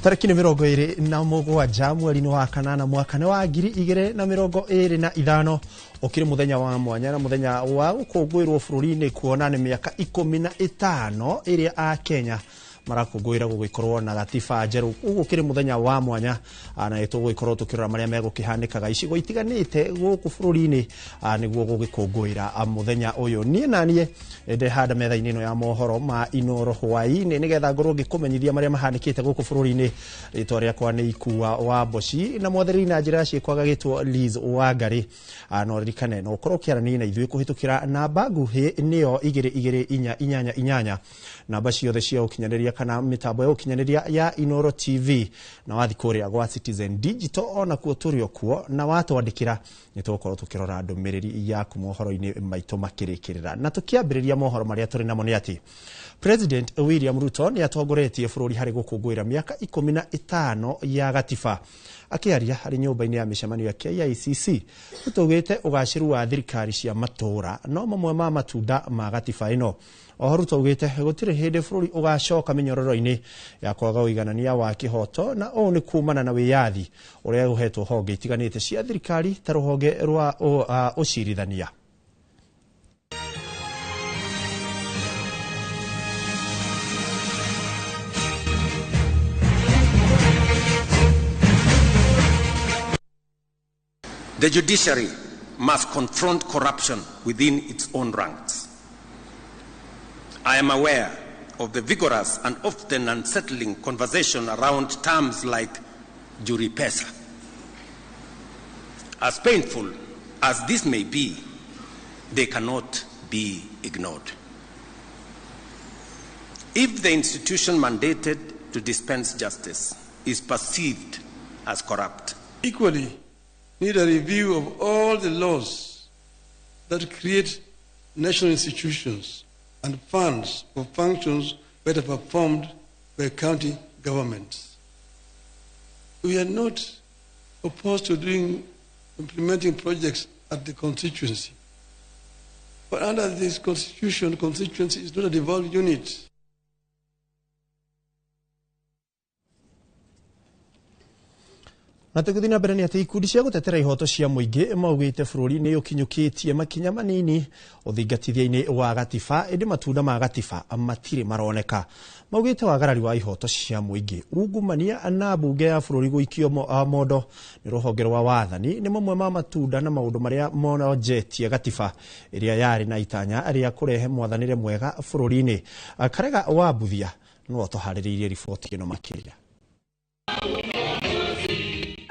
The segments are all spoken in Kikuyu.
Tarĩki nĩ 27 mweri-inĩ wa kanana mwaka nĩ wa 2025, ũkĩrĩ mũthenya wa mwanya na mũthenya wa gũkũngũĩrwo bũrũri-inĩ, kuona nĩ mĩaka 15 ĩrĩa a Kenya marakũngũĩra gũgĩkorwo na gatiba njerũ. Ũguo ũkĩrĩ mũthenya wa mwanya, na nĩ tũgũgĩkorwo tũkĩrora marĩa megũkĩhanĩkaga icigo itiganĩte gũkũ bũrũri-inĩ, nĩguo gũgĩkũngũĩra mũthenya ũyũ. Niĩ na niĩ ndehanda metha-inĩ ĩno ya mohoro ma Inoro hwaĩ-inĩ nĩgetha ngorwo ngĩkũmenyithia marĩa mahanĩkĩte gũkũ bũrũri-inĩ. Rĩtwa rĩakwa nĩ Ikua wa Mboci na mwathĩrĩri na njĩra ya ciĩko agagĩtwo Liz Wangari. No ririkane no ũkorwo ũkĩaranĩria na ithuĩ kũhĩtũkĩra namba nguhĩ, nĩyo 22488, namba ciothe cia ũkinyanĩria kana mĩtambo ya ũkinyanĩria ya Inoro TV, na wathi kũrĩa gwa Citizen Digital onakuo tũrĩ o kuo, na watwandĩkĩra nĩ tũgũkorwo tũkĩrora ndũmĩrĩri yaku mohoro-inĩ maitũ makĩrĩkĩrĩra. Na tũkĩambĩrĩria mohoro marĩa tũrĩ namo nĩ atĩ President William Ruto nĩ atongoretie bũrũri harĩ gũkũngũĩra mĩaka 15 ya gatiba. Akĩaria harĩ nyũmba-inĩ ya mĩcemanio ya KICC, Ruto augĩte ũgacĩru wa thirikari cia matũũra no mamwe ma matunda ma gatiba ĩno. Oho Ruto augĩte gũtirĩ hĩndĩ bũrũri ũgacoka mĩnyororo-inĩ ya kwaga ũiganania wa kĩhoto, na ũũ nĩ kumana na wĩyathi ũrĩa ũhetwo honge itiganĩte cia thirikari ta rũhonge rwa ũcirithania. The judiciary must confront corruption within its own ranks. I am aware of the vigorous and often unsettling conversation around terms like jury pesa. As painful as this may be, they cannot be ignored. If the institution mandated to dispense justice is perceived as corrupt, equally need a review of all the laws that create national institutions and funds for functions better performed by county governments. We are not opposed to implementing projects at the constituency. But under this constitution, constituency is not a devolved unit. Na tũgĩthiĩ na mbere nĩ atĩ ikundi cia gũtetera ihoto cia mũingĩ maugĩte bũrũri nĩ ũkinyũkĩtie makinya manini ũthingatithia-inĩ wa gatiba, ĩndĩ matunda ma gatiba matirĩ maroneka. Maugĩte wagarari wa ihoto cia mũingĩ, ungumania na mbunge ya bũrũri gũikio mondo nĩ rũhonge rwa wathani nĩ mamwe ma matunda na maũndũ marĩa mononjetie gatiba ĩrĩa yarĩ na itanya rĩa kũrehe mwathanĩre mwega bũrũri-inĩ. Karega wa Mbuthia no atũharĩrĩirie riboti ĩno makĩria.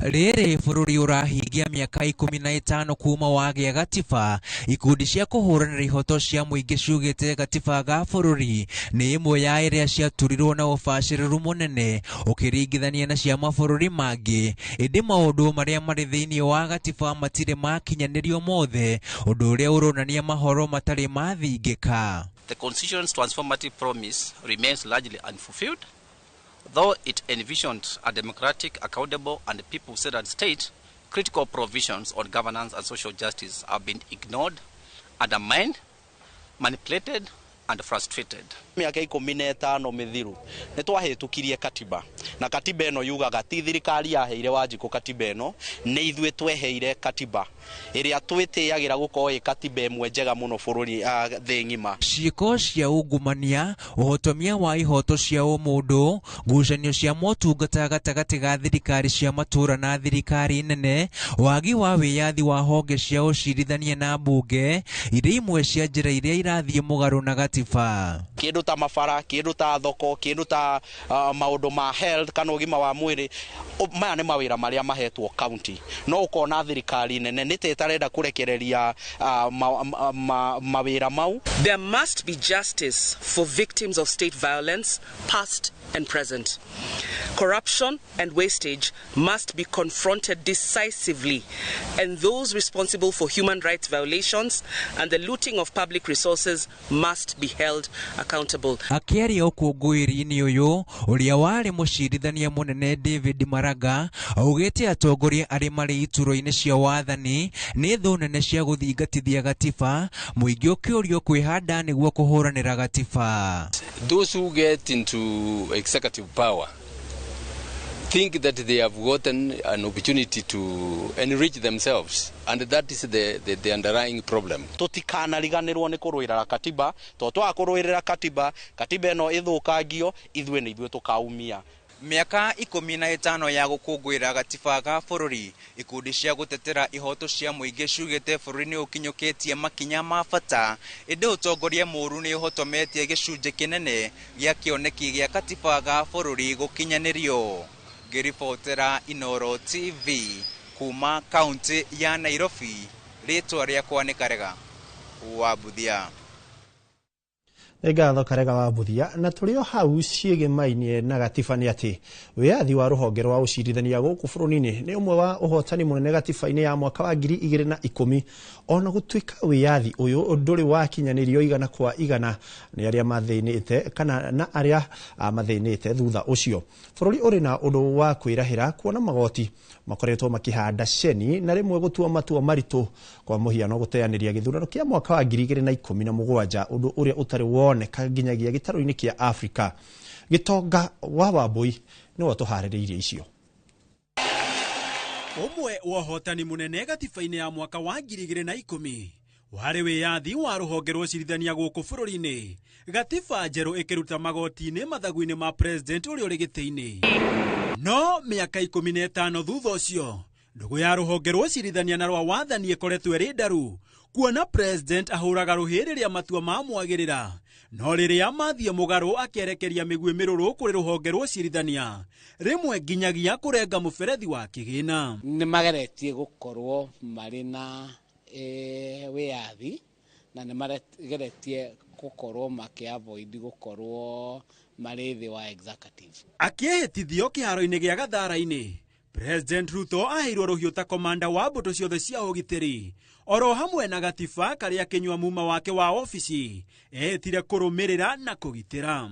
Rĩrĩ bũrũri ũrahingia mĩaka 15 kuma wagĩa gatiba, ikundi cia kũhũranĩra ihoto cia mũingĩ ciugĩte gatiba ga bũrũri nĩ ĩmwe ya ĩrĩa ciaturirwo na ũbacĩrĩru mũnene ũkĩringithania na cia mabũrũri mangĩ, ĩndĩ maũndũ marĩa marĩ thĩinĩ wa gatiba matirĩ makinyanĩrio mothe, ũndũ ũrĩa ũronania mahoro matarĩ mathingĩka. The Constitution's transformative promise remains largely unfulfilled. Though it envisioned a democratic, accountable, and people-centered state, critical provisions on governance and social justice have been ignored, undermined, manipulated, and frustrated. Mĩaka 15 mĩthiru nĩ twahĩtũkirie katiba, na katiba ĩno yugaga ti thirikari yaheire Wanjikũ katiba ĩno, nĩ ithuĩ tweheire katiba ĩrĩa twĩtĩagĩra gũkorwo ĩ katiba ĩmwe njega mũno bũrũri, thĩ ng'ima. Ciĩko cia ungumania, ũhotomia wa ihoto cia ũmũndũ, ngucanio cia motungata gatagatĩ ga thirikari cia matũũra na thirikari nene, wagi wa wĩyathi wa honge cia ũcirithania na mbunge, irĩ imwe cia njĩra iria irathiĩ mũgarũ na gatiba. Kĩndũ ta mabara, kĩndũ ta thoko, kĩndũ ta maũndũ ma health kana ũgima wa mwĩrĩ, maya nĩ mawĩra marĩa mahetwo county. No ũkona thirikari nene nĩ ta ĩtarenda kũrekereria mawĩra mau. There must be justice for victims of state violence, past and present. Corruption and wastage must be confronted decisively, and those responsible for human rights violations and the looting of public resources must be held accountable. Akĩaria ũkũngũĩri-inĩ ũyũ, ũrĩa warĩ mũcirithania mũnene David Maraga augĩte atongoria arĩa marĩ iturwa-inĩ cia wathani nĩ thũ nene cia gũthingatithia gatiba, mũingĩ ũkĩũrio kwĩhanda nĩguo kũhũranĩra gatiba. Those who get into executive power think that they have gotten an opportunity to enrich themselves, and that is the underlying problem. Tũtikanariganĩrwo nĩ kũrũĩrĩra katiba, tondũ twaga kũrũĩrĩra katiba, katiba ĩno ĩthũkangio, ithuĩ nĩ ithuĩ tũkaumia. Mĩaka 15 ya gũkũngũĩra gatiba ga bũrũri, ikundi cia gũtetera ihoto cia mũingĩ ciugĩte bũrũri nĩ ũkinyũkĩtie makinya ma bata, ĩndĩ ũtongoria mũũru nĩ ũhotometie gĩcunjĩ kĩnene gĩa kĩoneki gĩa katiba ga bũrũri gũkinyanĩrio. Ngĩribotera Inooro TV kuma kaunti ya Nairobi, rĩtwa rĩakwa nĩ Karega wa Mbuthia. Nĩ ngatho Karega wa Mbuthia. Na tũrĩ o hau ciĩgĩmainie na gatiba nĩ atĩ wĩyathi wa rũhonge rwa ũcirithania gũkũ bũrũri-inĩ nĩ ũmwe wa ũhotani mũnene gatiba-inĩ ya mwaka wa 2010, ona gũtuĩka wĩyathi ũyũ ndũrĩ wakinyanĩrio igana kwa igana nĩ arĩa mathĩnĩte kana na arĩa mathĩnĩte thutha ũcio. Bũrũri ũrĩ na ũndũ wa kwĩrahĩra kuona magoti makoretwo makĩhanda ceni na rĩmwe gũtua matua maritũ, kwa mũhiano gũteanĩria gĩthurano kĩa mwaka wa 2017, ũndũ ũrĩa ũtarĩ woneka nginyagia gĩtarũ-inĩ kĩa Afrika. Gĩtonga wa Wambui nĩwe ũtũharĩrĩirie icio. Ũmwe wa ũhotani mũnene gatiba-inĩ ya mwaka wa 2010 warĩ wĩyathi wa rũhonge rwa ũcirithania gũkũ bũrũri-inĩ, gatiba njerũ ĩkĩruta magoti-inĩ mathagu-inĩ ma president ũrĩa ũrĩ gĩtĩ-inĩ. No mĩaka 15 thutha ũcio, ndũgũ ya rũhonge rwa ũcirithania na rwa wathani ĩkoretwo ĩrĩ ndaru, kuona president ahũraga rũhĩ rĩrĩa matua mamwagĩrĩra, no rĩrĩa mathiĩ mũgarũ akerekeria mĩguĩ mĩrũrũ kũrĩ rũhonge rwa ũcirithania, rĩmwe nginyagia kũrenga mũberethi wa kĩgĩna. Nĩ mageretie gũkorwo marĩ na wĩyathi, na nĩ mageretie gũkorwo makĩ-avoid gũkorwo marĩ thĩ wa executive. Akĩhĩtithio kĩharo-inĩ gĩa Gathara-inĩ, President Ruto aheirwo rũhiũ ta komanda wa mbũtũ ciothe cia ũgitĩri, oro hamwe na gatiba karĩa kĩnyua muma wake wa obici ehĩtire kũrũmĩrĩra na kũgitĩra.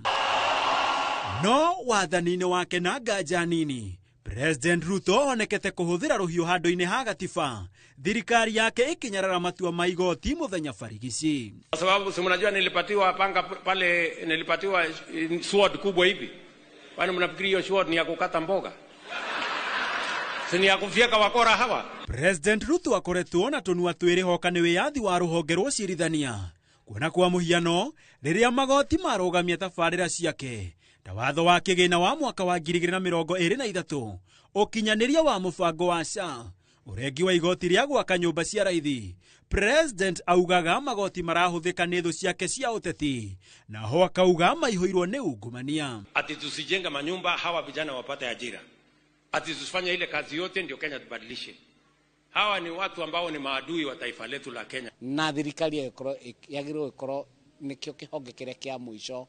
No wathani-inĩ wake na nganja nini, President Ruto onekete kũhũthĩra rũhiũ handũ-inĩ ha gatiba, thirikari yake ĩkĩnyarara matua ma igoti mũthenya barigici. Kwa sababu si mnajua nilipatiwa panga pale, nilipatiwa sword kubwa hivi. Kwani mnafikiri hiyo sword ni ya kukata mboga? Si ni ya kufyeka wakora hawa? President Ruto akoretwo na tũnua twĩrĩ hoka nĩ wĩyathi wa rũhonge rwa ũcirithania, kuona kwa mũhiano rĩrĩa magoti marũgamia tabarĩra ciake ta watho wa kĩgĩna wa mwaka wa 2023, ũkinyanĩria wa mũbango wa SHA, ũrengi wa igoti rĩa gwaka nyũmba cia raithi. President augaga magoti marahũthĩka nĩ thũ ciake cia ũteti, naho akauga maihũirwo nĩ ungumania. Ati tusijenga manyumba hawa vijana wapate ajira, ati tusifanye ile kazi yote ndio Kenya tubadilishe. Hawa ni watu ambao ni maadui wa taifa letu la Kenya. Na thirikari yagĩrĩirwo gũkorwo nĩkĩo kĩhonge kĩrĩa kĩa mũico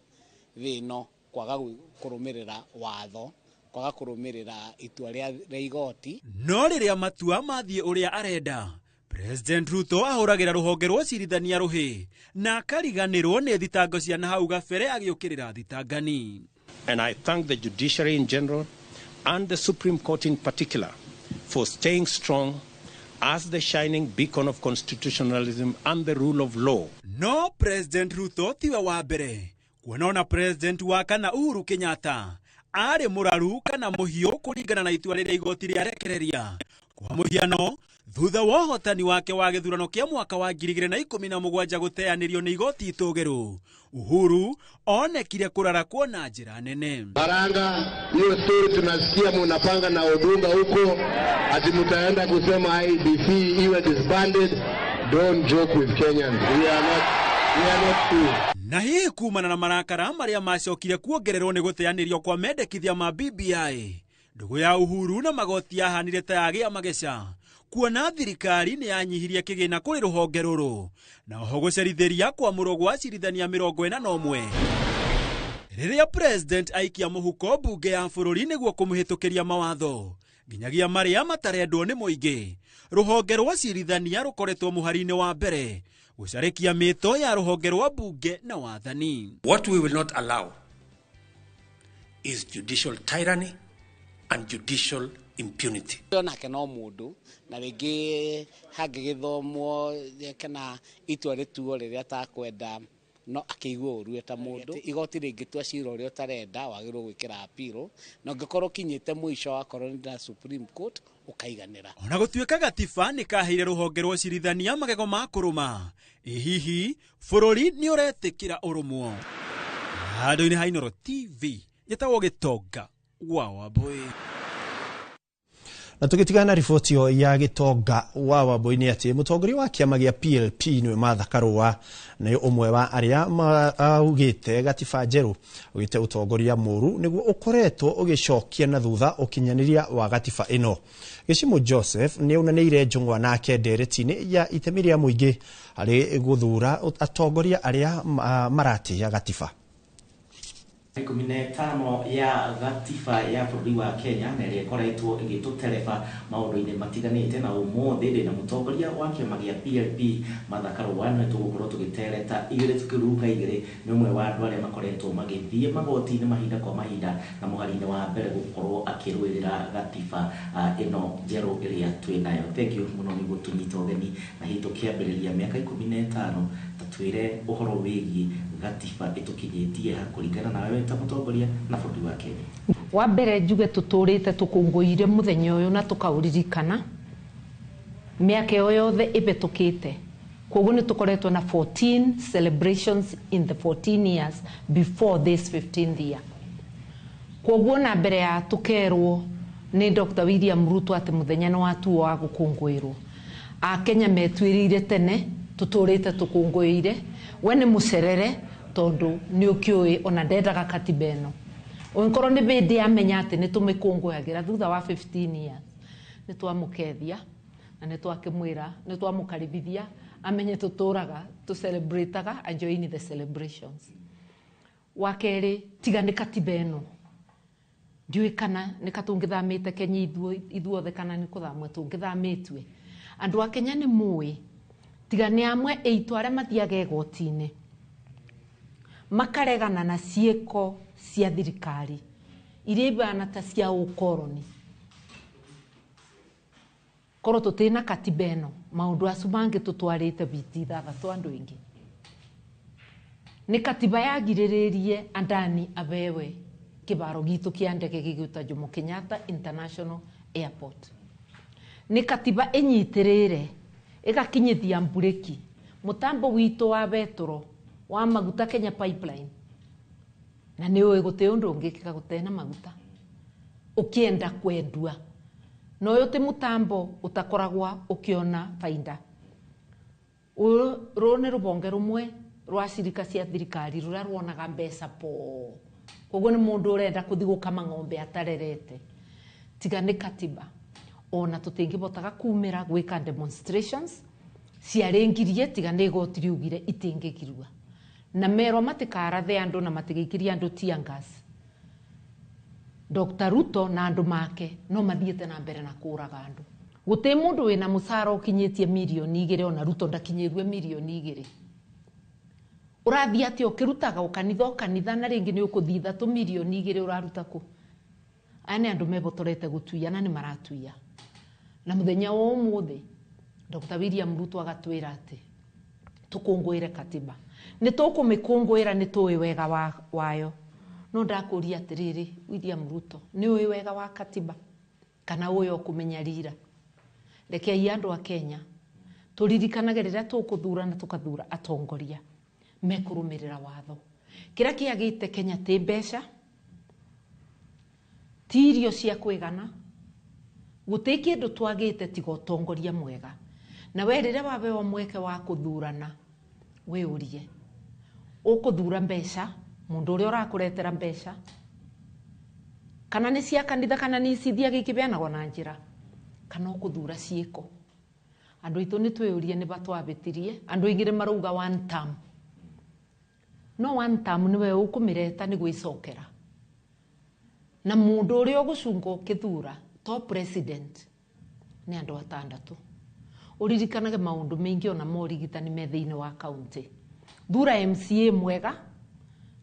thĩ ĩno kwaga kũrũmĩrĩra watho, kwaga kũrũmĩrĩra itua rĩa igoti. No rĩrĩa matua mathiĩ ũrĩa arenda, President Ruto ahũragĩra rũhonge rwa ũcirithania rũhĩ na akariganĩrwo nĩ thitango cia na hau gabere agĩũkĩrĩra thitangani. And I thank the judiciary in general and the Supreme Court in particular for staying strong as the shining beacon of constitutionalism and the rule of law. No President Ruto tiwe wa mbere kuona ona President wa kana Uhuru Kenyatta arĩ mũraru kana mũhiũ kũringana na itua rĩrĩa igoti rĩarekereria. Kwa mũhiano, thutha wa ũhotani wake wa gĩthurano kĩa mwaka wa 2017 gũteanĩrio nĩ igoti itũgĩru, Uhuru onekire kũrarakwo na njĩra nene. Baranga, hiyo story tunasikia munapanga na Odunga huko ati mtaenda kusema IEBC iwe disbanded. Don't joke with Kenyans. We are not fools. Na hihi kumana na marakara marĩa macokire kuongererwo nĩ gũteanĩrio kwa mendekithia ma BBI, ndũgũ ya Uhuru na magoti yahanire ta yagĩa mageca, kuona thirikari nĩ yanyihirie kĩgĩna kũrĩ rũhonge rũrũ, na oho gũcerithĩria kwamũrwo gwa acirithania 41. Rĩrĩa President aikia mũhuko mbunge ya bũrũri nĩguo kũmũhĩtũkĩria mawatho nginyagia marĩa matarendwo nĩ mũingĩ, rũhonge rwa acirithania rũkoretwo mũhari-inĩ wa mbere gũcarĩkia mĩto ya rũhonge rwa mbunge na wathani. What we will not allow is judicial tyranny and judicial impunity. Onake no mũndũ na rĩngĩ hangĩgĩthomwo kana itua rĩtuo rĩrĩa atakwenda, No akĩigua ũru eta mũndũ. Igoti rĩngĩtua cira ũrĩa ũtarenda, wagĩrĩirwo gwĩkĩra appeal, na ũngĩkorwo ũkinyĩte mũico wakorwo nĩ na Supreme Court ũkaiganĩra. Ona gũtuĩka gatiba nĩ kaheire rũhonge rwa ũcirithania magego ma kũrũma, ĩ hihi bũrũri nĩ ũretĩkĩra ũrũmwo? Handũ-inĩ ha Inooro TV, njĩtagwo Gĩtonga wa Wambũi. Na tũgĩtigana na riboti ĩyo ya Gĩtonga wa Wambũi nĩ atĩ mũtongoria wa kĩama gĩa PLP nĩwe Martha Karũa nĩ ũmwe wa arĩa augĩte gatiba njerũ ugĩte ũtongoria mũru nĩguo ũkoretwo ũgĩcokia na thutha ũkinyanĩria wa gatiba ĩno. Gĩcimũ Joseph nĩ aunanĩire njũng'wa nake ndereti-inĩ ya itemi rĩa mũingĩ harĩ gũthura atongoria arĩa maratĩĩa gatiba. 15 ya gatiba ya bũrũri wa Kenya na ĩrĩa ĩkoretwo ĩgĩtũtereba maũndũ-inĩ matiganĩte, na ũmũthĩ ndĩ na mũtongoria wa kĩama gĩa PLP Martha Karũa, nĩwe tũgũkorwo tũgĩtereta igĩrĩ tũkĩruga igĩrĩ. Nĩ ũmwe wa andũ arĩa makoretwo magĩthiĩ magoti-inĩ mahinda kwa mahinda na mũhari-inĩ wa mbere gũkorwo akĩrũĩrĩra gatiba ĩno njerũ ĩrĩa twĩ nayo. Thank you mũno nĩ gũtũnyita ũgeni, na hihi tũkĩambĩrĩria mĩaka 15, ta twĩre ũhoro wĩgiĩ gatiba ĩtũkinyĩtie ha kũringana nawe ta mũtongoria na bũrũri wa Kenya. Wa mbere njuge tũtũrĩte tũkũngũĩire mũthenya ũyũ na tũkaũririkana mĩaka ĩyo yothe ĩhetũkĩte. Koguo nĩ tũkoretwo na 14 celebrations in the 14 years before this 15th year. Koguo na mbere ya tũkerwo nĩ Dr. William Ruto atĩ mũthenya nĩ watuo wa gũkũngũĩrwo, Akenya metuĩrĩire tene, tũtũrĩte tũkũngũĩire. We nĩ mũcerere tondũ nĩ ũkĩũĩ ona ndendaga katiba ĩno. Ũngĩkorwo nĩ hĩndĩ amenya atĩ nĩ tũmĩkũngũyagĩra thutha wa 15 years, nĩ twamũkethia na nĩ twakĩmwĩra, nĩ twamũkaribithia amenye tũtũraga tũ celebrataga and join the celebrations. Wa kerĩ, tiga nĩ katiba ĩno, ndiũĩ kana nĩ katũngĩthamĩte Kenya ithuothe kana nĩ kũthamwo tũngĩthamĩtue. Andũ a Kenya nĩ mũĩ, tiga nĩ amwe aitũ arĩa mathiaga igoti-inĩ makaregana na ciĩko cia thirikari iria ibana ta cia ũkoroni. Korwo tũtĩna katiba ĩno, maũndũ acu mangĩ tũtwarĩte biti ithathatũ andũ aingĩ. Nĩ katiba yagirĩrĩrie Adani abewe kĩbaro gitũ kĩa ndege gĩgwĩtwo Jomo Kenyatta International Airport. Nĩ katiba ĩnyitĩrĩire ĩgakinyithia mburĩki mũtambo witũ wa betũro wa maguta Kenya Pipeline, na nĩ ũĩ gũtĩ ũndũ ũngĩkĩka gũtena maguta ũkĩenda kwendua, na ũyũ ti mũtambo ũtakoragwa ũkĩona bainda. Rũrũ nĩ rũbonge rũmwe rwa cirika cia thirikari rũrĩa ruonaga mbeca po. Koguo nĩ mũndũ ũrenda kũthi gũkama ng'ombe atarerete. Tiga nĩ katiba ona tũtingĩbotaga kumĩra gwĩka demonstrations ciarĩngirie, tiga nĩ igoti riugire itingĩgirua, na merwo matikarathe andũ na matigĩikirie andũ tear gas. Dr. Ruto na andũ make no mathiĩte na mbere na kũraga andũ. Gũtĩ mũndũ wĩna mũcara ũkinyĩtie 2 mirioni ona Ruto ndakinyĩrue 2 mirioni. Ũrathiĩ atĩa ũkĩrutaga ũkanitha o kanitha na rĩngĩ nĩ ũkũthiĩ 3 mirioni ũraruta kũ? Aya nĩ andũ mebotorete gũtuia na nĩ maratuia. Na mũthenya wa ũmũthĩ Dr. William Ruto agatwĩra atĩ tũkũngũĩre katiba. Nĩ tũkũmĩkũngũĩra, nĩ tũĩ wega wayo. No ndakũria atĩrĩrĩ, William Ruto, nĩ ũĩ wega wa katiba kana ũĩ o kũmĩnyarira? Rekei andũ a Kenya tũririkanage rĩrĩa tũkũthura na tũkathura atongoria mekũrũmĩrĩra watho. Kĩrĩa kĩagĩte Kenya ti mbeca, ti irio cia kũigana, gũtĩ kĩndũ twagĩte tiga ũtongoria mwega. Na we rĩrĩa waheo mweke wa kũthurana, wĩũrie ũkũthura mbeca, mũndũ ũrĩa ũrakũretera mbeca, kana nĩ cia kanitha kana nĩ cithiaga ikĩbeanagwo na njĩra, kana ũkũthura ciĩko. Andũ aitũ nĩ twĩyũrie nĩ ba twabĩtirie. Andũ aingĩ nĩ marauga one term, no one term nĩwe ũkũmĩreta nĩ gwĩcokera. Na mũndũ ũrĩa ũgũcunga ũkĩthura to president nĩ andũ atandatũ. Ũririkanage maũndũ maingĩ ona ma ũrigitani me thĩinĩ wa kaunti. Thura MCA mwega,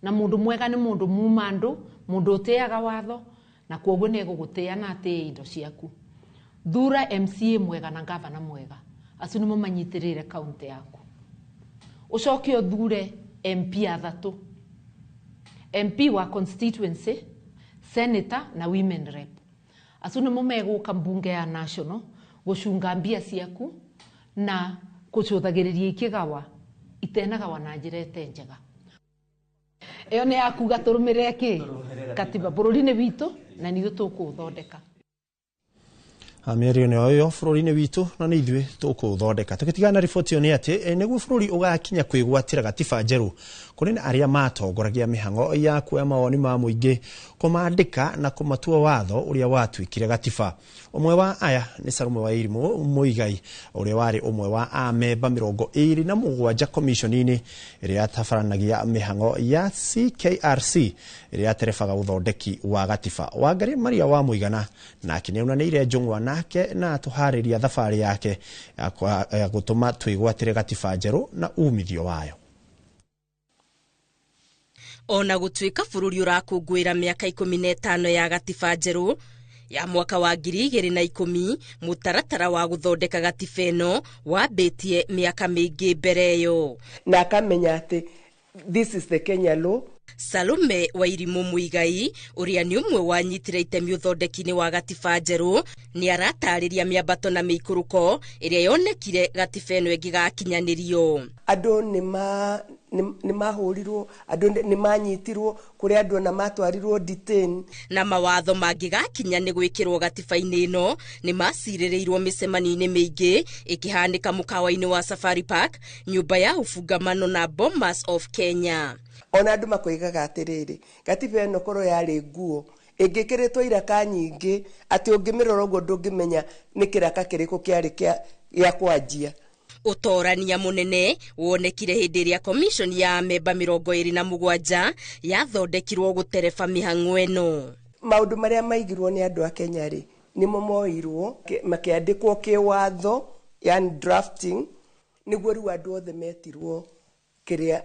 na mũndũ mwega nĩ mũndũ muma andũ, mũndũ ũtĩaga watho, na kwoguo nĩ egũgũtĩa na atĩe indo ciaku. Thura MCA mwega na gavana mwega, acio nĩmo manyitĩrĩire kaunti yaku. Ũcoke ũthure MP 3, MP wa constituency, senator na women rep. Acu nĩmo megũka mbunge ya national gũcunga mbia ciaku na kũcũthagĩrĩria ikĩgawa itenagawa na njĩra ĩte njega. Ĩyo nĩ ya kuga tũrũmĩrĩre kĩ katiba bũrũri-inĩ witũ na nithuĩ tũkũũthondeka. Mĩario nĩyo ĩyo bũrũri-inĩ witũ na nĩ ithuĩ tũkũũthondeka. Tũgĩtigana na riboti ĩyo nĩ atĩ nĩguo bũrũri ũgakinya kwĩgwatĩra gatiba njerũ, kũrĩ na arĩa matongoragia mĩhang'o ya kuoya mawoni ma mũingĩ, kũmandĩka na kũmatua watho ũrĩa watuĩkire gatiba. Ũmwe wa aya nĩ Salome Wairimu Muigai, ũrĩa warĩ ũmwe wa amemba 27 commission-inĩ ĩrĩa yatabaranagia mĩhang'o ya CKRC ĩrĩa yaterebaga ũthondeki wa gatiba. Wangari Maria wa Mũigana nake nĩaunanĩire njũng'wa nake na atũharĩria thabarĩ yake ya gũtũma twĩgwatĩre gatiba njerũ na umithio wayo. Ona gũtuĩka bũrũri ũrakũngũĩra mĩaka 15 ya gatiba njerũ ya mwaka wa 2010, mũtaratara wa gũthondeka gatiba ĩno wambĩtie mĩaka mĩingĩ mbere ĩyo. Na akamenya atĩ this is the Kenya law. Salome Wairimu Muigai, ũrĩa nĩ ũmwe wanyitire itemi ũthondeki-inĩ wa gatiba njerũ, nĩ aratarĩria mĩambato na mĩikũrũko ĩrĩa yonekire gatiba ĩno ĩngĩgakinyanĩrio. Andũ nĩ mahũrirwo, andũ nĩ manyitirwo, kũrĩ andũ ona matwarirwo detain. Na mawatho mangĩgakinya nĩ gwĩkĩrwo gatiba-inĩ ĩno nĩ macirĩrĩirwo mĩcemanio-inĩ mĩingĩ ĩkĩhanĩka mũkawa-inĩ wa Safari Park, nyũmba ya ũbungamano na Bomas of Kenya. Ona andũ makoigaga atĩrĩrĩ, gatiba ĩno korwo yarĩ nguo ĩngĩkĩrĩtwo iraka nyingĩ atĩ ũngĩmĩrora ũguo ndũngĩmenya nĩ kĩraka kĩrĩkũ kĩarĩ gĩa kwanjia. Ũtorania mũnene wonekire hĩndĩ ĩrĩa commission ya memba 27 yathondekirwo gũtereba mĩhang'o ĩno. Maũndũ marĩa maigirwo nĩ andũ a Kenya rĩ, nĩmo moirwo makĩandĩkwo kĩwatho, yani drafting, nĩguo rĩu andũ othe metirwo kĩrĩa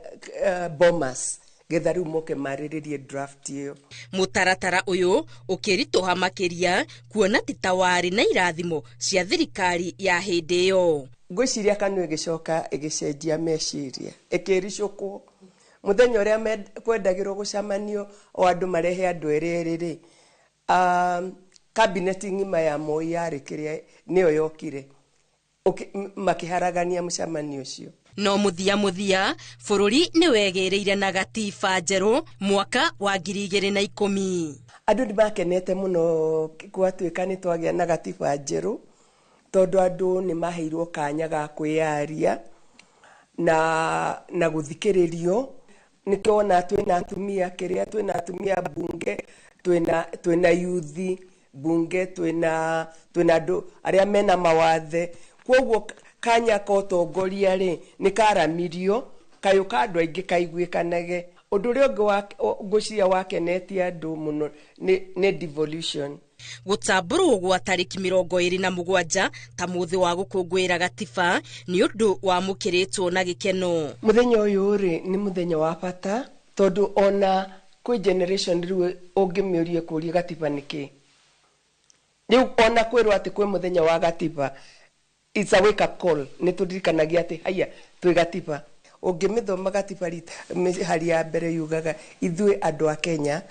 Bomas getha rĩu moke marĩrĩrie draft ĩyo. Mũtaratara ũyũ ũkĩritũha makĩria kuona ti ta warĩ na irathimo cia thirikari ya hĩndĩ ĩyo. Ngwĩciria KANU ĩgĩcoka ĩgĩcenjia meciria, ĩkĩricũkwo mũthenya ũrĩa kwendagĩrwo gũcemanio o andũ marehe andũ erĩ erĩ rĩ, cabinet ng'ima ya Moi yarĩ kĩrĩa nĩyo yokire makĩharagania mũcemanio ũcio. No mũthia mũthia bũrũri nĩ wegĩrĩire na gatiba njerũ mwaka wa 2010. Andũ nĩ makenete mũno gwatuĩka nĩ twagĩa na gatiba njerũ, tondũ andũ nĩ maheirwo kanya ga kwĩyaria na gũthikĩrĩrio. Nĩkĩo wona twĩna atumia kĩrĩa, twĩna atumia bunge, twĩna yuthi bunge, twĩna andũ arĩa mena mawathe. Kwoguo kanya ka ũtongoria rĩ nĩ karamirio, kayũ ka andũ aingĩ kaiguĩkanage. Ũndũ ũrĩa ũngĩ ngwĩciria wakenetie andũ mũno nĩ devolution. Gũtambũrwo gwa tarĩki 27 ta mũthĩ wa gũkũngũĩra gatiba nĩ ũndũ wamũkĩrĩtwo na gĩkeno. Mũthenya ũyũ rĩ nĩ mũthenya wa bata tondũ ona kwĩ generation rĩu ũngĩmĩũria kũria gatiba nĩ kĩ, rĩu ona kwĩrwo atĩ kwĩ mũthenya wa gatiba, it's a wake up call. Nĩ tũririkanagia atĩ haiya twĩ gatiba. Ũngĩmĩthoma gatiba mĩhari ya mbere yugaga ithuĩ andũ a Kenya,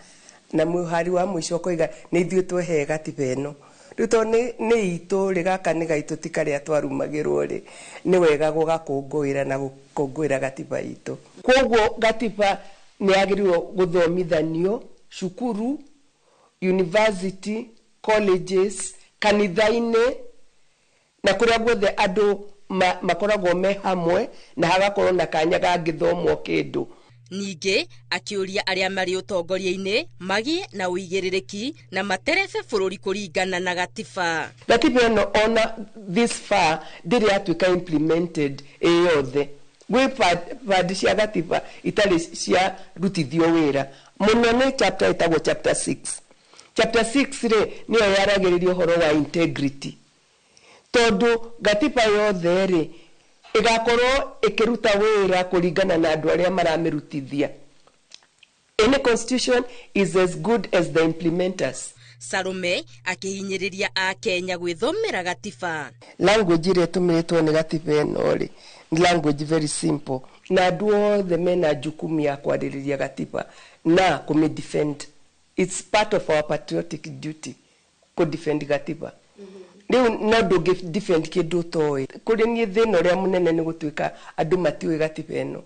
na mũhari wa mũico ũkoiga nĩ ithuĩ twehe gatiba ĩno. Rĩu tondũ nĩ itũ rĩ, gaka nĩ gaitũ ti karĩa twarumagĩrwo rĩ, nĩ wega gũgakũngũĩra na gũkũngũĩra gatiba itũ. Kwoguo gatiba nĩ yagĩrĩirwo gũthomithanio cukuru, university, colleges, kanitha-inĩ, na kũrĩa guothe andũ makoragwo me hamwe na hagakorwo na kanya gangĩthomwo kĩndũ. Ningĩ akĩũria arĩa marĩ ũtongoria-inĩ magĩe na ũigĩrĩrĩki na materebe bũrũri kũringana na gatiba. Gatiba ĩno ona this far ndĩrĩ yatuĩka implemented ĩ yothe. Gwĩ bandi cia gatiba itarĩ ciarutithio wĩra mũno nĩ chapter ĩtagwo chapter 6. Chapter 6 rĩ nĩyo yaragĩrĩria ũhoro wa integrity, tondũ gatiba yothe rĩ ĩgakorwo ĩkĩruta wĩra kũringana na andũ arĩa maramĩrutithia. Any constitution is as good as the implementers. Salome akĩhinyĩrĩria Akenya gwĩthomera gatiba. Language ĩrĩa ĩtũmĩrĩtwo nĩ gatiba ĩno rĩ, ni language very simple. Na andũ othe mena jukumu ya kwarĩrĩria gatiba na kũmĩ defend. It's part of our patriotic duty kũ defend gatiba. Rĩu no ndũngĩ defend kĩndũ ũtoĩ. Kũrĩ niĩ thĩna ũrĩa mũnene nĩ gũtuĩka andũ matiũĩ gatiba ĩno.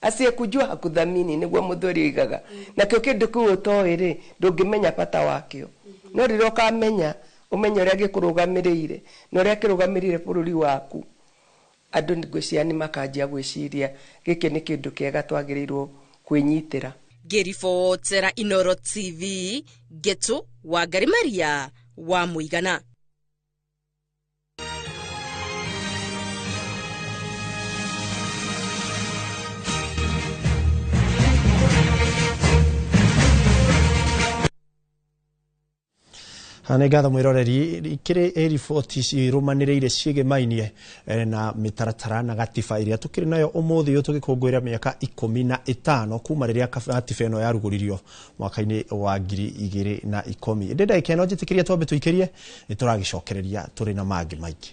Asiyekujua hakuthamini, nĩguo mũthuri oigaga. Nakĩo kĩndũ kĩu ũtoĩ rĩ, ndũngĩmenya bata wakĩo. No rĩrĩa ũkamenya, ũmenye ũrĩa gĩkũrũgamĩrĩire na ũrĩa kĩrũgamĩrĩire bũrũri waku, andũ ngwĩciria nĩ makanjia gwĩciria gĩkĩ nĩ kĩndũ kĩega twagĩrĩirwo kwĩnyitĩra. Ngĩribotera Inoro TV, Ngetu Wangari Maria wa Mũigana. Nĩ ngatho mwĩroreri, ikĩrĩ riboti cirũmanĩrĩire ciĩgĩmainie na mĩtaratara na gatiba ĩrĩa tũkĩrĩ nayo ũmũthĩ ũyũ tũgĩkũngũĩra mĩaka 15 kuma rĩrĩa gatiba ĩno yarugũririo mwaka-inĩ wa 2010. Ĩndĩ ndagĩka ĩno njĩtĩkĩria twambe tũikĩrie, nĩ tũragĩcokereria tũrĩ na mangĩ maingĩ.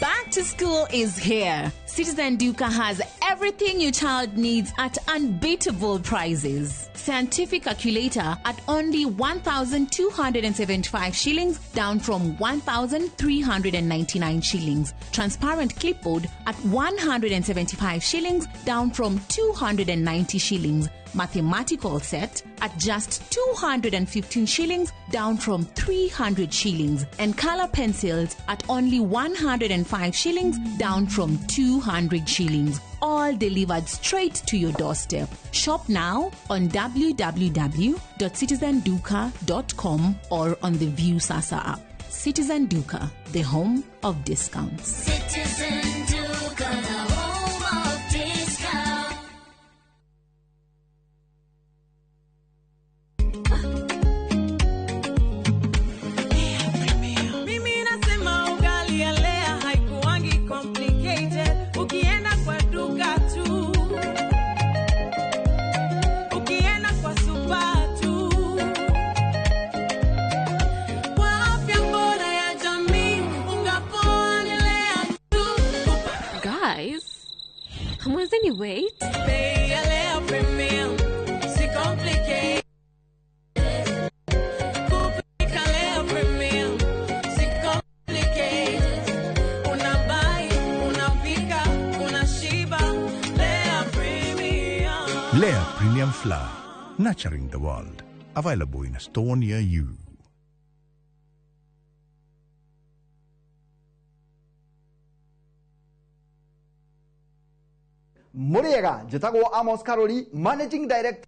Back to school is here. Citizen Duka has everything your child needs at unbeatable prices. Scientific calculator at only 1,275 shillings, down from 1,399 shillings. Transparent clipboard at 175 shillings, down from 290 shillings. Mathematical set at just 215 shillings, down from 300 shillings. And color pencils at only 105 shillings, down from 200 shillings. All delivered straight to your doorstep. Shop now on www.citizenduka.com or on the View Sasa app. Citizen Duka, the home of discounts. Citizen Duka, the home of discounts. Mimi nasema ugali ya Lea haikuangi complicated. Ukienda kwa duka tu, ukienda kwa super tu. Kwa afya bora ya jamii, unga poa ni Lea tu. Guys, hamwezeni wait? Bei ya Lea Premium, si complicated. Kupika Lea Premium, si complicated. Unabuy, unapika, unashiba. Lea Premium. Lea Premium Flour, nurturing the world. Available in a store near you. Muriega njĩtagwo Amos Karori, Managing Director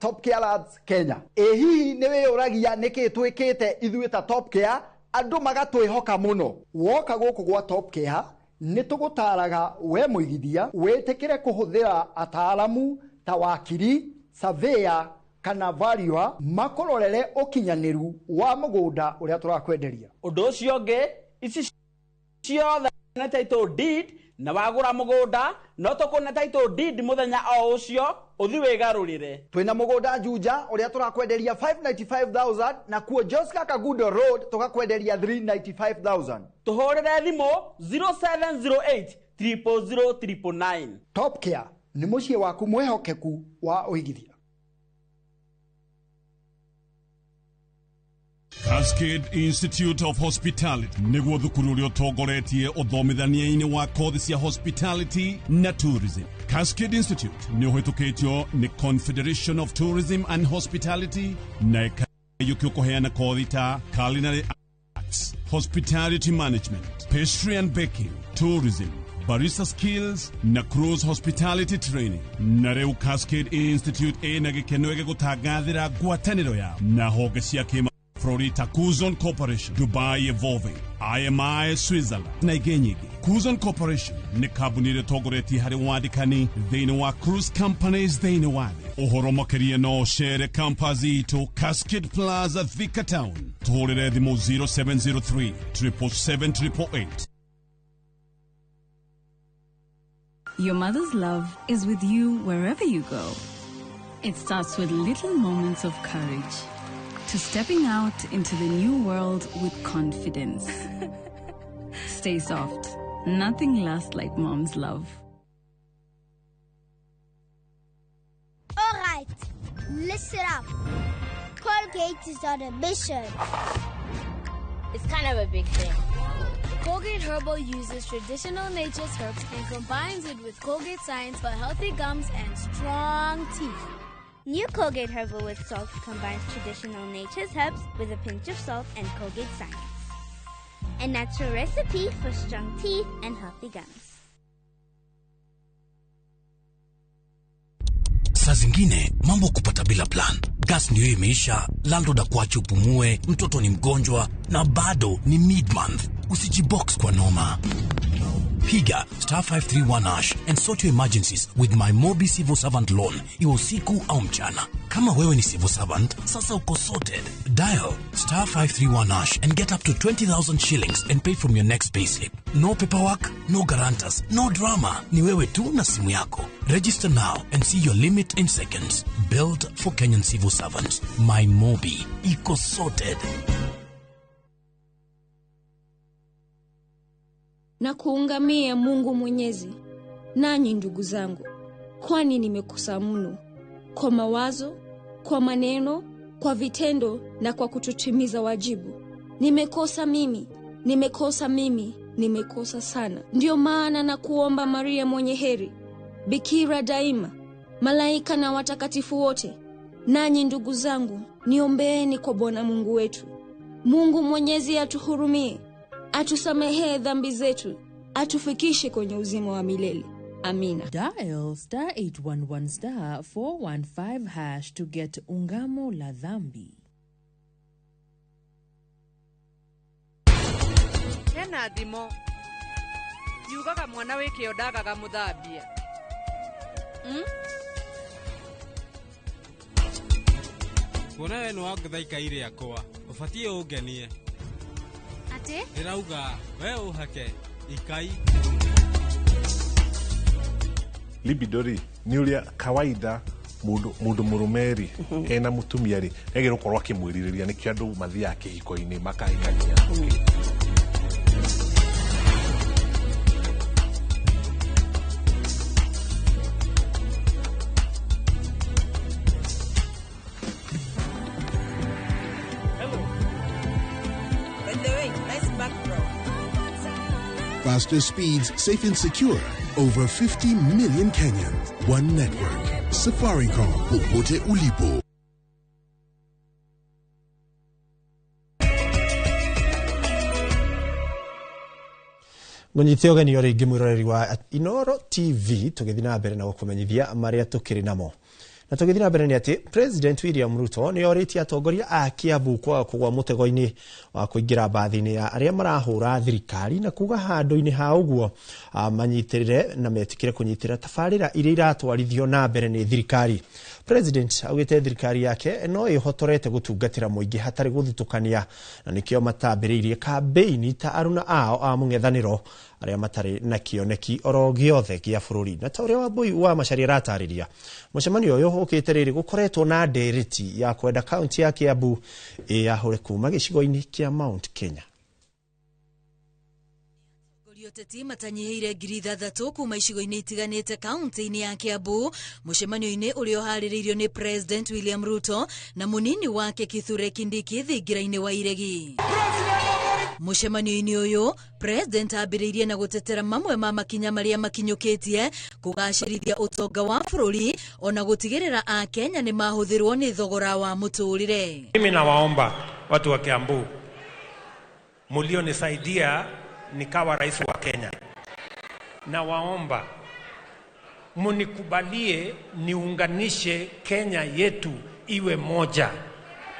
Top Care Labs Kenya. Ĩ hihi nĩ wĩyũragia nĩkĩ twĩkĩte ithuĩ ta Top Care andũ magatwĩhoka mũno? Woka gũkũ gwa Top Care nĩ tũgũtaraga we mũigithia wĩtĩkĩre kũhũthĩra ataaramu ta wakiri, surveyor kana valuer makũrorere ũkinyanĩru wa mũgũnda ũrĩa tũrakwenderia. Ũndũ ũcio ũngĩ, ici ciothe nĩ title deed, na wagũra mũgũnda no tũkũne title deed mũthenya o ũcio ũthi wĩgarũrĩre. Twĩna mũgũnda Juja ũrĩa tũrakwenderia 595,000 na kuo Joska Kagudo Road tũgakwenderia 395,000. Tũhũrĩre thimũ 0708 000 999. Top Care nĩ mũciĩ waku mwĩhokeku wa ũigithia. Cascade Institute of Hospitality nĩguo thukuru ũrĩa ũtongoretie ũthomithania-inĩ wa kothi cia hospitality na tourism. Cascade Institute nĩ ũhĩtũkĩtio nĩ Confederation of Tourism and Hospitality na ĩkaiyũkio kũheana kothi ta culinary arts, hospitality management, pastry and baking, tourism, barista skills na cruise hospitality training. Na rĩu Cascade Institute ĩna gĩkeno gĩgũtangathĩra ngwatanĩro yao na honge cia kĩma Florida Kuzon Corporation, Dubai Evolving, IMI Switzerland na ingĩ nyingĩ. Kuzon Corporation nĩ kambuni ĩrĩa ĩtongoretie harĩ wandĩkani thĩinĩ wa cruise companies thĩinĩ wa thĩ. Ũhoro makĩria no ũcere campus itũ Cascade Plaza, Thika Town. Tũhũrĩre thimũ 0703 777 888. Your mother's love is with you wherever you go. It starts with little moments of courage to stepping out into the new world with confidence. Stay soft. Nothing lasts like mom's love. All right, listen up. Colgate is on a mission. It's kind of a big thing. Colgate Herbal uses traditional nature's herbs and combines it with Colgate science for healthy gums and strong teeth. New Colgate Herbal with Salt combines traditional nature's herbs with a pinch of salt and Colgate science. A natural recipe for strong teeth and healthy gums. Saa zingine mambo kupata bila plan. Gas ndio imeisha, landlord akuache upumue, mtoto ni mgonjwa na bado ni mid month. Usijibox kwa noma. Piga star 531 hash and sort your emergencies with my Mobi Civil Servant Loan, iwe usiku au mchana. Kama wewe ni civil servant, sasa uko sorted. Dial star 531 hash and get up to 20,000 shillings and pay from your next payslip. No paperwork, no guarantors, no drama. Ni wewe tu na simu yako. Register now and see your limit in seconds. Built for Kenyan civil servants. My Mobi. Iko sorted. Na kuungamia Mungu Mwenyezi, nanyi ndugu zangu, kwani nimekosa mno kwa mawazo, kwa maneno, kwa vitendo na kwa kutotimiza wajibu. Nimekosa mimi, nimekosa mimi, nimekosa sana. Ndiyo maana na kuomba Maria mwenye heri, bikira daima, malaika na watakatifu wote, nanyi ndugu zangu, niombeeni kwa Bwana Mungu wetu. Mungu Mwenyezi atuhurumie, atusamehee dhambi zetu, atufikishe kwenye uzima wa milele. Amina. Dial star 811 star 415 hash to get Ungamo la Dhambi. Hena thimo yugaga mwana wĩ kĩo ndagaga mũthambia. Kuona we nĩwangũtha ikai rĩakwa ũbatiĩ ũngenie. Atĩ? Ndĩrauga we ũhake ikai. Libido rĩ nĩ ũrĩa kawaida mũndũ mũrũme rĩ ena mũtumia rĩ nĩagĩrĩirwo gũkorwo akĩmwĩrirĩria, nĩkĩo andũ mathiaga kĩhiko-inĩ makahikania. Faster speeds, safe and secure. Over 50 million Kenyans. One network. Safaricom. Popote ulipo. Ngũnyite ũgeni o rĩngĩ mwĩroreri wa Inoro TV, tũgĩthiĩ na mbere na gũkũmenyithia marĩa tũkĩrĩ namo. Na tũgĩthiĩ na mbere nĩ atĩ President William Ruto nĩ orĩtie atongoria a Kiambu kwaga kũgwa mũtego-inĩ wa kũingĩra mbathi-inĩ ya arĩa marahũra thirikari na kuga handũ-inĩ ha ũguo manyitĩrĩre na metĩkĩre kũnyitĩrĩra tabarĩra iria iratwarithio na mbere nĩ thirikari. President augĩte thirikari yake no ĩhotorete gũtungatĩra mũingĩ hatarĩ gũthutũkania na nĩkĩo matambĩrĩirie kambĩini ta aruna ao a mũng'ethanĩro arĩa matarĩ na kĩoneki oro gĩothe gĩa bũrũri. Na ta ũrĩa Wambui wa Macharia aratarĩria, mũcemanio ũyũ ũkĩte rĩrĩ gũkoretwo na ndereti ya kwenda kaunti ya Kiambu ĩyahũre kuma gĩcigo-inĩ kĩa Mount Kenya. Ũteti matanyihĩire 6,000 kuma icigo-inĩ itiganĩte kaunti-inĩ ya Kiambu mũcemanio-inĩ ũrĩa ũharĩrĩirio nĩ President William Ruto na mũnini wake Kithure Kindiki thingira-inĩ wa Iregi. Mũcemanio-inĩ ũyũ President ambĩrĩirie na gũtetera mamwe ma makinya marĩa makinyũkĩtie kũgacĩrithia ũtonga wa bũrũri ona gũtigĩrĩra Akenya nĩ mahũthĩrwo nĩ thogora wa mũtũrĩre. Mimi nawaomba watu wa Kiambu mlionisaidia nikawa rais wa Kenya, nawaomba munikubalie niunganishe Kenya yetu iwe moja,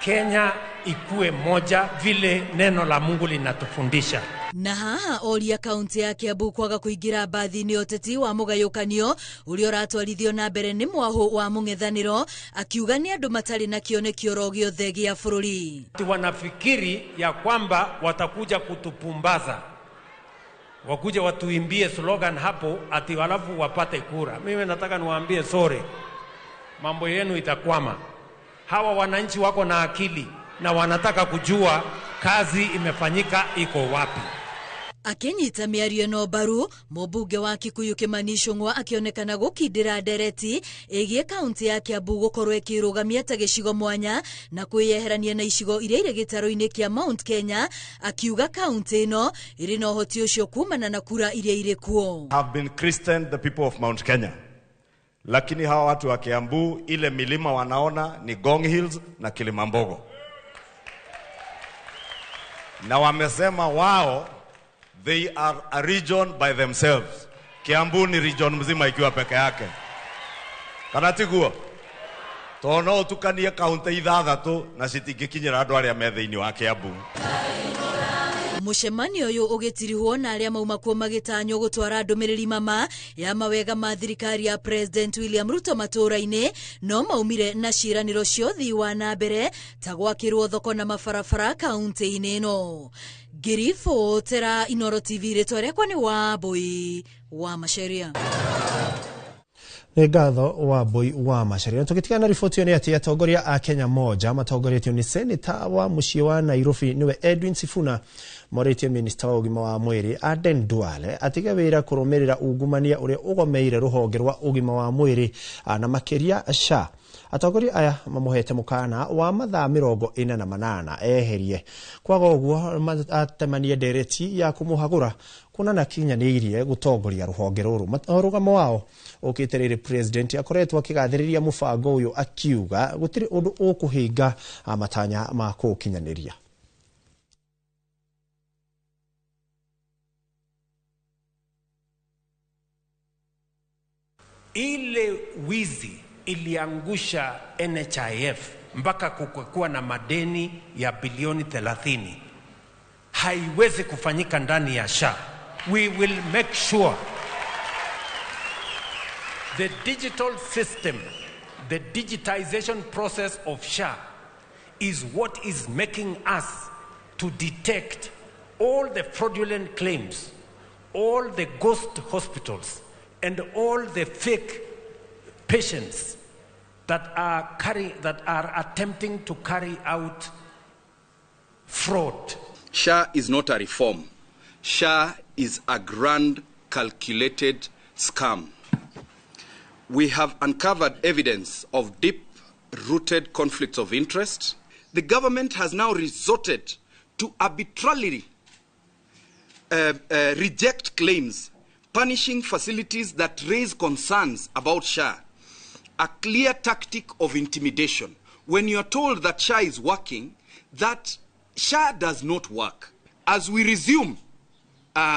Kenya ikue moja vile neno la Mungu linatufundisha. Na haha oria kaunti ya Kiambu kwaga kuingira mbathi-inĩ ũteti wa mũgayũkanio ũrĩa ũratwarithio na mbere nĩ mwahũ wa mũng'ethanĩro, akiuga nĩ andũ matarĩ na kĩoneki oro gĩothe gĩa bũrũri. Wanafikiri ya kwamba watakuja kutupumbaza. Wakuje watuimbie slogan hapo ati halafu wapate kura. Mimi nataka niwaambie sorry, mambo yenu itakwama. Hawa wananchi wako na akili na wanataka kujua kazi imefanyika iko wapi. Akinyita mĩario ĩno mbaru, mũmbunge wa Kikuyu Kimani Ichung'wa akĩonekana gũkindĩra ndereti ĩgiĩ kaunti ya Kiambu gũkorwo ĩkĩrũgamia ta gĩcigo mwanya na kwĩyeherania na icigo iria irĩ gĩtarũ-inĩ kĩa Mount Kenya, akiuga kaunti ĩno ĩrĩ na ũhoti ũcio kumana na kura iria irĩ kuo. Have been christened the people of Mount Kenya, lakini hawa watu wa Kiambu ile milima wanaona ni Ngong Hills na Kilimambogo, na wamesema wao they are a region by themselves. Kiambu ni region mzima ikiwa peke yake. Kana tiguo? Tono tukanie kaunti ithathatu na citingĩkinyĩra andũ arĩa me thĩinĩ wa Kiambu. Mũcemanio ũyũ ũgĩtirihwo na arĩa mauma kuo magĩtanywo gũtwara ndũmĩrĩri mama ya mawega ma thirikari ya President William Ruto matũũra-inĩ, no maumire na ciĩranĩro cia ũthii wa na mbere ta gwakĩrwo thoko na mabarabara kaunti-inĩ ĩno. Ngĩribotera Inooro TV, rĩtwa rĩakwa nĩ Wambui wa Macharia. Nĩ ngatho Wambui wa Macharia. Tũgĩtigana na riboti ĩyo nĩ atĩ atongoria a Kenya Moja matongoretio nĩ seneta wa mũciĩ wa Nairobi nĩwe Edwin Sifuna morĩtie minista wa ũgima wa mwĩrĩ Aden Duale atige wĩra kũrũmĩrĩra ungumania ũrĩa ũgomeire rũhonge rwa ũgima wa mwĩrĩ na makĩria SHA. Atongoria aya mamũhete mũkana wa mathaa 48 eherie kwaga ũguo atemanie ndereti ya kũmũhagũra kuonana kinyanĩirie gũtongoria rũhonge rũrũ. Rũgamo wao ũkĩte rĩrĩ president akoretwo akĩgathĩrĩria mũbango ũyũ akiuga gũtirĩ ũndũ ũkũhinga matanya ma kũũkinyanĩria. Ile wizi iliangusha NHIF mpaka kukuwa na madeni ya bilioni 30 haiwezi kufanyika ndani ya SHA. We will make sure the digital system, the digitization process of SHA is what is making us to detect all the fraudulent claims, all the ghost hospitals, and all the fake patients that are attempting to carry out fraud. SHA is not a reform. SHA is a grand calculated scam. We have uncovered evidence of deep-rooted conflicts of interest. The government has now resorted to arbitrarily reject claims, punishing facilities that raise concerns about SHA. A clear tactic of intimidation. When you are told that SHA is working, that SHA does not work. As we resume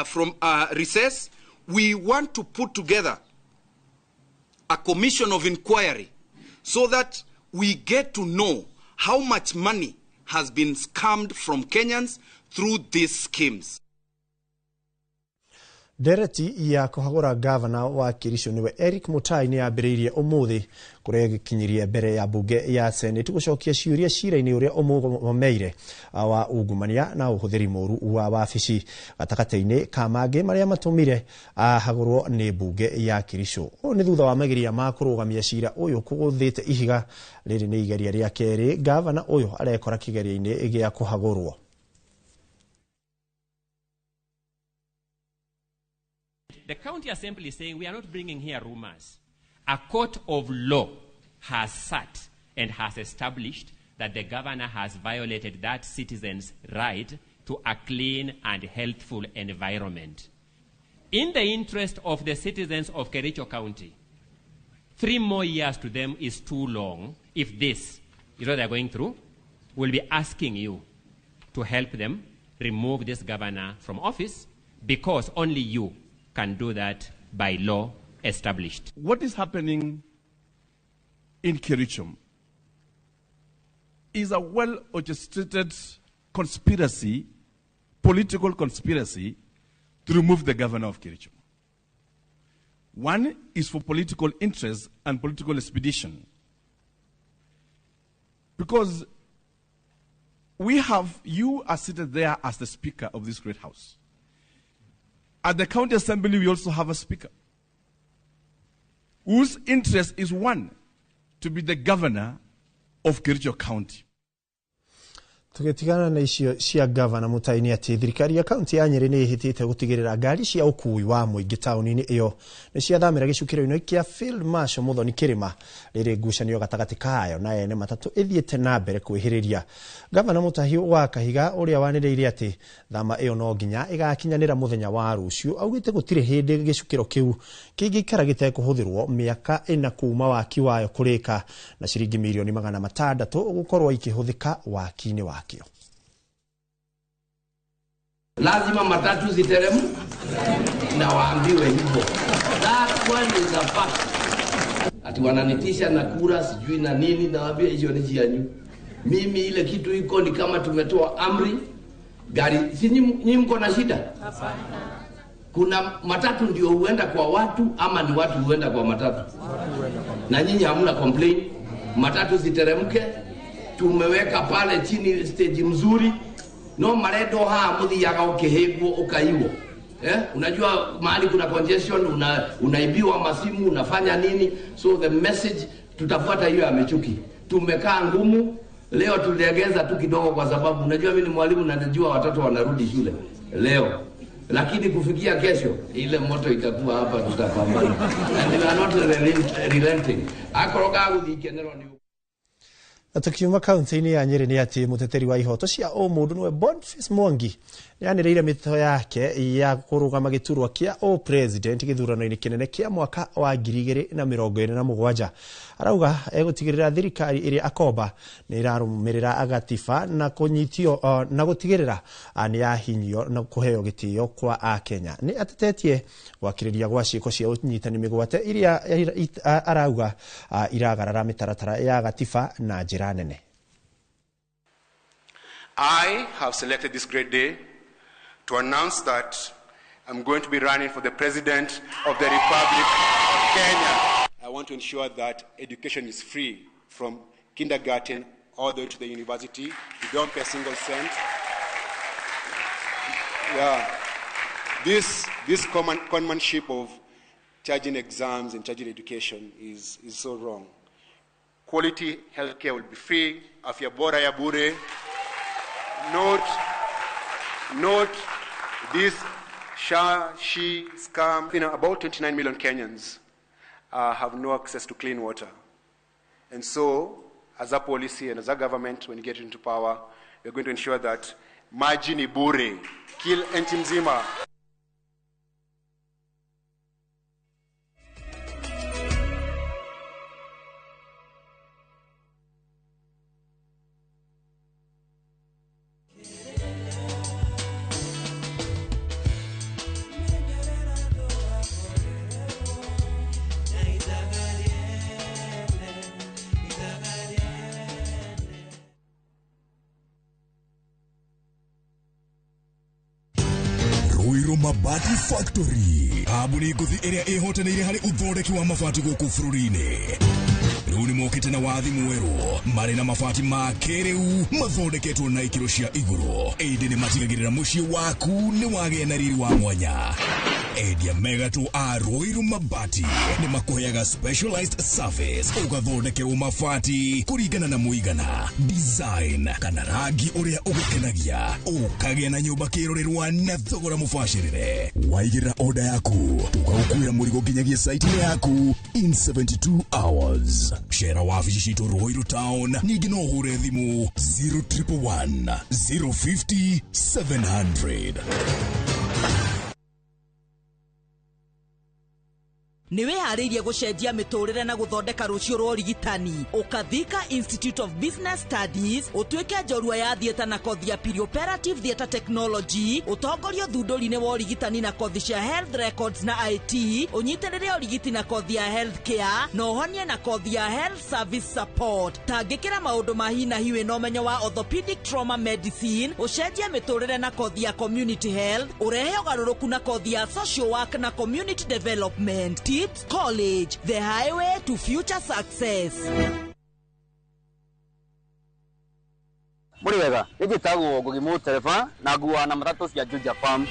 from recess, we want to put together a commission of inquiry so that we get to know how much money has been scammed from Kenyans through these schemes. Ndereti ya kũhagũra gavana wa Kericho nĩwe Eric Mutai nĩ yambĩrĩirie ũmũthĩ kũrĩa ĩgĩkinyirie mbere ya mbunge ya Senate gũcokia ciũria cira-inĩ ũrĩa ũmũgomeire wa ungumania na ũhũthĩri mũru wa wabici gatagatĩ-inĩ ka mangĩ marĩa matũmire ahagũrwo nĩ mbunge ya Kericho. Ũũ nĩ thutha wa mageria ma kũrũgamia cira ũyũ kũgũthĩte ihiga. Rĩrĩ nĩ igeria rĩa kerĩ gavana ũyũ arekora kĩgeria-inĩ gĩa kũhagũrwo. The county assembly is saying we are not bringing here rumors. A court of law has sat and has established that the governor has violated that citizen's right to a clean and healthful environment. In the interest of the citizens of Kericho County, 3 more years to them is too long. If this is what they're going through, we'll be asking you to help them remove this governor from office, because only you can do that by law established. What is happening in Kericho is a well-orchestrated conspiracy, political conspiracy, to remove the governor of Kericho. One is for political interest and political expedition. Because we have, you are seated there as the speaker of this great house. At the county assembly, we also have a speaker whose interest is one, to be the governor of Kericho County. Tũgĩtigana na icio cia gavana Mũtai nĩ atĩ thirikari ya kaunti ya Nyĩrĩ nĩ ĩhĩtĩte gũtigĩrĩra ngari cia ũkui wa mũingĩ taũni-inĩ ĩyo nĩ ciathamĩra gĩcukĩro-inĩ kĩa Field Marshal Muthoni Kĩrĩma rĩrĩ ngucanio gatagatĩ kayo na ene matatũ ĩthiĩte na mbere kwĩhĩrĩria. Gavana Mutahi wa Kahiga ũrĩa wanĩrĩire atĩ thama ĩyo no nginya ĩgakinyanĩra mũthenya wa rũciũ augĩte gũtirĩ hĩndĩ gĩcukĩro kĩu kĩngĩikara gĩtekũhũthĩrwo mĩaka ĩna kuma waki wayo kũrĩka na ciringi mirioni 600 gũkorwo ikĩhũthĩka waki-inĩ wakĩo. Lazima matatu ziteremu na waambiwe hivyo. That one is a fact. Ati wananitisha na kura sijui na nini, nawaambia hizo ni jianyu. Mimi ile kitu iko ni kama tumetoa amri gari, si nyinyi mko na shida? Hapana. Kuna matatu ndio huenda kwa watu ama ni watu huenda kwa matatu? Na nyinyi hamna complain. Matatu ziteremke. Tumeweka pale chini stage mzuri. No maredo ha muthiaga ukihigwo ukaiwo. Unajua mahali kuna congestion, unaibiwa masimu, unafanya nini? So the message tutafuata hiyo ya Michuki. Tumekaa ngumu leo, tuliegeza tu kidogo kwa sababu unajua mimi ni mwalimu na najua watoto wanarudi shule leo. Lakini kufikia kesho ile moto itakuwa hapa, tutapambana. And we are not relenting. Akoroga guthikenero ni. Na tukiuma kaunti-inĩ ya Nyĩrĩ nĩ atĩ mũteteri wa ihoto cia ũmũndũ nĩwe Boniface Mwangi nĩanĩrĩire mĩtho yake ya kũrũgama gĩturwa kĩa ũ-president gĩthurano-inĩ kĩnene kĩa mwaka wa 2027. Arauga egũtigĩrĩra thirikari ĩrĩa akomba nĩ ĩrarũmĩrĩra gatiba na kũnyitio na gũtigĩrĩra nĩ yahinyio na kũheo gĩtĩo kwa akenya. Nĩ atetetie gwakĩrĩria gwa ciĩko cia ũnyitani mĩgwate iria arauga iragarara mĩtaratara ya gatiba na njĩra nene. I have selected this great day to announce that I'm going to be running for the President of the Republic of Kenya. I want to ensure that education is free from kindergarten all the way to the university. You don't pay a single cent. Yeah. This conmanship of charging exams and charging education is so wrong. Quality healthcare will be free. Afya bora ya bure. Not this SHA, SHE scam. You know, about 29 million Kenyans have no access to clean water. And so, as a policy and as a government, when you get into power, we're going to ensure that maji ni bure. Kill nchi mzima. Mabati Factory kambuni ngũthi ĩrĩa ĩhotanĩire harĩ ũthondeki wa mabati gũkũ bũrũri-inĩ. Rĩu nĩ mokĩte na wathi mwerũ marĩ na mabati ma kĩrĩu mathondeketwo na ikĩro cia igũrũ, ĩndĩ nĩ matigagĩrĩra mũciĩ waku nĩ wagĩa na riri wa mwanya. Endia mega tu a Ruiru Mabati nĩ makũheaga specialized service ũgathondekerwo mabati kũringana na mũigana, design kana rangi ũrĩa ũgũkenagia, ũkagĩa na nyũmba kĩrorerwa na thogora mũbacĩrĩre. Waigĩrĩra order yaku tũgagũkuĩra mũrigo nginyagia site-inĩ yaku in 72 hours. Cera wabici citũ Ruiru Town, ningĩ no ũhũre thimũ 0111 050 700. Nĩ wĩharĩirie gũcenjia mĩtũrĩre na gũthondeka rũciũ rwa ũrigitani. Ũkathika Institute of Business Studies ũtuĩke njorua ya theatre na kothi ya perioperative theatre technology, ũtongorie ũthundũri-inĩ wa ũrigitani na kothi cia health records na IT, ũnyitĩrĩre ũrigiti na kothi ya health care na ũhonie na kothi ya health service support. Tangĩkĩra maũndũ ma hi na hi wĩna ũmenyo wa orthopedic trauma medicine, ũcenjie mĩtũrĩre na kothi ya community health, ũrehe ũgarũrũku na kothi ya social work na community development. College, the highway to future success. Muri wega, nĩnjĩtagwo Ngugi Mũtereba na nguaga na matatũ cia Juja Farm.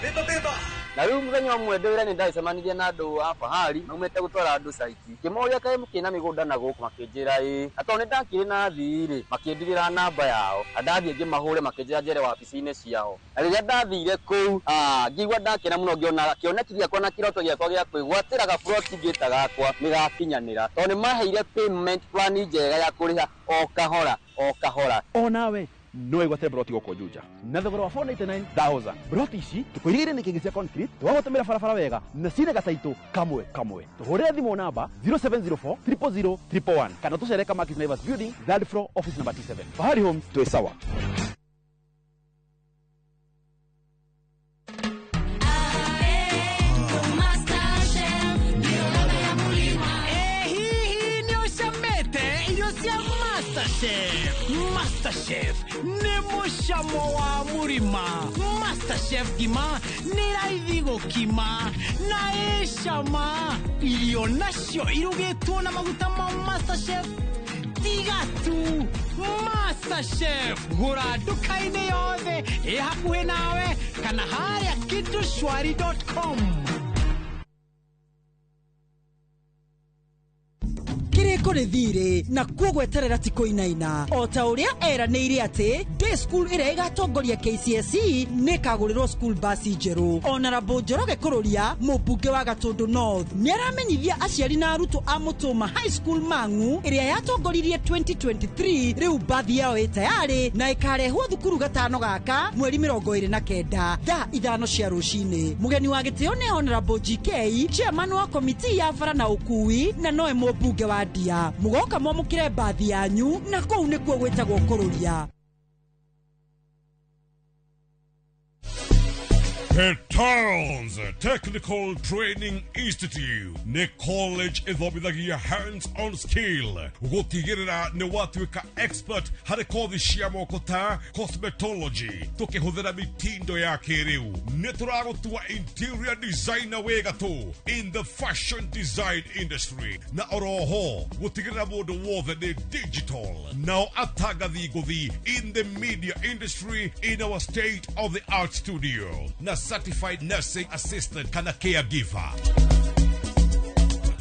Beba beba, Na rĩu mũthenya ũmwe ndĩ wĩra-inĩ ndagĩcemanirie na andũ a Fahari maumĩte gũtwara andũ site. Ngĩmoria kaĩ mũkĩrĩ na mĩgũnda na gũkũ, makĩnjĩra ĩĩ. Na tondũ nĩ ndakĩrĩ na athii rĩ, makĩndigĩra namba yao. Na ndathiĩ ngĩmahũre makĩnjĩra njere wabici-inĩ ciao. Na rĩrĩa ndathire kũu, ngĩigua ndakena mũno ngĩona kĩoneki gĩakwa na kĩroto gĩakwa gĩa kwĩgwatĩra gaburoti ngĩta gakwa nĩ gakinyanĩra. Tondũ nĩ maheire payment plan njega ya kũrĩha o kahora o kahora. Onawe no wĩgwatĩre broti gũkũ Juja na thogora wa 499,000. Broti ici tũkũirigĩire nĩ kĩngĩ cia concrete, tũgagũtũmĩra barabara wega na cina gacaitũ kamwe kamwe. Tũhũrĩre thimũ namba 0704 000 111 kana tũcere Kamakis Naivas Building, third floor, office number T7. Fahari Homes, twĩ sawa. Hihi nĩ ũcamĩte irio cia MasterChef? MasterChef nĩ mũcamo wa mũrima. MasterChef ngima nĩ raithi gũkima na ĩcama. Irio nacio irugĩtwo na maguta ma MasterChef tiga tu. MasterChef gũra nduka-inĩ yothe ĩ hakuhĩ nawe kana harĩa kitushwari.com. Kĩrĩko nĩ thirĩ na kuo gweterera ti kũinaina o ta ũrĩa eranĩire atĩ day school ĩrĩa ĩgatongoria KCSE nĩ ĩkagũrĩrwo school bus njerũ. Honorable Njoroge Kũrũria, mũmbunge wa Gatũndũ North, nĩ aramenyithia aciari na arutwo a Mũtũma High School Mang'u ĩrĩa yatongoririe 2023 rĩu bathi yao ĩ tayarĩ na ĩkarehwo thukuru gatano gaka mweri 29 thaa 5 cia rũcinĩ. Mũgeni wa gĩtĩo nĩ Honorable GK, chairman wa komiti ya bara na ũkui na nowe mũmbunge wa Ndia. Mũgoka mwamũkĩre bathi yanyu na kũu nĩkuo gwĩtagwo Kũrũria. The Towns Technical Training Institute nĩ college ĩthomithagia hands-on skill gũtigĩrĩra nĩ watuĩka expert harĩ kothi cia moko ta cosmetology tũkĩhũthĩra mitindo ya kĩrĩu. Nĩ tũragũtua interior designer wĩ gatũ in the fashion design industry na oroho gũtigĩrĩra mũndũ wothe nĩ digital nao atangathi ngũthi in the media industry in our state of the art studio na certified nursing assistant kana caregiver.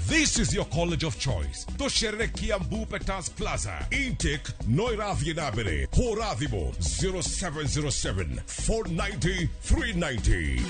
This is your college of choice. Tũcerere Kiambu Peters Plaza. Intake no ĩrathiĩ na mbere. Hũra thimũ 0707 490 390.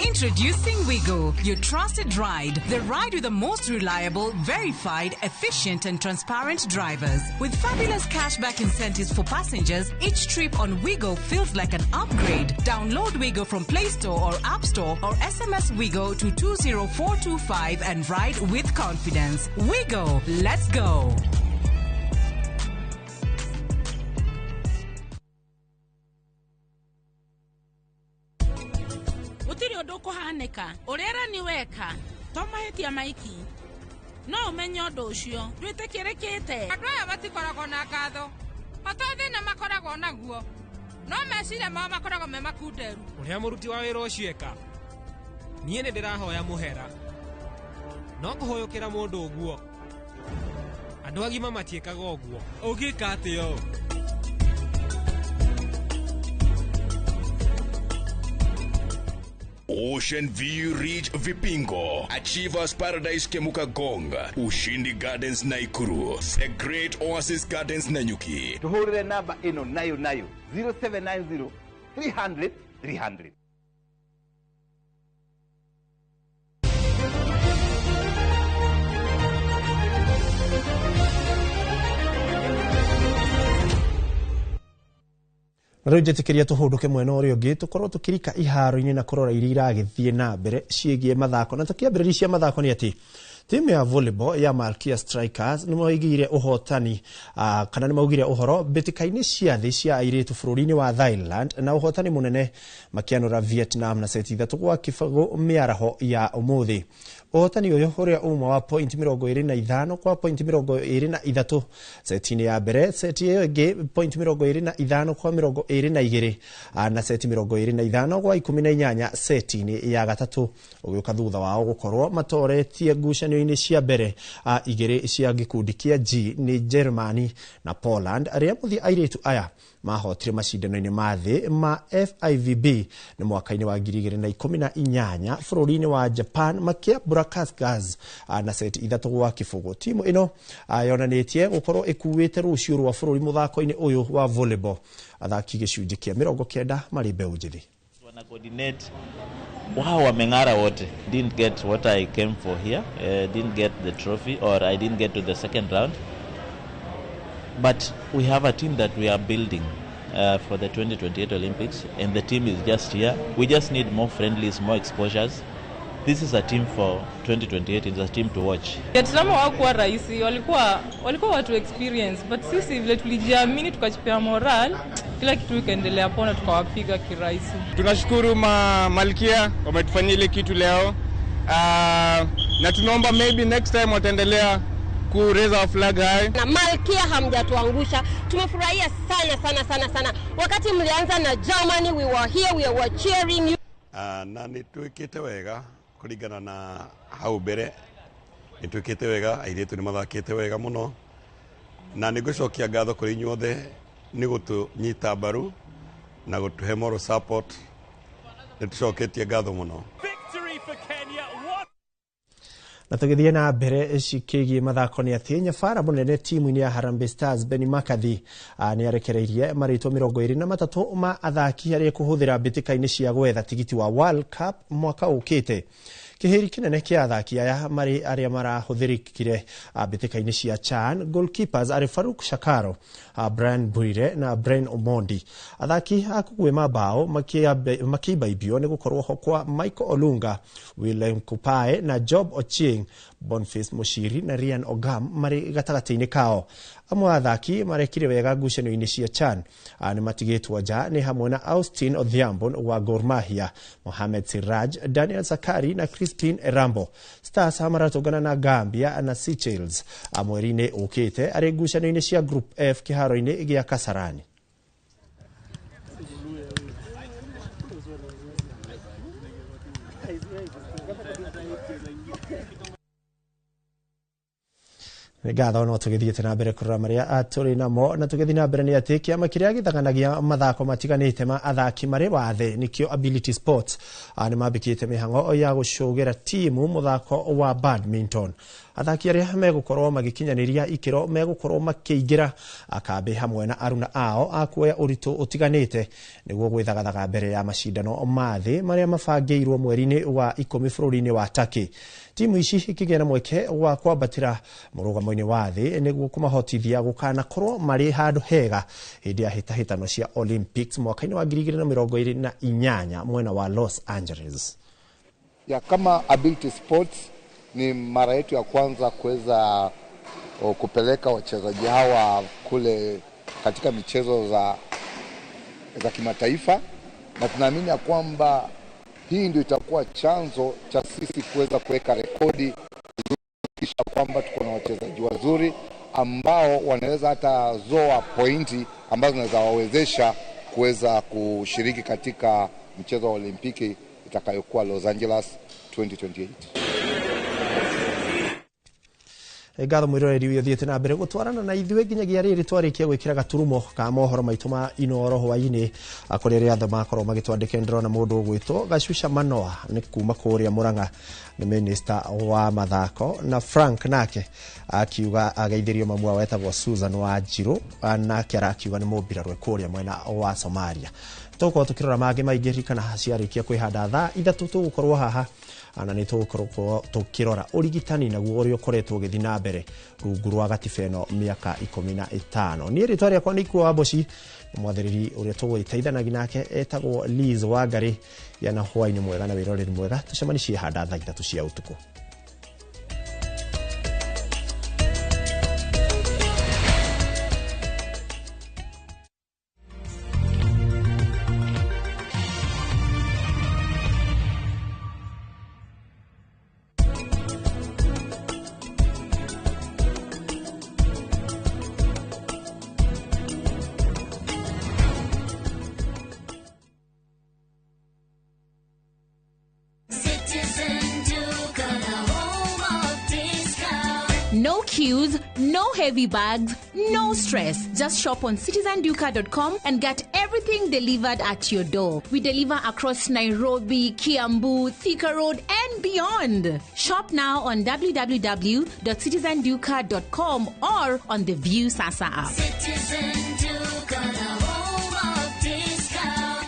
Introducing Wigo, your trusted ride. The ride with the most reliable, verified, efficient and transparent drivers. With fabulous cashback incentives for passengers, each trip on Wigo feels like an upgrade. Download Wigo from Play Store or App Store or SMS Wigo to 20425 and ride with confidence. Wigo, let's go. Gũtirĩ ũndũ ũkũhanĩka ũrĩa ni weka to mahĩtia maiki no ũmenye ũndũ ũcio ndwĩtĩkĩrĩkĩte. Andũ aya matikoragwo na ngatho o to thĩna makoragwo naguo no meciria mao makoragwo me makunderu. Ũrĩa mũruti wa wĩra ũcio eka, niĩ nĩ ndĩrahoya mũhera no ngũhũyũkĩra mũndũ ũguo. Andũ agima matiĩkaga ũguo. Ũngĩka atĩa ũũ? Ocean View Ridge Vipingo, Achievers Paradise Kemuka Gonga, Ushindi Gardens Naikuru, The Great Oasis Gardens Nanyuki. Tuhurire namba ĩno nayo nayo 0790 300 300. Na rĩu njĩtĩkĩria tũhũndũke mwena ũrĩa ũngĩ tũkorwo tũkĩrika iharo-inĩ na kũrora iria iragĩthiĩ na mbere ciĩgiĩ mathako. Na tũkĩambĩrĩria cia mathako nĩ atĩ timu ya volleyball ya Malkia Strikers nĩ maigire ũhotani kana nĩ maugire ũhoro mbĩtĩka-inĩ cia thĩ cia airĩtu bũrũri-inĩ wa Thailand na ũhotani mũnene makĩanũra Vietnam na seti 3-0 mĩaraho ya ũmũthĩ. Ũhotani ũyũ ũrĩa uma wa point 25 kwa point 23 seti-inĩ ya mbere, seti ĩyo ĩngĩ point 25 kwa 22 na seti 25 kwa 18 seti-inĩ ya gatatũ, ũgĩũka thutha wao gũkorwo matoretie ngucanio ngucanio-inĩ cia mbere igĩrĩ cia gĩkundi kĩa G nĩ Germany na Poland, arĩa mũthia airĩtu aya mahotire macindano-inĩ ma thĩ ma FIVB nĩ mwaka-inĩ wa 2018 bũrũri-inĩ wa Japan makĩambũra Kazakhstan na seti 3-0. Timu ĩno yonanĩtie gũkorwo ĩkuĩte rũciũ rwa bũrũri mũthako-inĩ ũyũ wa volleyball. Athaki gĩcunjĩ kĩa 90 marĩ mbeũ njĩthĩ. Wana coordinate wao, wameng'ara wote. Didn't get what I came for here. Didn't get the trophy, or I didn't get to the second round, but we have a team that we are building for the 2028 Olympics, and the team is just here. We just need more friendlies, more exposures. This is a team for 2028. It's a team to watch. Vietnam hawakuwa rahisi, walikuwa watu experience, but sisi vile tulijiamini tukajipea moral, kila kitu ikaendelea pona, tukawapiga kirahisi. Tunashukuru Malkia wametufanyia ile kitu leo, na tunaomba maybe next time wataendelea ku raise our flag high. Na Malkia hamjatuangusha, tumefurahia sana sana sana sana. Wakati mlianza na Germany, we were here, we were cheering you. Na nĩtwĩkĩte wega kũringana na hau mbere, nĩtwĩkĩte wega, airĩtu nĩ mathakĩte wega mũno, na nĩngũcokia ngatho kũrĩ inyuothe nĩ gũtũnyita mbaru na gũtũhe moral support. Nĩtũcoketie ngatho mũno. Na tũgĩthiĩ na mbere cikĩgiĩ mathako nĩ atĩ nyabara mũnene timu-inĩ ya Harambee Stars Benny McCarthy nĩ arekereirie marĩtwa 23 ma athaki arĩa kũhũthĩra mbĩtĩka-inĩ cia gwetha tigiti wa World Cup mwaka ũkĩte. Kĩhĩri kĩnene kĩa athaki aya marĩ arĩa marahũthĩrĩkire mbĩtĩka-inĩ cia CHAN, goalkeepers arĩ Faruk Shakaro, Brian Bwire na Brian Omondi. Athaki a kũguĩma mbaũ makĩimbaibio nĩ gũkorwo ho kwa Michael Olunga, Willem Kupae na Job Ochieng, Boniface Mushiri na Ryan Ogam marĩ gatagatĩ-inĩ kao. Amwe a athaki marekire wega ngucanio-inĩ cia CHAN nĩ matigĩtwo nja nĩ hamwe na Austin Odhiambo wa Gor Mahia, Mohamed Siraj, Daniel Sakari na Christine Erambo. Stars maratũngana na Gambia na Seychelles mweri-inĩ ũkĩte arĩ ngucanio-inĩ cia Group F kĩharo-inĩ gĩa Kasarani. Ngatho no tũgĩthiĩte na mbere kũrora marĩa tũrĩ namo, na tũgĩthiĩ na mbere nĩ atĩ kĩama kĩrĩa gĩthaganagia mathako matiganĩte ma athaki marĩ wathe nĩkĩo Ability Sports nĩ mambĩkĩte mĩhang'o ya gũcũgĩra timu mũthako wa badminton. Athaki arĩa megũkorwo magĩkinyanĩria ikĩro megũkorwo makĩingĩra kambĩ hamwe na aruna ao a kuoya ũritũ ũtiganĩte nĩguo gwĩthagathaga mbere ya macindano ma thĩ marĩa mabangĩirwo mweri-inĩ wa 10 bũrũri-inĩ wa Turkey. Timu ici ikĩgĩa na mweke wa kwambatĩra mũrũgamo-inĩ wa thĩ nĩguo kũmahotithia gũkanakorwo marĩ handũ hega hĩndĩ ya hĩtahĩtano cia Olympics mwaka-inĩ wa 2028 mwena wa Los Angeles. Ya kama Ability Sports ni mara yetu ya kwanza kuweza kupeleka wachezaji hawa kule katika michezo za kimataifa, na tunaamini ya kwamba hii ndio itakuwa chanzo cha sisi kuweza kuweka rekodi, kisha kwamba tuko na wachezaji wazuri ambao wanaweza hata zoa pointi ambazo zinaweza wawezesha kuweza kushiriki katika mchezo wa Olimpiki itakayokuwa Los Angeles 2028. Ngatho mwiroreri uyu thiete na mbere gutwarana na ithuĩ nginyagia rĩrĩ twarĩkia gwĩkĩra gaturumo ka mohoro maitũ ma Inooro hwaĩ-inĩ kũrĩ arĩa othe makorwo magĩtwandĩkĩra. Ndĩrona mũndũ ũgwĩtwo Gacuca Manoa nĩ kuma kũrĩa Murang'a, nĩ minister wa mathako, na Frank nake akiuga ageithĩrio mamu wao etagwo Susan Wanjiru, nake arakiuga nĩ mũmbirarũ kũrĩa mwena wa Somalia. Tũgũkorwo tũkĩrora mangĩ maingĩ ririkana ciarĩkia kwĩhanda thaa 3 tũgũkorwo haha na nĩ tũgũkorwo tũkĩrora ũrigitani naguo ũrĩa ũkoretwo ũgĩthiĩ na mbere rungu rwa gatiba ĩno mĩaka 15. Niĩ rĩtwa rĩakwa nĩ Ikuo Wamboci, mwathĩrĩri ũrĩa tũgũgĩteithanagia nake etagwo Liz Wangari. Yana hwaĩ-inĩ mwega na wĩroreri mwega, tũcemanie handa thaa 3 cia ũtukũ. Citizen Duka. No queues, no heavy bags, no stress. Just shop on citizenduka.com and get everything delivered at your door. We deliver across Nairobi, Kiambu, Thika Road, and beyond. Shop now on www.citizenduka.com or on the View Sasa app. Citizen Duka, the home of discount.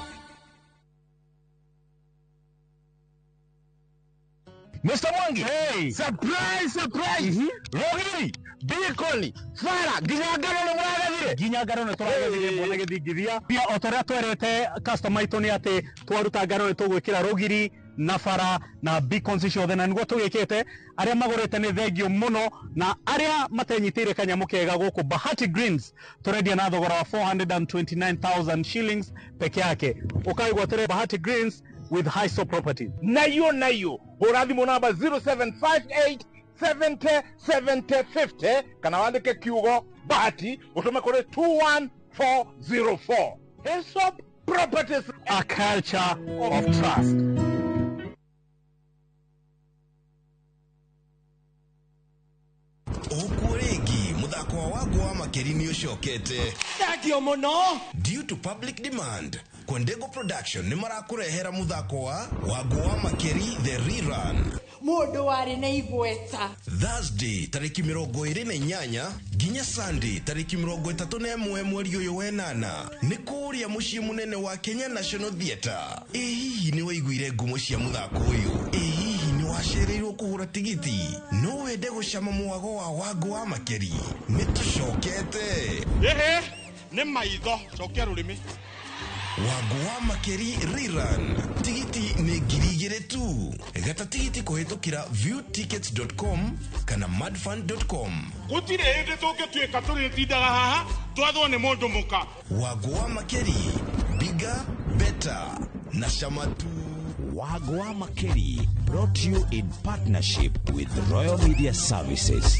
Mr. Mwangi. Hey. Surprise, surprise. Rogiri, Bikoli, Fara, nginya ngano nĩ mũragethire. Nginya ngano nĩ tũragethire mwana gĩthingithia. Pia o ta ũrĩa twerete customer aitũ nĩ atĩ twaruta ngano nĩ tũgwĩkĩra rũgiri na bara na beacons ciothe na nĩguo tũgĩkĩte. Arĩa magũrĩte nĩ thengio mũno, na arĩa matenyitĩire kanyamũ kega gũkũ Bahati Greens tũrendia na thogora wa 429,000 shillings peke yake. Ũkaigwatĩre Bahati Greens with Hiso Properties. Nayo nayo hũra thimũ namba 0758 70 70 50 kana wandĩke kiugo Bahati ũtũme kũrĩ 21404. Hillsop Properties, a culture of trust. Ũkuo rĩngĩ mũthako wa Wangũ wa Makeri nĩ ũcokete. Thengio mũno. Due to public demand, Kwendego Production nĩ marakũrehera mũthako wa Wangũ wa Makeri The Rerun. Mũndũ warĩ na igweta. Thursday tarĩki 28 nginya Sunday tarĩki 31 mweri ũyũ wenana nĩ kũrĩa mũciĩ mũnene wa Kenya National Theatre. Ĩ hihi nĩ waiguire ngumo cia mũthako ũyũ? Ĩ hihi nĩ wacereirwo kũgũra tigiti? No wende gũcama mwago wa Wangũ wa Makeri? Nĩ tũcokete. Ĩhĩ, nĩ maitho, cokia rũrĩmĩ. Wangũ wa Makeri Rerun. Tigiti nĩ 2,000 tu. Gata tigiti kũhĩtũkĩra viewtickets.com kana madfund.com. Gũtirĩ hĩndĩ tũngĩtuĩka tũrĩtindaga haha twathwo nĩ mũndũ mũka. Wangũ wa Makeri, bigger, better na chama tu. Wangũ wa Makeri brought to you in partnership with Royal Media Services.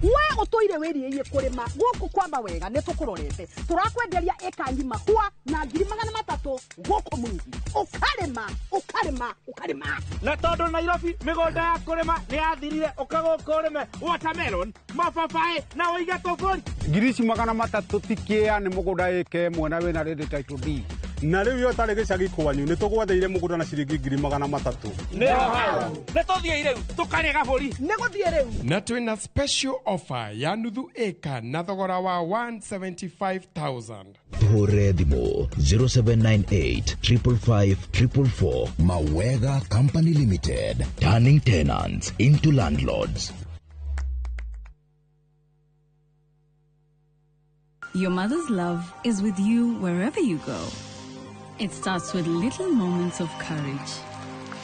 We ũtũire wĩrirĩirie kũrĩma gũkũ kwamba wega nĩ tũkũrorete tũrakwenderia ĩka ng'ima kwa na 300,000 gũkũ Mwingi ũkarĩma ũkarĩma ũkarĩma. Na tondũ Nairobi mĩgũnda ya kũrĩma nĩ yathirire, ũka gũkũ ũrĩme watermelon, mababaĩ na ũige tũbũri. 300,000 ti kĩa nĩ mũgũnda ĩka ĩmwe na wĩna ready title deed. Na rĩu yo tarĩ gĩcagi kwanyu nĩ tũgwathĩire mũgũnda na ciringi 300,000. Nĩho hau nĩ tũthiĩ rĩu tũkarĩe gabũri. Nĩ gũthiĩ rĩu. Na twĩna special offer ya nuthu ĩka na thogora wa 175,000. Hũre thimũ 0798 555 444. Mawega Company Limited, turning tenants into landlords. Your mother's love is with you wherever you go. It starts with little moments of courage,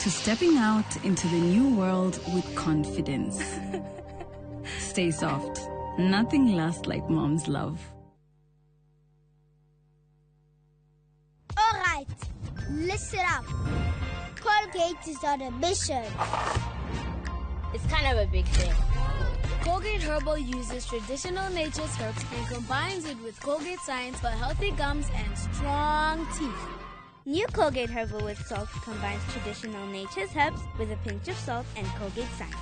to stepping out into the new world with confidence. Stay soft. Nothing lasts like mom's love. All right, listen up. Colgate is on a mission. It's kind of a big thing. Colgate Herbal uses traditional nature's herbs and combines it with Colgate science for healthy gums and strong teeth. New Colgate Herbal with Salt combines traditional nature's herbs with a pinch of salt and Colgate science.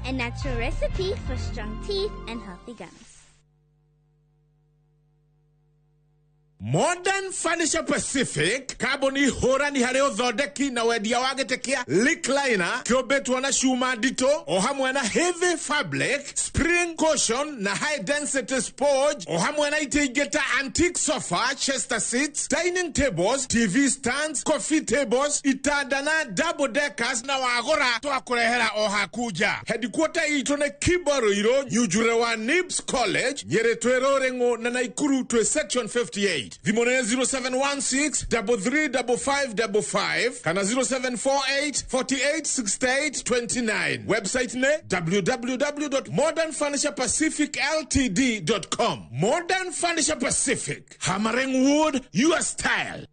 A natural recipe for strong teeth and healthy gums. Modern Furniture Pacific kambuni hũrani harĩ ũthondeki na wendia wa gĩtĩ kĩa recliner kĩũmbĩtwo na cuma nditũ o hamwe na heavy fabric, spring cushion na high density sponge o hamwe na itĩ ingĩ ta antique sofa, chester seats, dining tables, TV stands, coffee tables, itanda na double deckers na wagũra twakũrehera o haku nja. Headquarter itũ nĩ Kibo Ruiru, Nyunjure wa Nibs College, Nyĩrĩ twĩ Rũrĩng'ũ na Naikuru twĩ section 58. Thimũ nĩ 0716 335555 kana 0748 48 68 29. Website nĩ www.modernfurniturepacificltd.com. Modern Furniture Pacific, hammering wood, your style.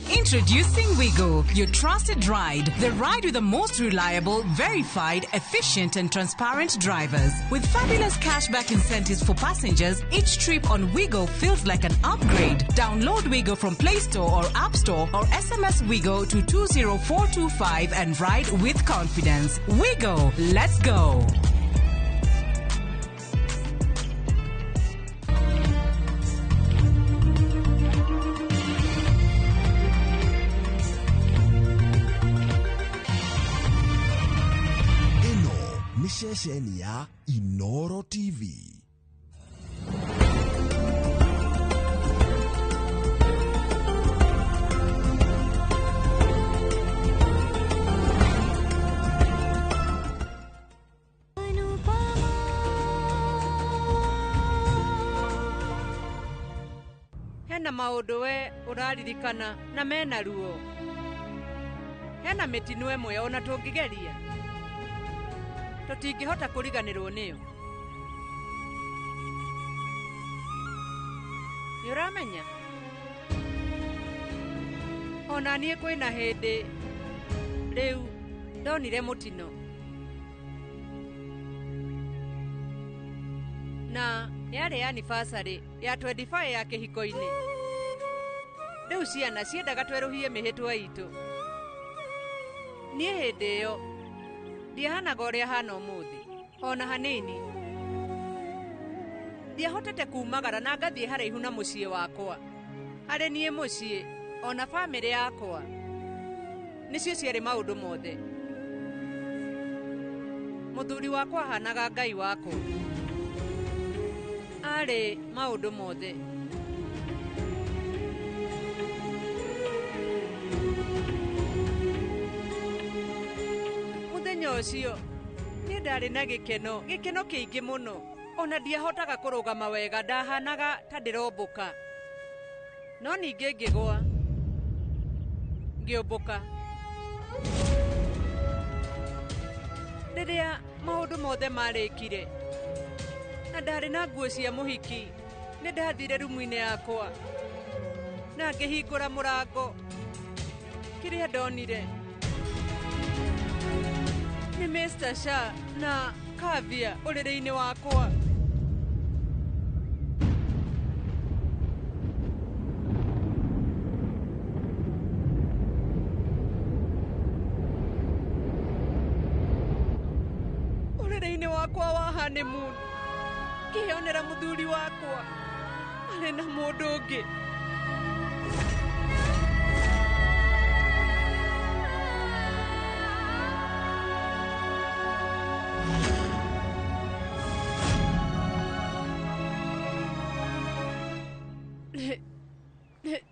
Introducing Wigo, your trusted ride. The ride with the most reliable, verified, efficient, and transparent drivers. With fabulous cashback incentives for passengers, each trip on Wigo feels like an upgrade. Download Wigo from Play Store or App Store or SMS Wigo to 20425 and ride with confidence. Wigo, let's go. Ĩno nĩ ceceni ya Inoro TV. Hena maũndũ we ũraririkana na mena ruo. Hena mĩtino ĩmwe ona tũngĩgeria tũtingĩhota kũriganĩrwo nĩyo. Nĩ ũramenya ona niĩ kwĩna hĩndĩ rĩu ndonire mũtino na yarĩ anniversary ya 25 ya kĩhiko-inĩ. Rĩu ciana ciendaga twerũhie mĩhĩtwa itũ. Niĩ hĩndĩ ĩyo ndiahanaga ũrĩa hana ũmũthĩ ona hanini. Ndiahotete kumagara na ngathiĩ haraihu na mũciĩ wakwa. Harĩ niĩ mũciĩ ona bamĩrĩ yakwa nĩcio ciarĩ maũndũ mothe. Mũthuri wakwa ahanaga Ngai wakwa, arĩ maũndũ mothe. Mũthenya ũcio niĩ ndarĩ na gĩkeno, gĩkeno kĩingĩ mũno. Ona ndiahotaga kũrũgama wega, ndahanaga ta ndĩrombũka. No ningĩ ngĩgũa, ngĩũmbũka. Rĩrĩa maũndũ mothe marĩkire na ndarĩ na nguo cia mũhiki, nĩ ndathire rumu-inĩ yakwa na ngĩhingũra mũrango. Kĩrĩa ndonire nĩ Mr. Shah na Kavya ũrĩrĩ-inĩ wakwa. Ũrĩrĩ-inĩ wakwa wa honeymoon ngĩonera mũthuri wakwa arĩ na mũndũ ũngĩ.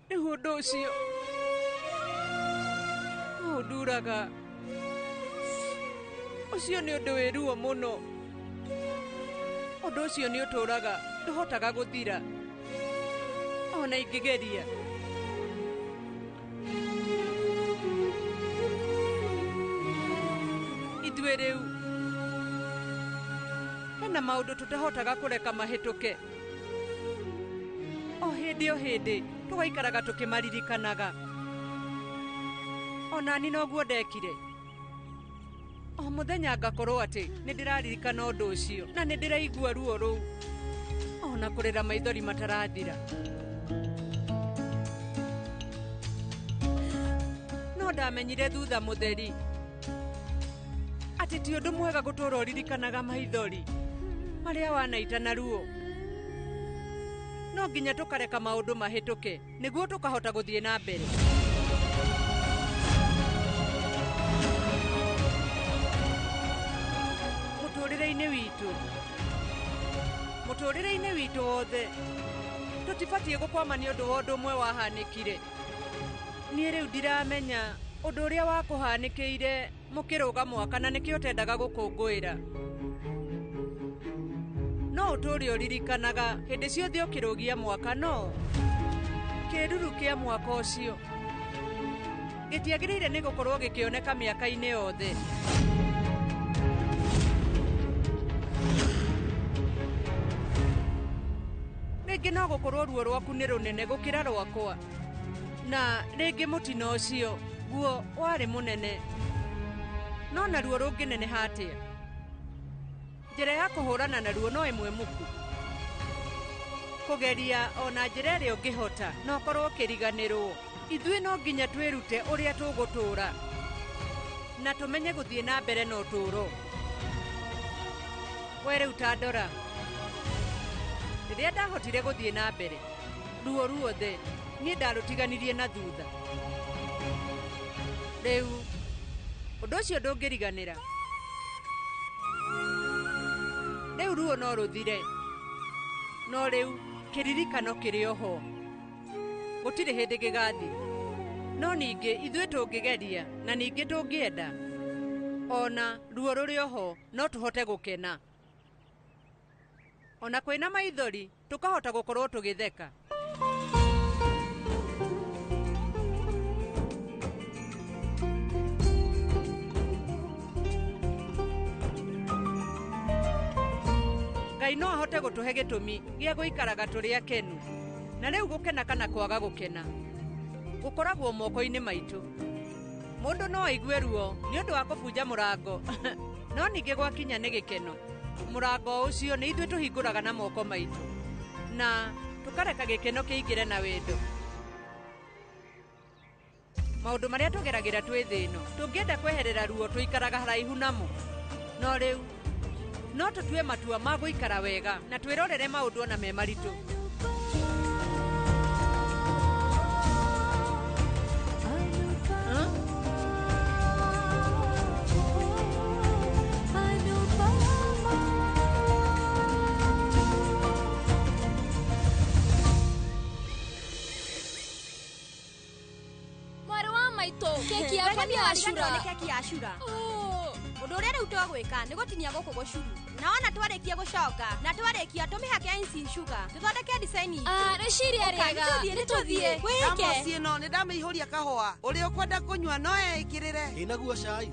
Rĩu ũndũ ũcio no ũnduraga. Ũcio nĩ ũndũ wĩ ruo mũno. Ũndũ ũcio nĩ ũtũraga, ndũhotaga gũthira ona ingĩgeria. Ithuĩ rĩu hena maũndũ tũtahotaga kũreka mahĩtũke. O hĩndĩ o hĩndĩ tũgaikaraga tũkĩmaririkanaga. Ona niĩ noguo ndekire. O mũthenya ngakorwo atĩ nĩ ndĩraririkana ũndũ ũcio na nĩ ndĩraigua ruo rũu ona kũrĩra maithori matarathira. No ndamenyire thutha mũtheri atĩ ti ũndũ mwega gũtũra ũririkanaga maithori marĩa wanaita na ruo. No nginya tũkareka maũndũ mahĩtũke nĩguo tũkahota gũthiĩ na mbere. Mũtũrĩre-inĩ witũ, mũtũrĩre-inĩ witũ wothe tũtibatiĩ gũkwama nĩ ũndũ wa ũndũ ũmwe wahanĩkire. Niĩ rĩu ndiramenya ũndũ ũrĩa wakũhanĩkĩire mũkĩrũga mwaka na nĩkĩo ũtendaga gũkũngũĩra. No ũtũre ũririkanaga hĩndĩ ciothe ũkĩrũgia mwaka, no kĩruru kĩa mwaka ũcio gĩtiagĩrĩire nĩ gũkorwo gĩkĩoneka mĩaka-inĩ yothe. Rĩngĩ no gũkorwo ruo rwaku nĩ rũnene gũkĩra rwakwa, Na rĩngĩ mũtino ũcio guo warĩ mũnene. No naruo rũngĩneneha atĩa? Njĩra ya kũhũrana naruo no ĩmwe muku. Kũgeria ona njĩra ĩrĩa ũngĩhota no ũkorwo ũkĩriganĩrwo. Ithuĩ no nginya twĩrute ũrĩa tũgũtũũra na tũmenye gũthiĩ na mbere na ũtũũro. We rĩu ta ndora, rĩrĩa ndahotire gũthiĩ na mbere, ruo ruothe niĩ ndarũtiganirie na thutha. Rĩu ũndũ ũcio ndũngĩriganĩra. Rĩu ruo no rũthire, no rĩu kĩririkano kĩrĩ oho. Gũtirĩ hĩndĩ gĩgathira. No ningĩ ithuĩ tũngĩgeria na ningĩ tũngĩenda, ona ruo rũrĩ oho no tũhote gũkena. Ona kwĩna maithori tũkahota gũkorwo tũgĩtheka. Ngai no ahote gũtũhe gĩtũmi gĩa gũikaraga tũrĩ akenu. Na rĩu gũkena kana kwaga gũkena gũkoragwo moko-inĩ maitũ. Mũndũ no aigue ruo nĩ ũndũ wa kũbunja mũrango, no ningĩ gwakinya nĩ gĩkeno. Mũrango ũcio nĩ ithuĩ tũhingũraga na moko maitũ na tũkareka gĩkeno kĩingĩre na wendo. Maũndũ marĩa tũgeragĩra twĩ thĩ ĩno tũngĩenda kweherera ruo tũikaraga haraihu namo. No rĩu no tũtue matua ma gũikara wega na twĩrorere maũndũ ona me maritũ. Mwarĩ wa maitũ, keki yakwa nĩ yacura. Nĩ keki yacura. Ũndũ ũrĩa rĩu twagwĩka nĩ gũtinia gũkũ gũcuru. Na wona twarĩkia gũconga na twarĩkia tũmĩhake icing sugar tũthondeke design itũ. Ah, rĩciria rĩega. Nĩ tũthiĩ. Wĩke. Thamosi ĩno nĩ ndamĩihũria kahũa. Ũrĩa ũkwenda kũnyua no eĩkĩrĩre. Ĩnaguo cai.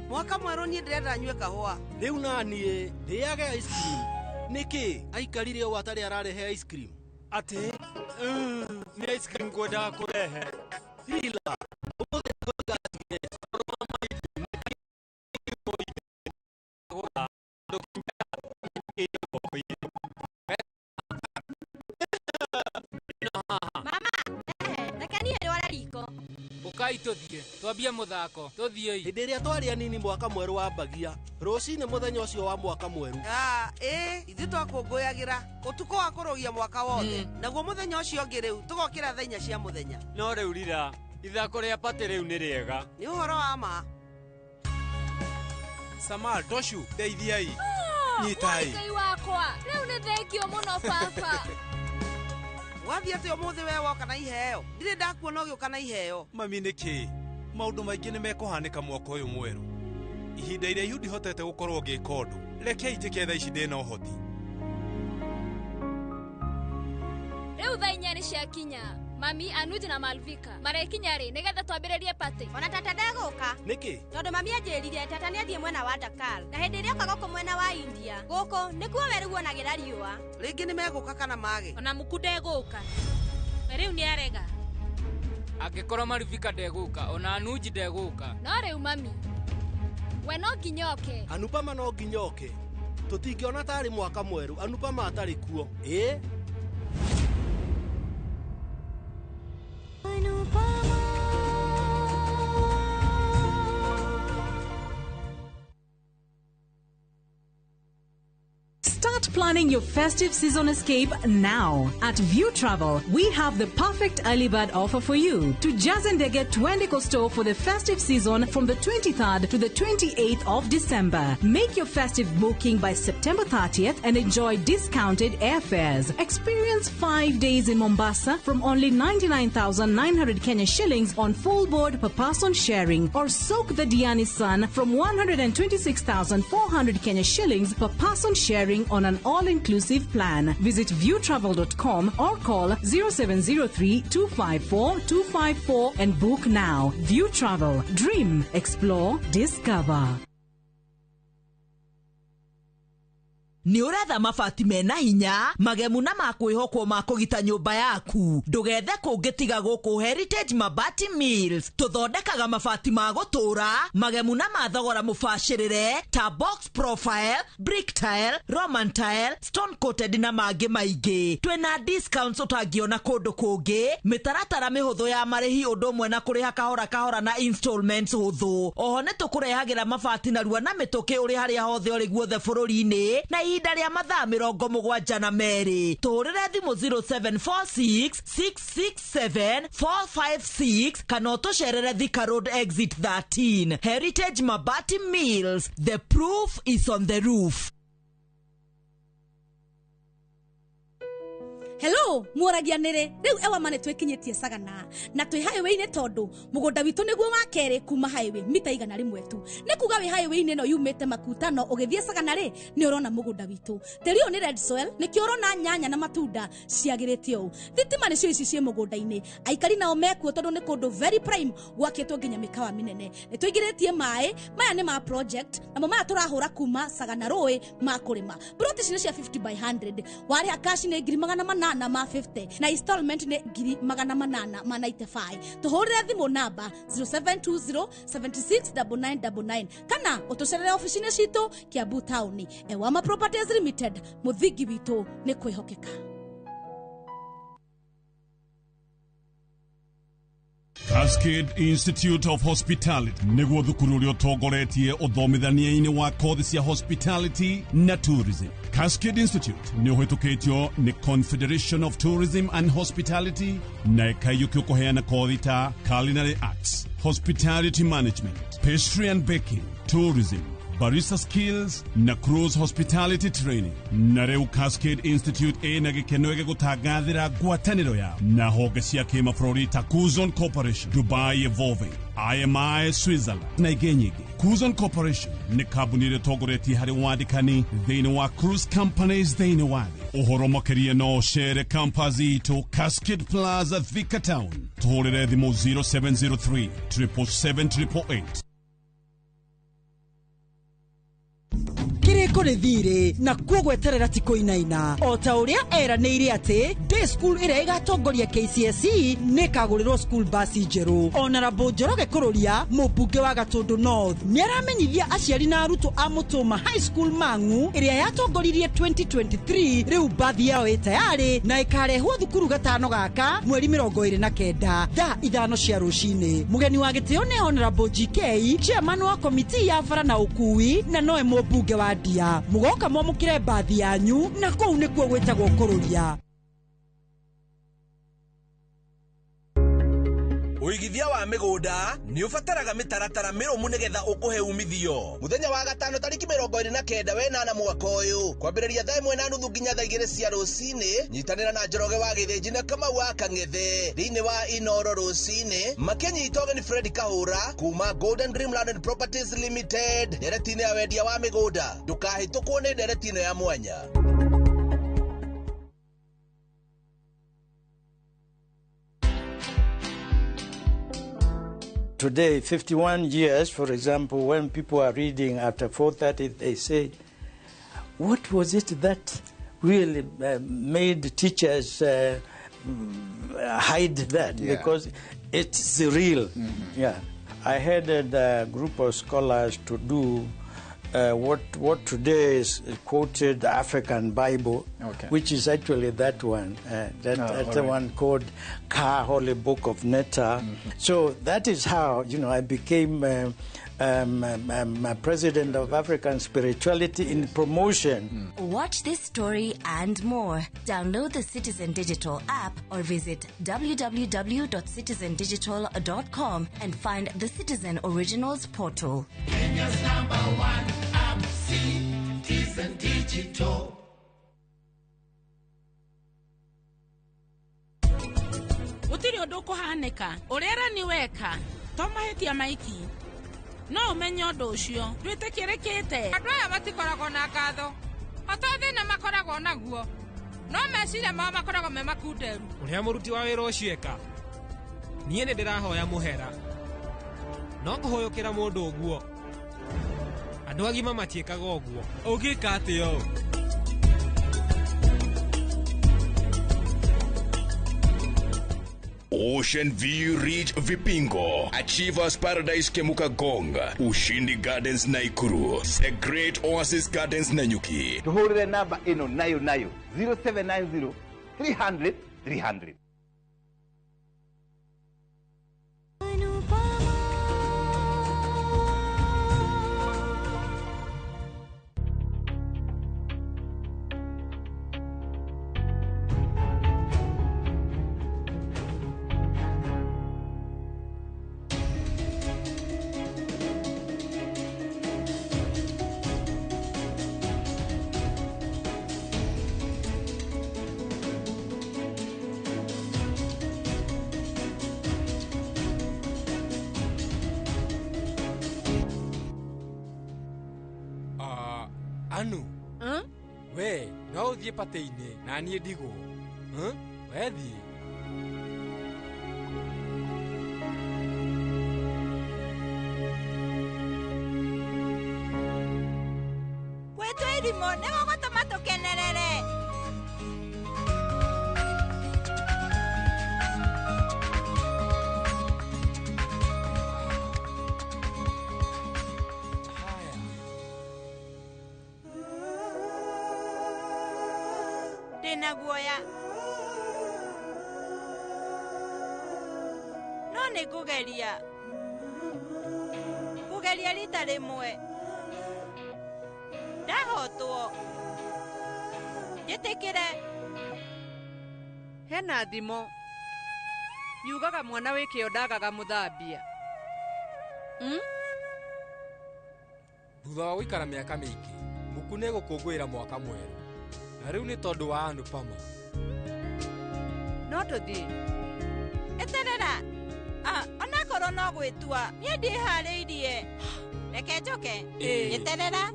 Mwaka mwerũ niĩ ndĩrenda nyue kahũa. Rĩu naniĩ ndĩage ice cream. Nĩkĩ aikarire ũũ atarĩ ararehe ice cream? Atĩ nĩ ice cream ngwendaga kũrehe. Rila, ũmũthĩ ngũiga cigarette. Mama, reke niĩ ndware riko. Ũkai tũthiĩ, twambie mũthako, tũthiĩi. Hĩndĩ ĩrĩa twarĩ anini mwaka mwerũ wambagia rũcinĩ mũthenya ũcio wa mwaka mwerũ. Ĩĩ, ithuĩ twakũngũyagĩra ũtukũ wa kũrũgia mwaka wothe, naguo mũthenya ũcio ũngĩ rĩu tũgokĩra thaa inya cia mũthenya. No rĩu rira, ithako rĩa patĩ rĩu nĩ rĩega. Nĩ ũhoro wa ma. Samal, Toshu, ndeithiai. Nyitai. Ngai wakwa, rĩu nĩ thengio mũno baba. Wathiĩ atĩ ũmũthĩ we woka na iheo. Ndirĩ ndakuona ũgĩũka na iheo. Mami nĩ kĩ? Maũndũ maingĩ nĩ mekũhanĩka mwaka ũyũ mwerũ. Ihinda iraihu ndihotete gũkorwo ngĩka ũndũ. Rekei njĩke thaa ici ndĩna ũhoti. Rĩu thaa inya nĩ ciakinya. Mami, Anuj na Malvika marekinya rĩ nĩgetha twambĩrĩrie patĩ. Ona tata ndegũka. Nĩkĩ? Tondũ mami anjĩrire tata nĩathiĩ mwena wa Dakar na hĩndĩ ĩrĩa oka gũkũ mwena wa India gũkũ nĩkuo we rĩu onagĩra riũa. Rĩngĩ nĩ megũka kana mage. Ona muku ndegũka. We rĩu nĩarega. Angĩkorwo Malvika ndegũka, ona Anuj ndegũka. No rĩu mami, we no nginya oke. Anupama no nginya oke. Tũtingĩona tarĩ mwaka mwerũ Anupama atarĩ kuo. Ĩĩ? Start planning your festive season escape now. At View Travel, we have the perfect early bird offer for you. To Jazendege Twende store for the festive season from the 23rd to the 28th of December. Make your festive booking by September 30th and enjoy discounted airfares. Experience 5 days in Mombasa from only 99,900 Kenya shillings on full board per person sharing, or soak the Diani sun from 126,400 Kenya shillings per person sharing on an all-inclusive plan. Visit viewtravel.com or call 0703 254 254 and book now. View Travel. Dream, explore, discover. Nĩ ũretha mabati mena hinya, magemu na ma kwĩhokwo ma kũgita nyũmba yaku. Ndũgethe kũngĩ tiga gũkũ Heritage Mabati Mills. Tũthondekaga mabati ma gũtũũra, magemu na ma thogora mũbacĩrĩre ta box profile, brick tile, Roman tile, stone coated na mangĩ maingĩ. Twĩna discounts ũtangĩona kũndũ kũngĩ, mĩtaratara mĩhũthũ ya marĩhi ũndũ ũmwe na kũrĩha kahora kahora na installments hũthũ. Oho nĩ tũkũrehagĩra mabati narua na mĩtũkĩ ũrĩ harĩa hothe ũrĩ guothe bũrũri-inĩ na ihinda rĩa mathaa 72. Tũhũrĩre thimũ 0746 667 456 kana ũtũcerere Thika Road exit 13. Heritage Mabati Mills, the proof is on the roof. Hello, muoragia nĩrĩ rĩu Ewama nĩ twĩkinyĩtie Sagana na twĩ highway-inĩ tondũ mũgũnda witũ nĩguo wa kerĩ kuma highway mita 100 tu. Nĩ kuga wĩ highway-inĩ ĩno yumĩte Makutano ũgĩthiĩ Sagana rĩ nĩ ũrona mũgũnda witũ. Tĩri ũyũ nĩ red soil, nĩkĩo ũrona nyanya na matunda ciagĩrĩte ũũ. Thitima nĩcio ici ciĩ mũgũnda-inĩ. Aikari nao mekuo tondũ nĩ kũndũ very prime gwakĩtwo nginya mĩkawa mĩnene. Nĩ tũingĩrĩtie maĩ, maya nĩ ma project namo maya tũrahũra kuma Sagana rũĩ ma kũrĩma. Plot ici nĩ cia 50 by 100. Warĩha cash nĩ 800 ma 50 na installment nĩ 895. Tũhũrĩre thimũ namba 0720 76 9999 kana ũtũcerere ofici-inĩ citũ Kiambu Town. Ewama Properties Limited, mũthingi witũ nĩ kwĩhokeka. Cascade Institute of Hospitality nĩguo thukuru ũrĩa ũtongoretie ũthomithania-inĩ wa kothi cia hospitality na tourism. Cascade Institute nĩ ũhĩtũkĩtio nĩ Confederation of Tourism and Hospitality na ĩkaiyũkio kũheana kothi ta culinary arts, hospitality management, pastry and baking, tourism, barista skills na cruise hospitality training. Na rĩu Cascade Institute ĩna gĩkeno gĩgũtangathĩra ngwatanĩro yao na honge cia kĩmabũrũri ta Kuzon Corporation, Dubai Evolving, IMI Switzerland na ingĩ nyingĩ. Kuzon Corporation nĩ kambuni ĩrĩa ĩtongoretie harĩ wandĩkani thĩinĩ wa cruise companies thĩinĩ wa thĩ. Ũhoro makĩria no ũcere campus itũ Cascade Plaza, Thika Town. Tũhũrĩre thimũ 0703 777 888. Kĩrĩko nĩ thirĩ na kuo gweterera ti kũinaina o ta ũrĩa eranĩire atĩ day school ĩrĩa ĩgatongoria KCSE nĩ ĩkagũrĩrwo school bus njerũ. Honorable Njoroge Kũrũria, mũmbunge wa Gatũndũ North, nĩ aramenyithia aciari na arutwo a Mũtũma High School Mang'u ĩrĩa yatongoririe 2023 rĩu bathi yao ĩ tayarĩ na ĩkarehwo thukuru gatano gaka mweri 29 thaa 5 cia rũcinĩ. Mũgeni wa gĩtĩo nĩ Honorable GK, chairman wa komiti ya bara na ũkui na noe mũmbunge wa Ndia. Mũgoka mwamũkĩre bathi yanyu na kũu nĩkuo gwĩtagwo kũrũria. Ũigithia wa mĩgũnda nĩ ũbataraga mĩtaratara mĩrũmu nĩgetha ũkũhe umithio. Mũthenya wa gatano tarĩki 29 wenana mwaka ũyũ kwambĩrĩria thaa 1:30 nginya thaa 2 cia rũcinĩ, nyitanĩra na Njoroge wa Gĩthĩnji na Kamau wa Kang'ethe thĩinĩ wa Inoro rũcinĩ makĩnyita ũgeni Fred Kahũra kuma Golden Dream Land and Properties Limited ndereti-inĩ ya wendia wa mĩgũnda. Ndũkahĩtũkwo nĩ ndereti ĩno ya mwanya. Today, 51 years, for example, when people are reading after 4:30, they say, what was it that really made teachers hide that? Yeah. Because it's real. Mm-hmm. Yeah. I headed a group of scholars to do what today is quoted African Bible, okay, which is actually that one, that's the one called Ka Holy Book of Netta. Mm-hmm. So that is how, you know, I became president of African Spirituality in promotion. Mm. Watch this story and more. Download the Citizen Digital app or visit www.citizendigital.com and find the Citizen Originals portal. Kenya's number one app, Citizen Digital. Gũtirĩ ũndũ ũkũhanĩka ũrĩa ni weka to mahĩtia maiki no ũmenye ũndũ ũcio ndwĩtĩkĩrĩkĩte. Andũ aya matikoragwo na ngatho o to thĩna makoragwo naguo no meciria mao makoragwo me makunderu. Ũrĩa mũruti wa wĩra ũcio eka, niĩ nĩ ndĩrahoya mũhera no kũhũyũkĩra mũndũ ũguo. Andũ agima matiĩkaga ũguo. Ũngĩka atĩa? Ocean View Ridge Vipingo, Achievers Paradise Kemuka Gonga, Ushindi Gardens Naikuru, The Great Oasis Gardens Nanyuki. Tuhurire namba ĩno nayo nayo 0790 300 300. Anu we no ũthiĩ patĩ-inĩ na niĩ ndigwo we thiĩ. Gwĩtwo irimũ nĩ gũgũtũma tũkenerere. Ndĩna guoya no nĩ ngũgeria kũgeria rita rĩmwe ndahotwo njĩtĩkĩre. Hena thimo yugaga mwana wĩ kĩo ndagaga mũthambia. Thutha wa gũikara mĩaka mĩingĩ Muku nĩ gũkũngũĩra mwaka mwerũ na rĩu nĩ tondũ wa Anupama. No tũthiĩ. Eterera, onakorwo no gwĩtua niĩ ndĩharĩirie. Reke njoke. Eterera.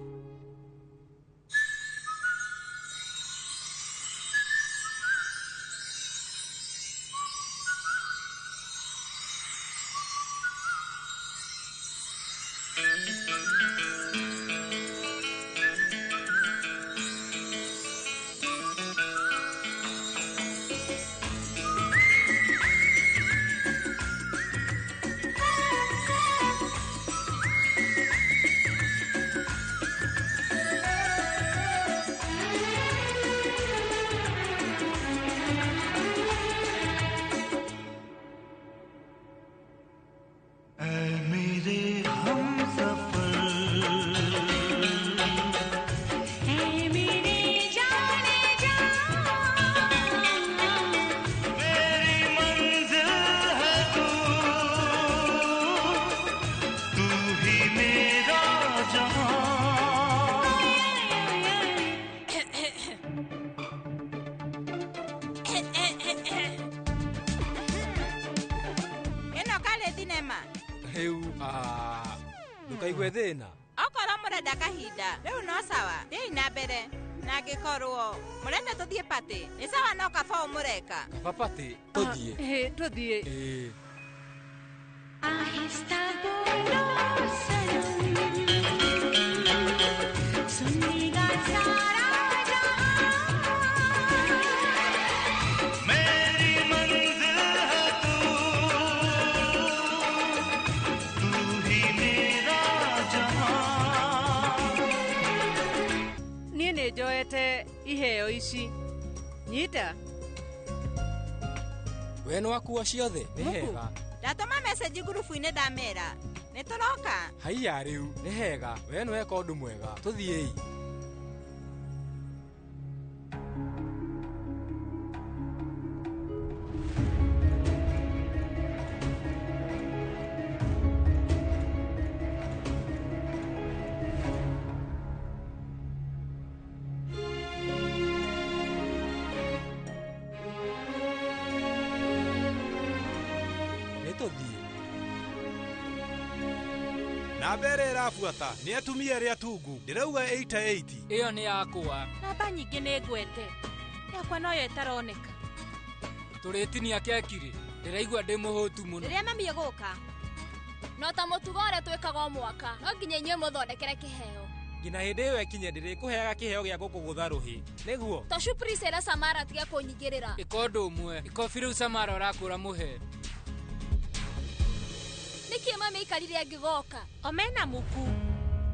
Ĩno karĩ thinema. Rĩu ndũkaigue thĩna. Okorwo mũrenda kahinda rĩu no sawa, thiĩi na mbere. Na angĩkorwo mũrenda tũthiĩ patĩ nĩ sawa, no kaba ũmũreka. Kaba patĩ tũthiĩ. Tũthiĩ. Aahista bolo sanam sunega sara jahan meri manzil hai tu, tu hi mera jahan. Niĩ nĩ njoete iheo ici. Nyita. We nĩwakua ciothe nĩ hega. Ndatũma message ngurubu-inĩ ndamera nĩ tũroka. Haiya rĩu nĩ hega, we nĩweka ũndũ mwega, tũthiĩi. Namba ĩrĩa ĩrabuata nĩ atumia arĩa atungu ndĩrauga 88. Ĩyo nĩ yakwa. Namba nyingĩ nĩ ngwete yakwa noyo ĩtaroneka. Tũrĩtinia keki rĩ? Ndĩraigua ndĩ mũhũtu mũno. Rĩrĩa mami egũka. No ta mũtugo ũrĩa twĩkaga o mwaka, no nginya inyuĩ mũthondekere kĩheo. Nginya hĩndĩ ĩyo ĩkinye ndĩrĩkũheaga kĩheo gĩa gũkũgũtha rũhĩ. Nĩguo? Tocu please ĩra Samara atige kũnyingĩrĩra. Ĩka ũndũ ũmwe. Ikobi rĩu Samara ũrakũra mũhe. Nĩkĩ mami aikarire angĩgoka? Omena muku.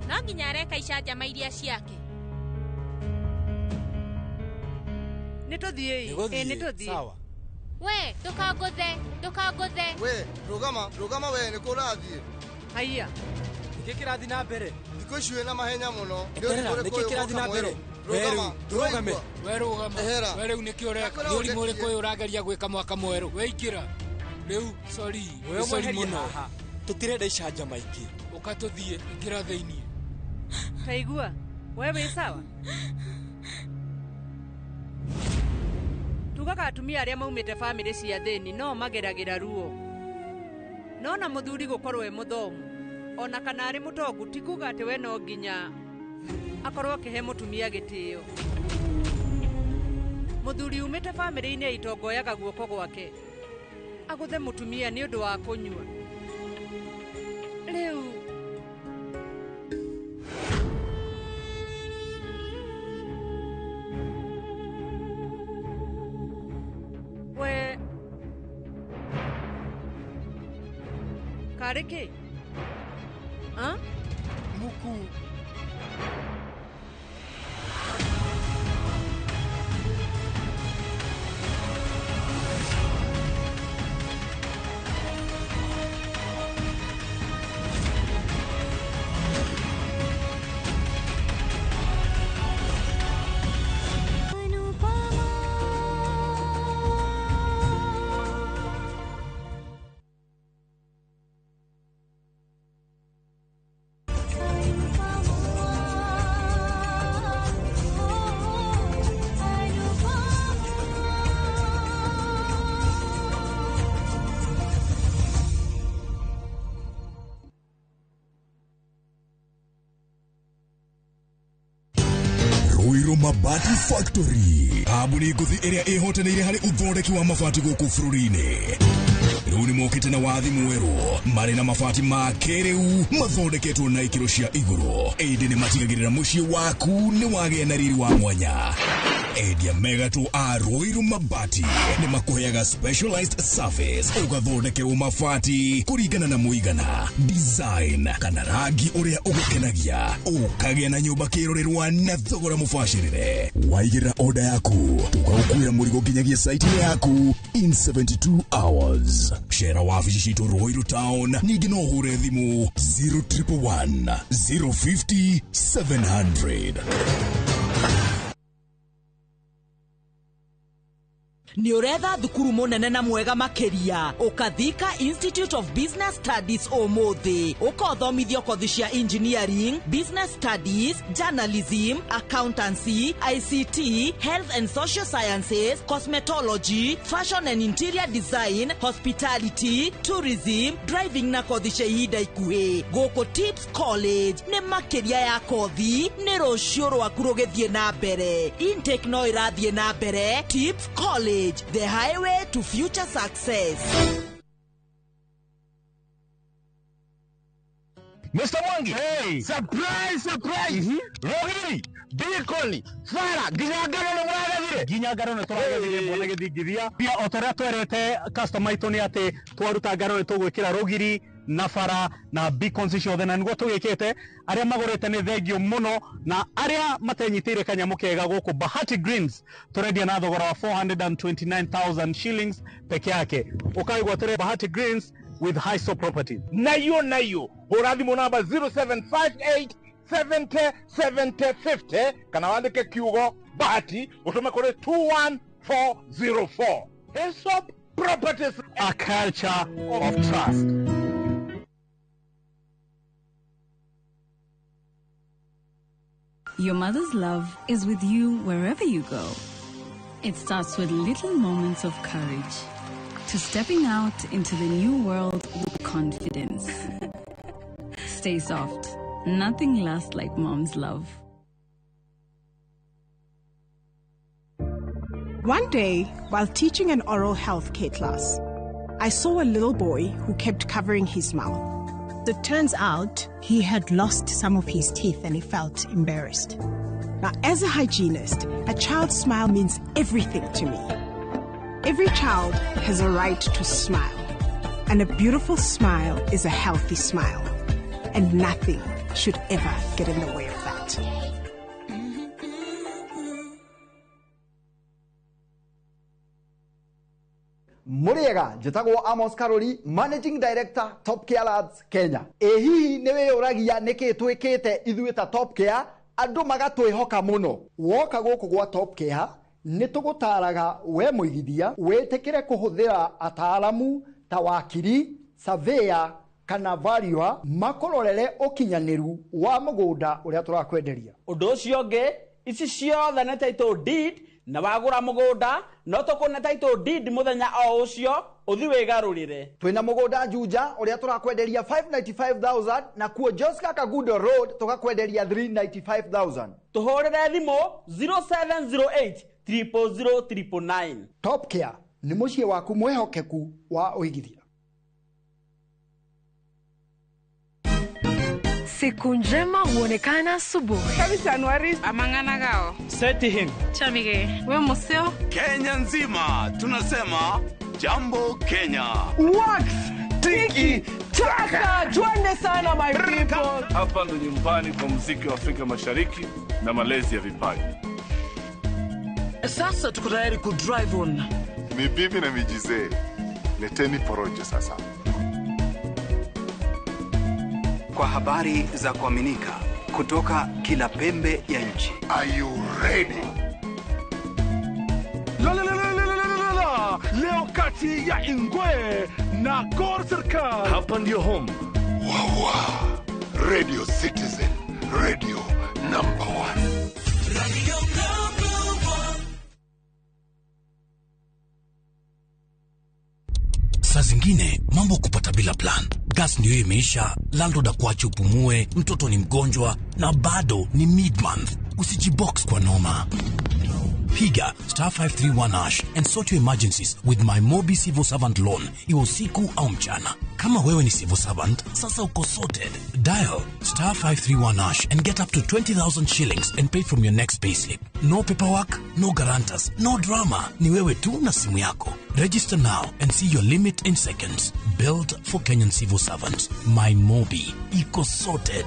No nginya areka icanjama iria ciake. Nĩ tũthiĩi. Ĩĩ nĩ tũthiĩ. Sawa. We, ndũkangũthe, ndũkangũthe. We, rũgama, rũgama we nĩ kũ ũrathiĩ? Haiya. Nĩkĩ kĩrathiĩ na mbere? Thikũ ici wĩna mahenya mũno. Eterera, nĩkĩ kĩrathiĩ na mbere? We rĩu, tũrũgame. We rũgama. Ehera. We rĩu nĩkĩ ũreka? Ndakũra Nĩ ũrimũ ũndekie. ũrĩkũ ũyũ ũrageria gwĩka mwaka mwerũ? We ingĩra. Rĩu, sorry. We Nĩ sorry ũmweherie mũno. haha. Tũtirenda icanjama ingĩ. Ũka tũthiĩ, ingĩra thĩinĩ. Taigua. We wĩ sawa? Tugaga atumia arĩa maumĩte bamĩrĩ cia thĩni no mageragĩra ruo. No na mũthuri gũkorwo e mũthomu ona kana arĩ mũtongu ti kuga atĩ we no nginya akorwo akĩhe mũtumia gĩtĩo. Mũthuri umĩte bamĩrĩ-inĩ ya itongoyaga guoko gwake agũthe mũtumia nĩ ũndũ wa kũnyua. Rĩu we karĩ kĩ? Ah? Muku. Ruiru Mabati Factory, kambuni ngũthi ĩrĩa ĩhotanĩire harĩ ũthondeki wa mabati gũkũ bũrũri-inĩ. Rĩu nĩ mokĩte na wathi mwerũ, marĩ na mabati ma kĩrĩu mathondeketwo na ikĩro cia igũrũ, ĩndĩ nĩ matigagĩrĩra mũciĩ waku nĩ wagĩa na riri wa mwanya. Endia megatũ a Ruiru Mabati nĩ makũheaga specialized service, ũgathondekerwo mabati kũringana na mũigana, design kana rangi ũrĩa ũgũkenagia, ũkagĩa na nyũmba kĩrorerwa na thogora mũbacĩrĩre. Waigĩrĩra order yaku, tũgagũkuĩra mũrigo nginyagia site-inĩ yaku in 72 hours. Cera wabici citũ Ruiru Town, ningĩ no ũhũre thimũ 0111 050 700. Nĩ ũretha thukuru mũnene na mwega makĩria, ũkathika Institute of Business Studies ũmũthĩ, ũkothomithio kothi cia engineering, business studies, journalism, accountancy, ICT, health and social sciences, cosmetology, fashion and interior design, hospitality, tourism, driving na kothi cia ihinda ikuhĩ. Gũkũ Tips College nĩ makĩria ya kothi, nĩ rũciũ rwaku rũgĩthiĩ na mbere. Intake no ĩrathiĩ na mbere. Tips College, the highway to future success. Mr. Mwangi. Hey. Surprise, surprise. Rogiri, Bikoni, Fara, nginya ngano nĩ mũragethire. Nginya ngano nĩ tũragethire mwana gĩthingithia. Pia o ta ũrĩa twerete customer aitũ nĩ atĩ twaruta ngano nĩ tũgwĩkĩra rũgiri na bara na beacons ciothe, na nĩguo tũgĩkĩte. Arĩa magũrĩte nĩ thengio mũno, na arĩa matenyitĩire kanyamũ kega gũkũ Bahati Greens tũrendia na thogora wa 429,000 shillings peke yake. Ũkaigwatĩre Bahati Greens with Hiso Properties. Nayo nayo, hũra thimũ namba 0758 70 70 50 kana wandĩke kiugo Bahati ũtũme kũrĩ 21404. Hiso Properties, a culture of trust. Your mother's love is with you wherever you go. It starts with little moments of courage, to stepping out into the new world with confidence. Stay soft. Nothing lasts like mom's love. One day, while teaching an oral health care class, I saw a little boy who kept covering his mouth. It turns out he had lost some of his teeth and he felt embarrassed. Now, as a hygienist, a child's smile means everything to me. Every child has a right to smile, and a beautiful smile is a healthy smile, and nothing should ever get in the way of that. Mũrĩega, njĩtagwo Amos Karori, Managing Director, Top Care Labs Kenya. Ĩ hihi nĩ wĩyũragia nĩkĩ twĩkĩte ithuĩ ta Top Care andũ magatwĩhoka mũno? Woka gũkũ gwa Top Care nĩ tũgũtaraga we mũigithia wĩtĩkĩre kũhũthĩra ataaramu ta wakiri, surveyor kana valuer makũrorere ũkinyanĩru wa mũgũnda ũrĩa tũrakwenderia. Ũndũ ũcio ũngĩ, ici ciothe nĩ title deed, na wagũra mũgũnda no tũkũne title deed mũthenya o ũcio ũthi wĩgarũrĩre. Twĩna mũgũnda Juja ũrĩa tũrakwenderia 595,000, na kuo Joska Kagudo Road tũgakwenderia 395,000. Tũhũrĩre thimũ 0708 000 999. Top Care nĩ mũciĩ waku mwĩhokeku wa ũigithia. Siku njema huonekana asubuhi. Amang'ana gao. Seti him. Chamige. We museo. Kenya nzima tunasema jambo Kenya. Wax tiki taka, twende sana my people. Hapa ndo nyumbani kwa muziki wa Afrika Mashariki na malezi ya vipaji. Sasa tuko tayari ku drive on. Ni bibi na mijizee. Leteni porojo sasa. Kwa habari za kuaminika kutoka kila pembe ya nchi. Are you ready? La la la la la la la la. Leo kati ya Ingwe na Gor Serikal. Hapa ndio home. Wawa. Radio Citizen, radio number 1. Radio number 1. Saa zingine mambo kupata bila plan. Gas ndio imeisha, landlord akuache upumue, mtoto ni mgonjwa na bado ni mid-month. Usijibox kwa noma. Piga star 531 hash and sort your emergencies with my Mobi Civil Servant Loan, iwe usiku au mchana. Kama wewe ni civil servant, sasa uko sorted. Dial star 531 hash and get up to 20,000 shillings and pay from your next payslip. No paperwork, no guarantors, no drama. Ni wewe tu na simu yako. Register now and see your limit in seconds. Built for Kenyan civil servants. My Mobi. Iko sorted.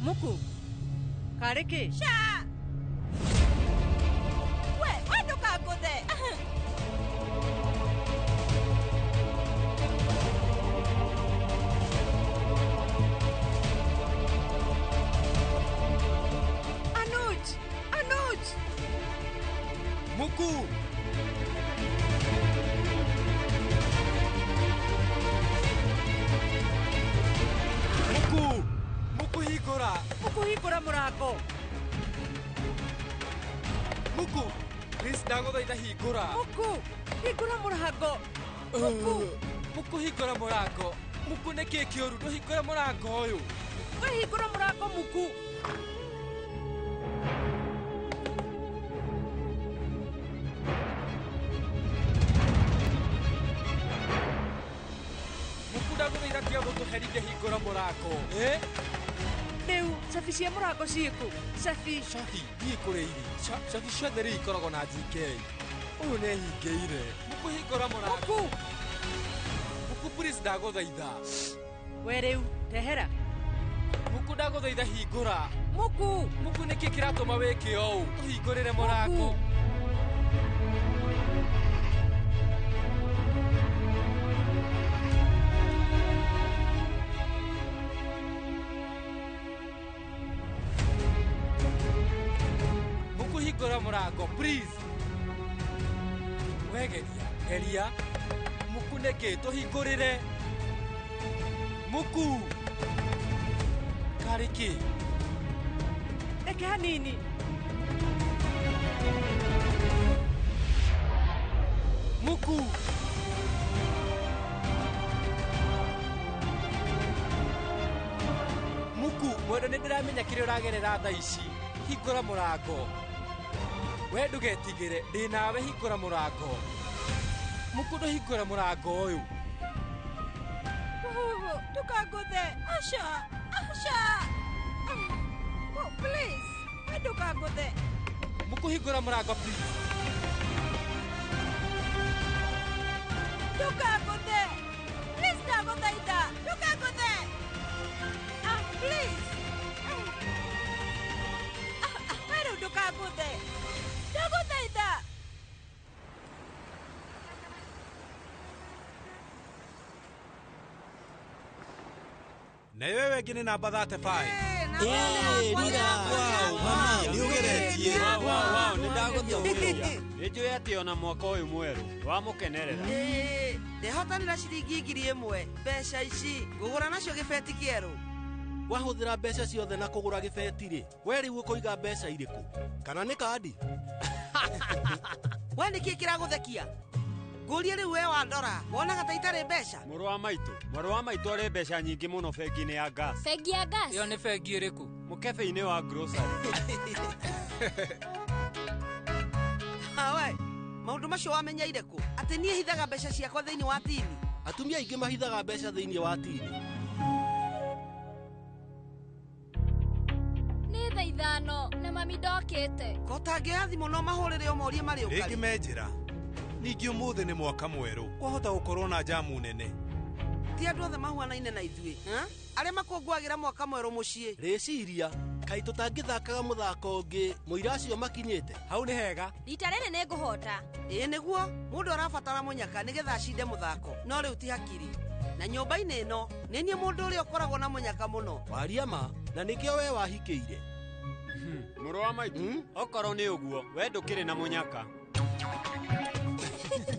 Muku, kareke. Sha. We, we ndũkangũthe. Anuj, Anuj. Muku. Muku. Muku hingũra. Muku hingũra mũrango. Muku, please ndagũthaitha hingũra. Muku, hingũra mũrango. Muku. Muku hingũra mũrango. Muku nĩkĩ kĩũru? Ndũhingũre mũrango ũyũ. We hingũra mũrango Muku. Muku ndagũthaitha tiga gũtũherithia, hingũra mũrango. Eh? Rĩu cabi cia mũrango ciĩkũ? Cabi. Cabi ndiĩ kũrĩa irĩ. Cabi ciothe rĩu ikoragwo na GK. Ũyũ nĩ ehingĩire. Muku hingũra mũrango. Muku. Muku please ndagũthaitha. We rĩu tehera. Muku ndagũthaitha hingũra. Muku. Muku nĩkĩ kĩratũma wĩke ũũ? Tũhingũrĩre mũrango. Muku hingũra mũrango please. We geria, geria. Muku nĩkĩ? Tũhingũrĩre. Muku. Karĩ kĩ? Reke hanini. Muku. Muku, mwendwa Tondũ nĩ ndĩramenya kĩrĩa ũragerera thaa ici. Hingũra mũrango. We ndũgetigĩre, ndĩ nawe hingũra mũrango. Mũkũndũ hingũra mũrango ũyũ. Ndũkangũthe. Aca, aca. Oh, please. We ndũkangũthe. Mũkũhingũra mũrango please. Ndũkangũthe. Please ndagũthaitha. Ndũkangũthe. Ah, please. We rĩu ndũkangũthe. Ndagũthaitha. Na wewe wengine namba 35. Nĩ njũĩ atĩ ona mwaka ũyũ mwerũ wamũkenerera. Ndehotanĩra ciringi 1000 mbeca ici ngũgũra nacio gĩbeti kĩerũ. Wahũthĩra mbeca ciothe na kũgũra gĩbeti rĩ, we rĩu ũkũiga mbeca irĩkũ? Kana nĩ kandi? We nĩkĩ kĩragũthekia? Ngũrie rĩu we wandora, wonaga ta itarĩ mbeca? Mũrũ wa maitũ arĩ mbeca nyingĩ mũno bengi-inĩ ya Gas. Bengi ya Gas? Ĩyo nĩ bengi ĩrĩkũ? Mũkebe-inĩ wa grocery. We, maũndũ macio wamenyeire kũ? Atĩ niĩ hithaga mbeca ciakwa thĩinĩ wa tini? Atumia aingĩ mahithaga mbeca thĩinĩ wa tini. Nĩ thaa 5 na mami ndokĩte. Ko ũtangĩoya thimũ no mahũrĩre ũmorie marĩ ũkarĩ. Rĩngĩ menjĩra. Ningĩ ũmũthĩ nĩ mwaka mwerũ, kwahota gũkorwo na jamu nene. Ti andũ othe mahuanaine na ithuĩ, arĩa makũngũagĩra mwaka mwerũ mũciĩ. Rĩciria, kaĩ tũtangĩthakaga mũthako ũngĩ mũira acio makinyĩte? Hau nĩ hega. Rita rĩrĩ nĩ ngũhota. Ĩĩ nĩguo, mũndũ arabatara mũnyaka nĩgetha acinde mũthako, no rĩu ti hakiri. Na nyũmba-inĩ ĩno, nĩ niĩ mũndũ ũrĩa ũkoragwo na mũnyaka mũno. Waria ma, na nĩkĩo we wahikĩire. Mũrũ wa maitũ, okorwo nĩ ũguo, we ndũkĩrĩ na mũnyaka.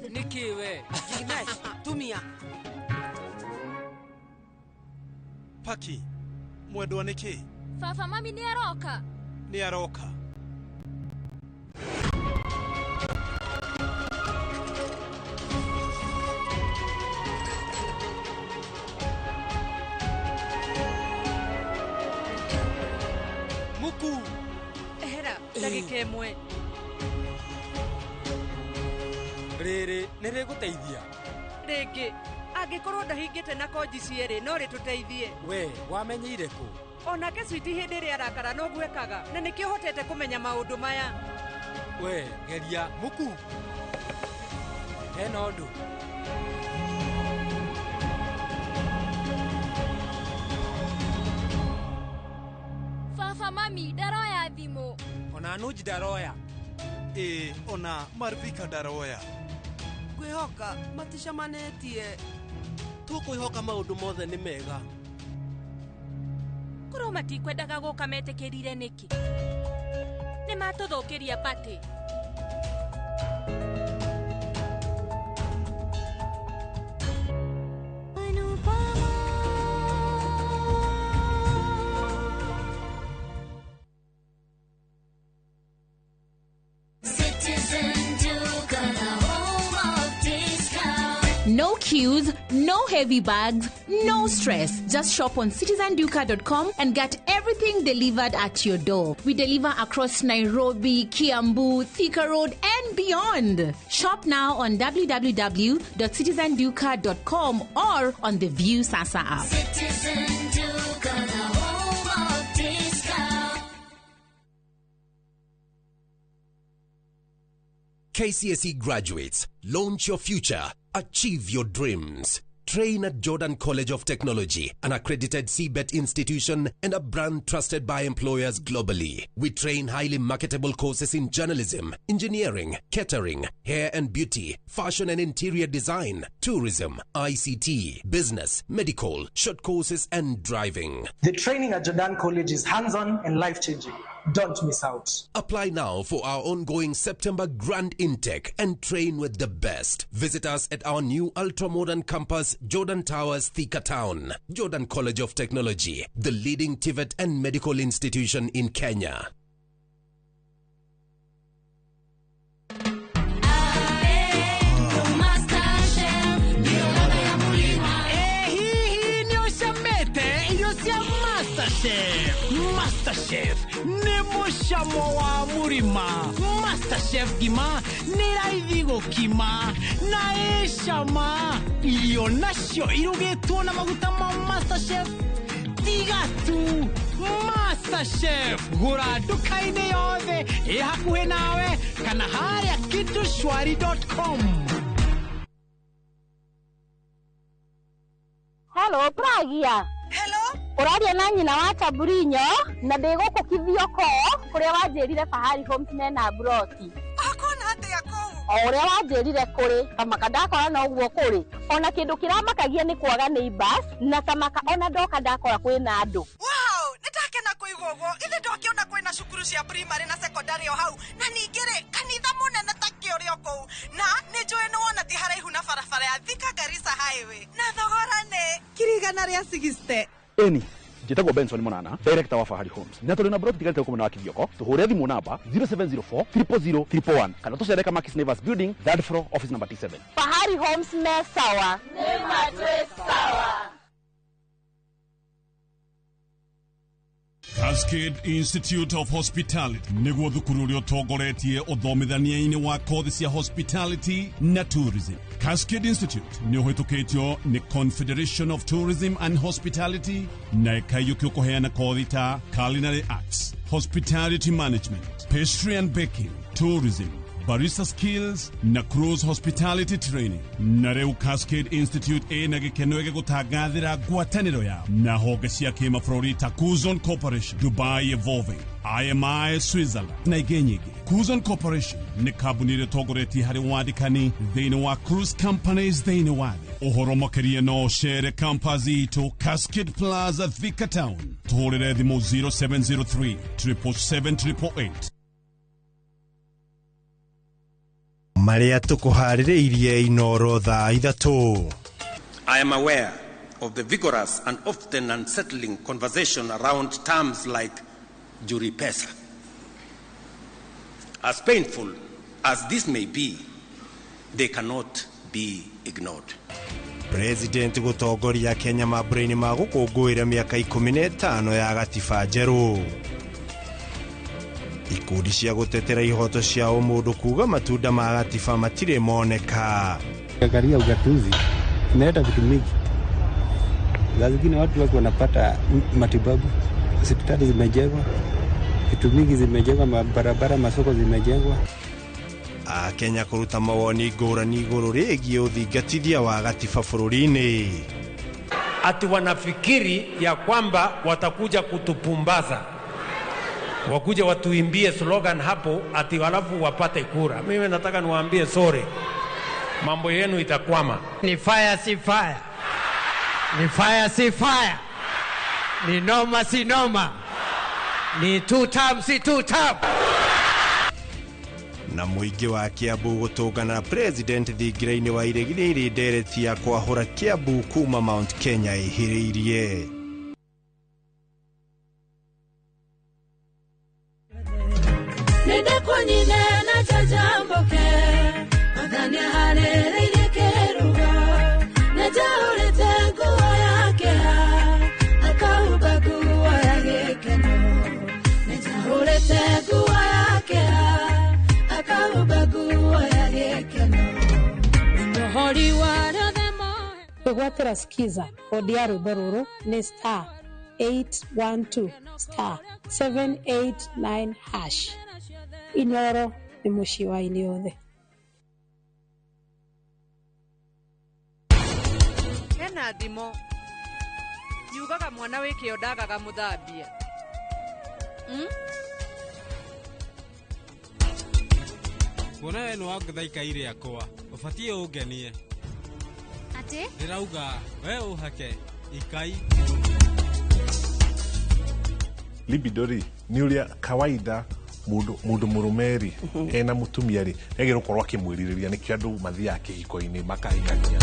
Nĩkĩ we? Jignesh, tumia. Paki, mwendwa nĩkĩ? Baba mami nĩ aroka. Nĩ aroka. Muku. Ehera, ndagĩka ĩmwe. Rĩrĩ nĩ rĩgũteithia. Rĩngĩ, angĩkorwo ndahingĩte na konji cierĩ no rĩtũteithie. We, wamenyeire kũ? Onake Switi hĩndĩ ĩrĩa arakara no gwekaga, na nĩkĩo hotete kũmenya maũndũ maya. We, geria Muku. Hena ũndũ. Baba mami ndaroya thimũ. Ona Anuj ndaroya. Ĩĩ, ona Marvika ndaroya. Ngwĩhoka maticamanĩtie. Tũkwĩhoka maũndũ mothe nĩ mega. Korwo matikwendaga gũka metĩkĩrire nĩkĩ? Nĩ matũthũkĩria patĩ. No queues, no heavy bags, no stress. Just shop on citizenduka.com and get everything delivered at your door. We deliver across Nairobi, Kiambu, Thika Road, and beyond. Shop now on www.citizenduka.com or on the View Sasa app. Citizen Duka, the home of discount. KCSE graduates, launch your future, achieve your dreams. Train at Jordan College of Technology, an accredited CBET institution and a brand trusted by employers globally. We train highly marketable courses in journalism, engineering, catering, hair and beauty, fashion and interior design, tourism, ICT, business, medical, short courses and driving. The training at Jordan College is hands-on and life-changing. Don't miss out. Apply now for our ongoing September grand intake and train with the best. Visit us at our new ultra-modern campus, Jordan Towers, Thika Town. Jordan College of Technology, the leading TVET and medical institution in Kenya. Hihi nĩ ũcamĩte irio cia Masterchef, Masterchef nĩ mũcamo wa mũrima. Masterchef ngima nĩ raithi gũkima na ĩ cama. Irio nacio irugĩtwo na maguta ma Masterchef tiga tu. Masterchef gũra nduka-inĩ yothe ĩ hakuhĩ nawe kana harĩa kitushwari.com. Hello, Pragia. Hello? Ũraria na nyina wa Taburinyo na ndĩ gũkũ Kithioko kũrĩa wanjĩrire Fahari Homes mena mburoti. Akona atĩa kũu? O ũrĩa wanjĩrire kũrĩ, kamaka ndakora noguo kũrĩ. Ona kĩndũ kĩramakagia nĩ kwaga neighbors na kamaka ona ndoka ndakora kwĩna andũ. Wow, nĩ ndakena kũigua ũguo. Ithe ndokĩona kwĩna cukuru cia primary na secondary o hau. Na ningĩ rĩ, kanitha mũnene ta kĩ ũrĩ o kũu. Na nĩ njũĩ nĩ wona ti haraihu na barabara ya Thika Garissa Highway. Na thogora nĩ ngiri 160. Eni njĩtagwo Benson Monana, director wa Fahari Homes, na tũrĩ na broti tigarĩte gũkũ mwena wa Kithioko. Tũhũre thimũ namba 0704 000 111 kana tũcere Kamakis Neighbors Building, third floor, office number T7. Fahari Homes me sawa. Nĩ ma twĩ sawa. Cascade Institute of Hospitality nĩguo thukuru ũrĩa ũtongoretie ũthomithania-inĩ wa kothi cia hospitality na tourism. Cascade Institute nĩ ũhĩtũkĩtio nĩ Confederation of Tourism and Hospitality na ĩkaiyũkio kũheana kothi ta culinary arts, hospitality management, pastry and baking, tourism, barista skills na cruise hospitality training. Na rĩu Cascade Institute ĩna gĩkeno gĩgũtangathĩra ngwatanĩro yao na honge cia kĩmabũrũri ta Cuzon Corporation, Dubai Evolving, IMI Switzerland na ingĩ nyingĩ. Cuzon Corporation nĩ kambuni ĩrĩa ĩtongoretie harĩ wandĩkani thĩinĩ wa cruise companies thĩinĩ wa thĩ. Ũhoro makĩria no ũcere campus itũ Cascade Plaza, Thika Town. Tũhũrĩre thimũ 0703 777 888. Marĩa tũkũharĩrĩirie Inoro thaa 3. I am aware of the vigorous and often unsettling conversation around terms like juri pesa. As painful as this may be, they cannot be ignored. President gũtongoria Kenya mambura-inĩ ma gũkũngũĩra mĩaka 15 ya gatiba njerũ. Ikundi cia gũtetera ihoto cia ũmũndũ kuga matunda ma gatiba matirĩ moneka. Angalia ugatuzi inaleta vitu mingi. Saa zingine watu wako wanapata matibabu, hospitali zimejengwa, vitu mingi zimejengwa, mabarabara, masoko zimejengwa. Akenya kũruta mawoni ngũrani igũrũ rĩgiĩ ũthingatithia wa gatiba bũrũri-inĩ. Ati wanafikiri ya kwamba watakuja kutupumbaza, wakuje watuimbie slogan hapo ati halafu wapate kura. Mimi nataka niwaambie sorry, mambo yenu itakwama. Ni fire si fire, ni fire si fire, ni noma si noma, ni two term si two term. Na mũingĩ wa Kiambu gũtũngana na president thingira-inĩ wa iregi rĩrĩ ndereti ya kwahũra Kiambu kuma Mount Kenya ĩhĩrĩirie. Nĩndĩkũnyine na njanjamũke, Mwathani aharĩrĩirie kĩruga, nĩnjahũrĩte nguo ya kĩeha, akahumba nguo ya gĩkeno. Nĩnjahũrĩte nguo ya kĩeha, akahumba nguo ya gĩkeno. Mũhori wa rĩothe Kwĩgwatĩra skiza kodi ya rwĩmbo rũrũ nĩ star 812 star 789 hash. Inoro nĩ mũciĩ wa aini othe. Hena thimo yugaga mwana wĩ kĩo ndagaga mũthambia. Kuona we nĩ wangũtha ikai rĩakwa, ũbatiĩ ũngenie. Atĩ? Ndĩrauga we ũhake ikai. Libido rĩ nĩ ũrĩa kawaida mũndũ mũrũme rĩ ena mũtumia rĩ nĩagĩrĩirwo gũkorwo akĩmwĩrirĩria, nĩkĩo andũ mathiaga kĩhiko-inĩ makahikania.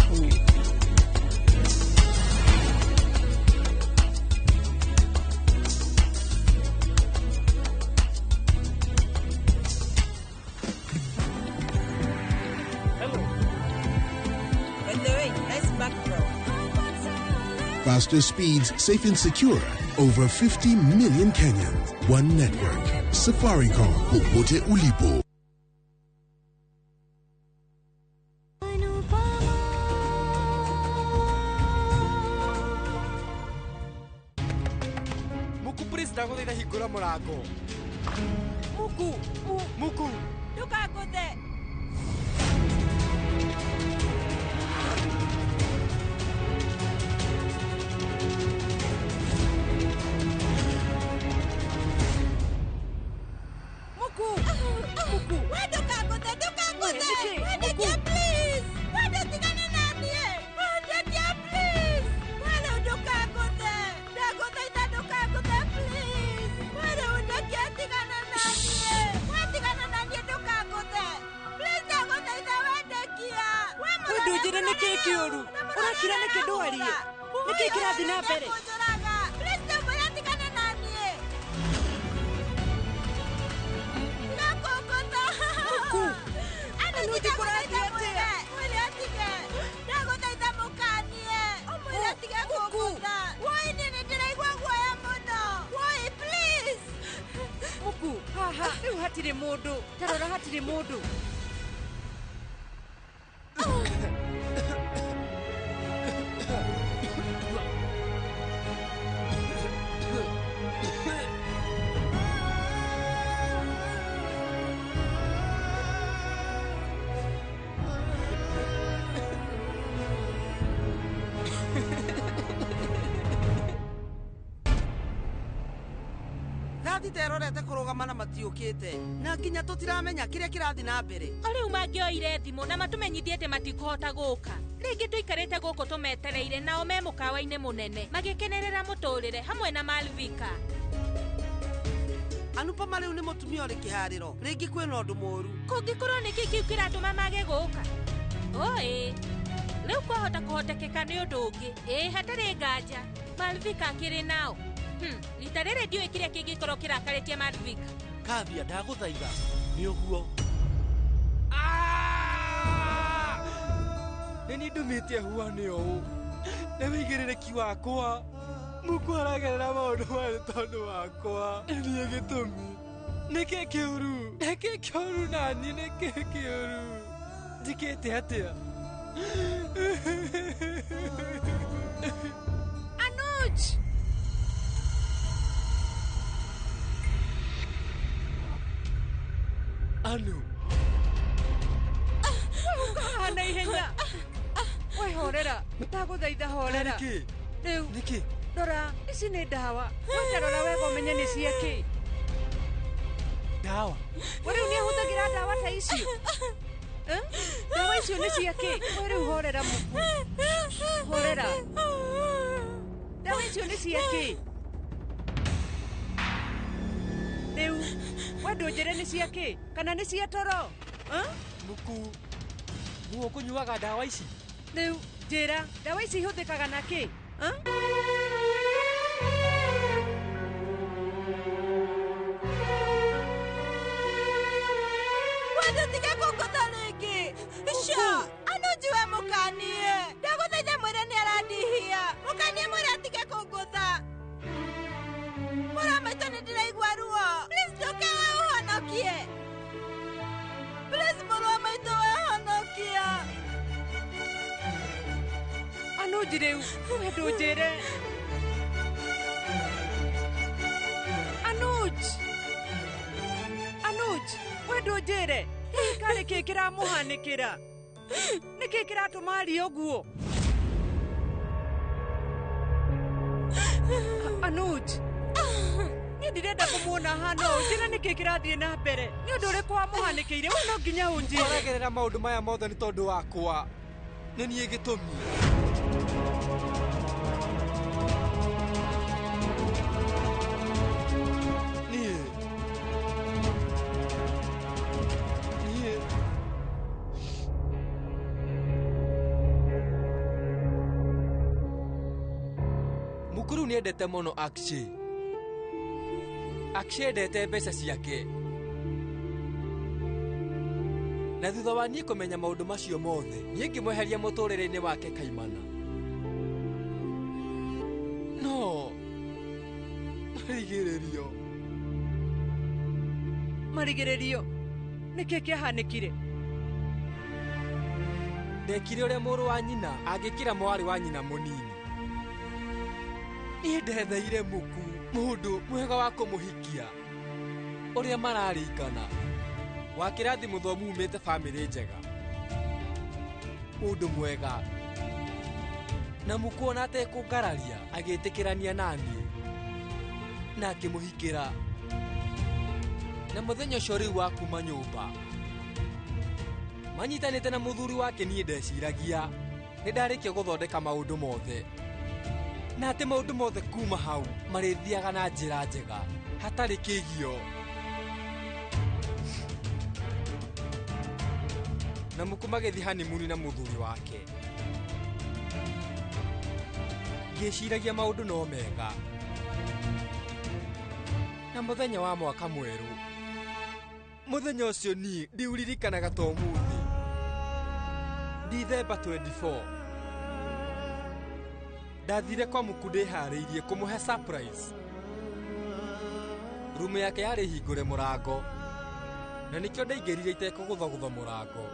Faster speeds, safe and secure. Over 50 million Kenyans. One network. Safaricom. Popote ulipo. Muku, please, ndagũthaitha hingũra mũrango. Muku, Muku. Ndũkangũthe. Muku, Muku. We ndũkangũthe, ndũkangũthe. Wendekia, please. Wende tigana na niĩ. Wendekia, please. We rĩu ndũkangũthe. Ndagũthaitha ndũkangũthe, please. We rĩu ndekia tigana na niĩ. We tigana na niĩ ndũkangũthe. Please ndagũthaitha wendekia. We We ndũnjĩre nĩkĩ kĩũru ũrakira nĩkĩ ndwarie nĩkĩ kĩrathiĩ na mbere? Kũnjũraga. Please ndamwĩra tigana na niĩ. Ndakũngũtha. Muku, Anuji kũrathiĩ atĩa? Mwĩre atige. Ndagũthaitha mũkanie. Ũmwĩre atige kũngũtha. Woi niĩ nĩndĩraigua guoya mũno. Woi please. Muku, haha rĩu hatirĩ mũndũ, ta rora hatirĩ mũndũ. Thathi terorete kũrũgama na matiũkĩte na nginya tũtiramenya kĩrĩa kĩrathiĩ na mbere. O rĩu mangĩoire thimũ na matũmenyithie atĩ matikũhota gũka. Rĩngĩ tũikarĩte gũkũ tũmetereire nao me mũkawa-inĩ mũnene magĩkenerera mũtũrĩre hamwe na Malvika. Anupama rĩu nĩ mũtumia ũrĩ kĩharĩro, rĩngĩ kwĩna ũndũ mũũru. Kũngĩkorwo nĩkĩ kĩu kĩratũma mage gũka? Oi, rĩu kwahota kũhotekeka nĩ ũndũ ũngĩ. Ĩĩ, hatarĩ nganja Malvika akĩrĩ nao. Rita rĩrĩ ndiũĩ kĩrĩa kĩngĩkorwo kĩrakarĩtie Malvika. Kathia, ndagũthaitha nĩ ũguo. Nĩ niĩ ndũmĩte huane ũũ nĩ wĩigĩrĩrĩki wakwa. Muku aragerera maũndũ maya nĩ tondũ wakwa. Nĩ niĩ gĩtũmi. Nĩkĩ kĩũru? Nĩkĩ kĩũru naniĩ? Nĩkĩ kĩũru? Njĩkĩte atĩa? Anuj! Anu. Haha na ihenya. We horera, ndagũthaitha horera. Nĩkĩ? Rĩu Nĩkĩ? Rora, ici nĩ ndawa. We ta rora wega ũmenye nĩ cia kĩ. Ndawa? We rĩu nĩahũthagĩra ndawa ta icio? Ndawa icio nĩ cia kĩ? We rĩu horera Muku. Horera. Ndawa icio nĩ cia kĩ? Rĩu we ndũnjĩre nĩ cia kĩ? Kana nĩ cia toro? Muku, nũũ ũkũnyuaga ndawa ici? Rĩu njĩra, ndawa ici ihũthĩkaga na kĩ? Wende tige kũngũtha rĩngĩ. Sha, Anuji we mũkanie. Ndagũthaitha mwĩre nĩ arandihia. Mũkanie mwĩre atige kũngũtha. Mũra maitũ nĩ ndĩraigua ruo. Please ndũke we ũhonokie. Please mũrũ wa maitũ we honokia. Anuji rĩu, we ndũnjĩre. Anuj! Anuj, we ndũnjĩre. Karĩ kĩ kĩramũhanĩkĩra? Nĩkĩ kĩratũma arie ũguo? Anuj, niĩ ndirenda kũmuona ahana ũũ. Njĩra nĩkĩ kĩrathiĩ na mbere. Nĩ ũndũ ũrĩkũ wamũhanĩkĩire? We no nginya ũnjĩre. Ũragerera maũndũ maya mothe nĩ tondũ wakwa. Nĩ niĩ gĩtũmi. Niĩ. Niĩ. Mũkũrũ nĩendete mũno Akshay. Akshay endete mbeca ciake. Na thutha wa niĩ kũmenya maũndũ macio mothe, niĩ ngĩmweheria mũtũrĩre-inĩ wake kaimana. No Marigĩrĩrio. Marigĩrĩrio. Nĩkĩ kĩahanĩkire? Ndekire ũrĩa mũrũ wa nyina angĩkĩra mwarĩ wa nyina mũnini. Niĩ ndetheire Muku mũndũ mwega wa kũmũhikia ũrĩa mararikana wa kĩrathi mũthomu umĩte bamĩrĩ njega, mũndũ mwega na Muku ona atekũngararia agĩtĩkĩrania naniĩ na akĩmũhikĩra. Na mũthenya ũcio rĩu wa kuma nyũmba manyitanĩte na mũthuri wake, niĩ ndeciragia nĩ ndarĩkia gũthondeka maũndũ mothe na atĩ maũndũ mothe kuma hau marĩthiaga na njĩra njega hatarĩ kĩgio. Na Muku magĩthiĩ hanimuni na mũthuri wake, ngĩciragia maũndũ no mega. Na mũthenya wa mwaka mwerũ, mũthenya ũcio niĩ ndiũririkanaga ta ũmũthĩ, Dithemba 24, ndathire kwa Muku ndĩharĩirie kũmũhe surprise. Rumu yake yarĩ hingũre mũrango na nĩkĩo ndaingĩrire itekũgũthagũtha mũrango.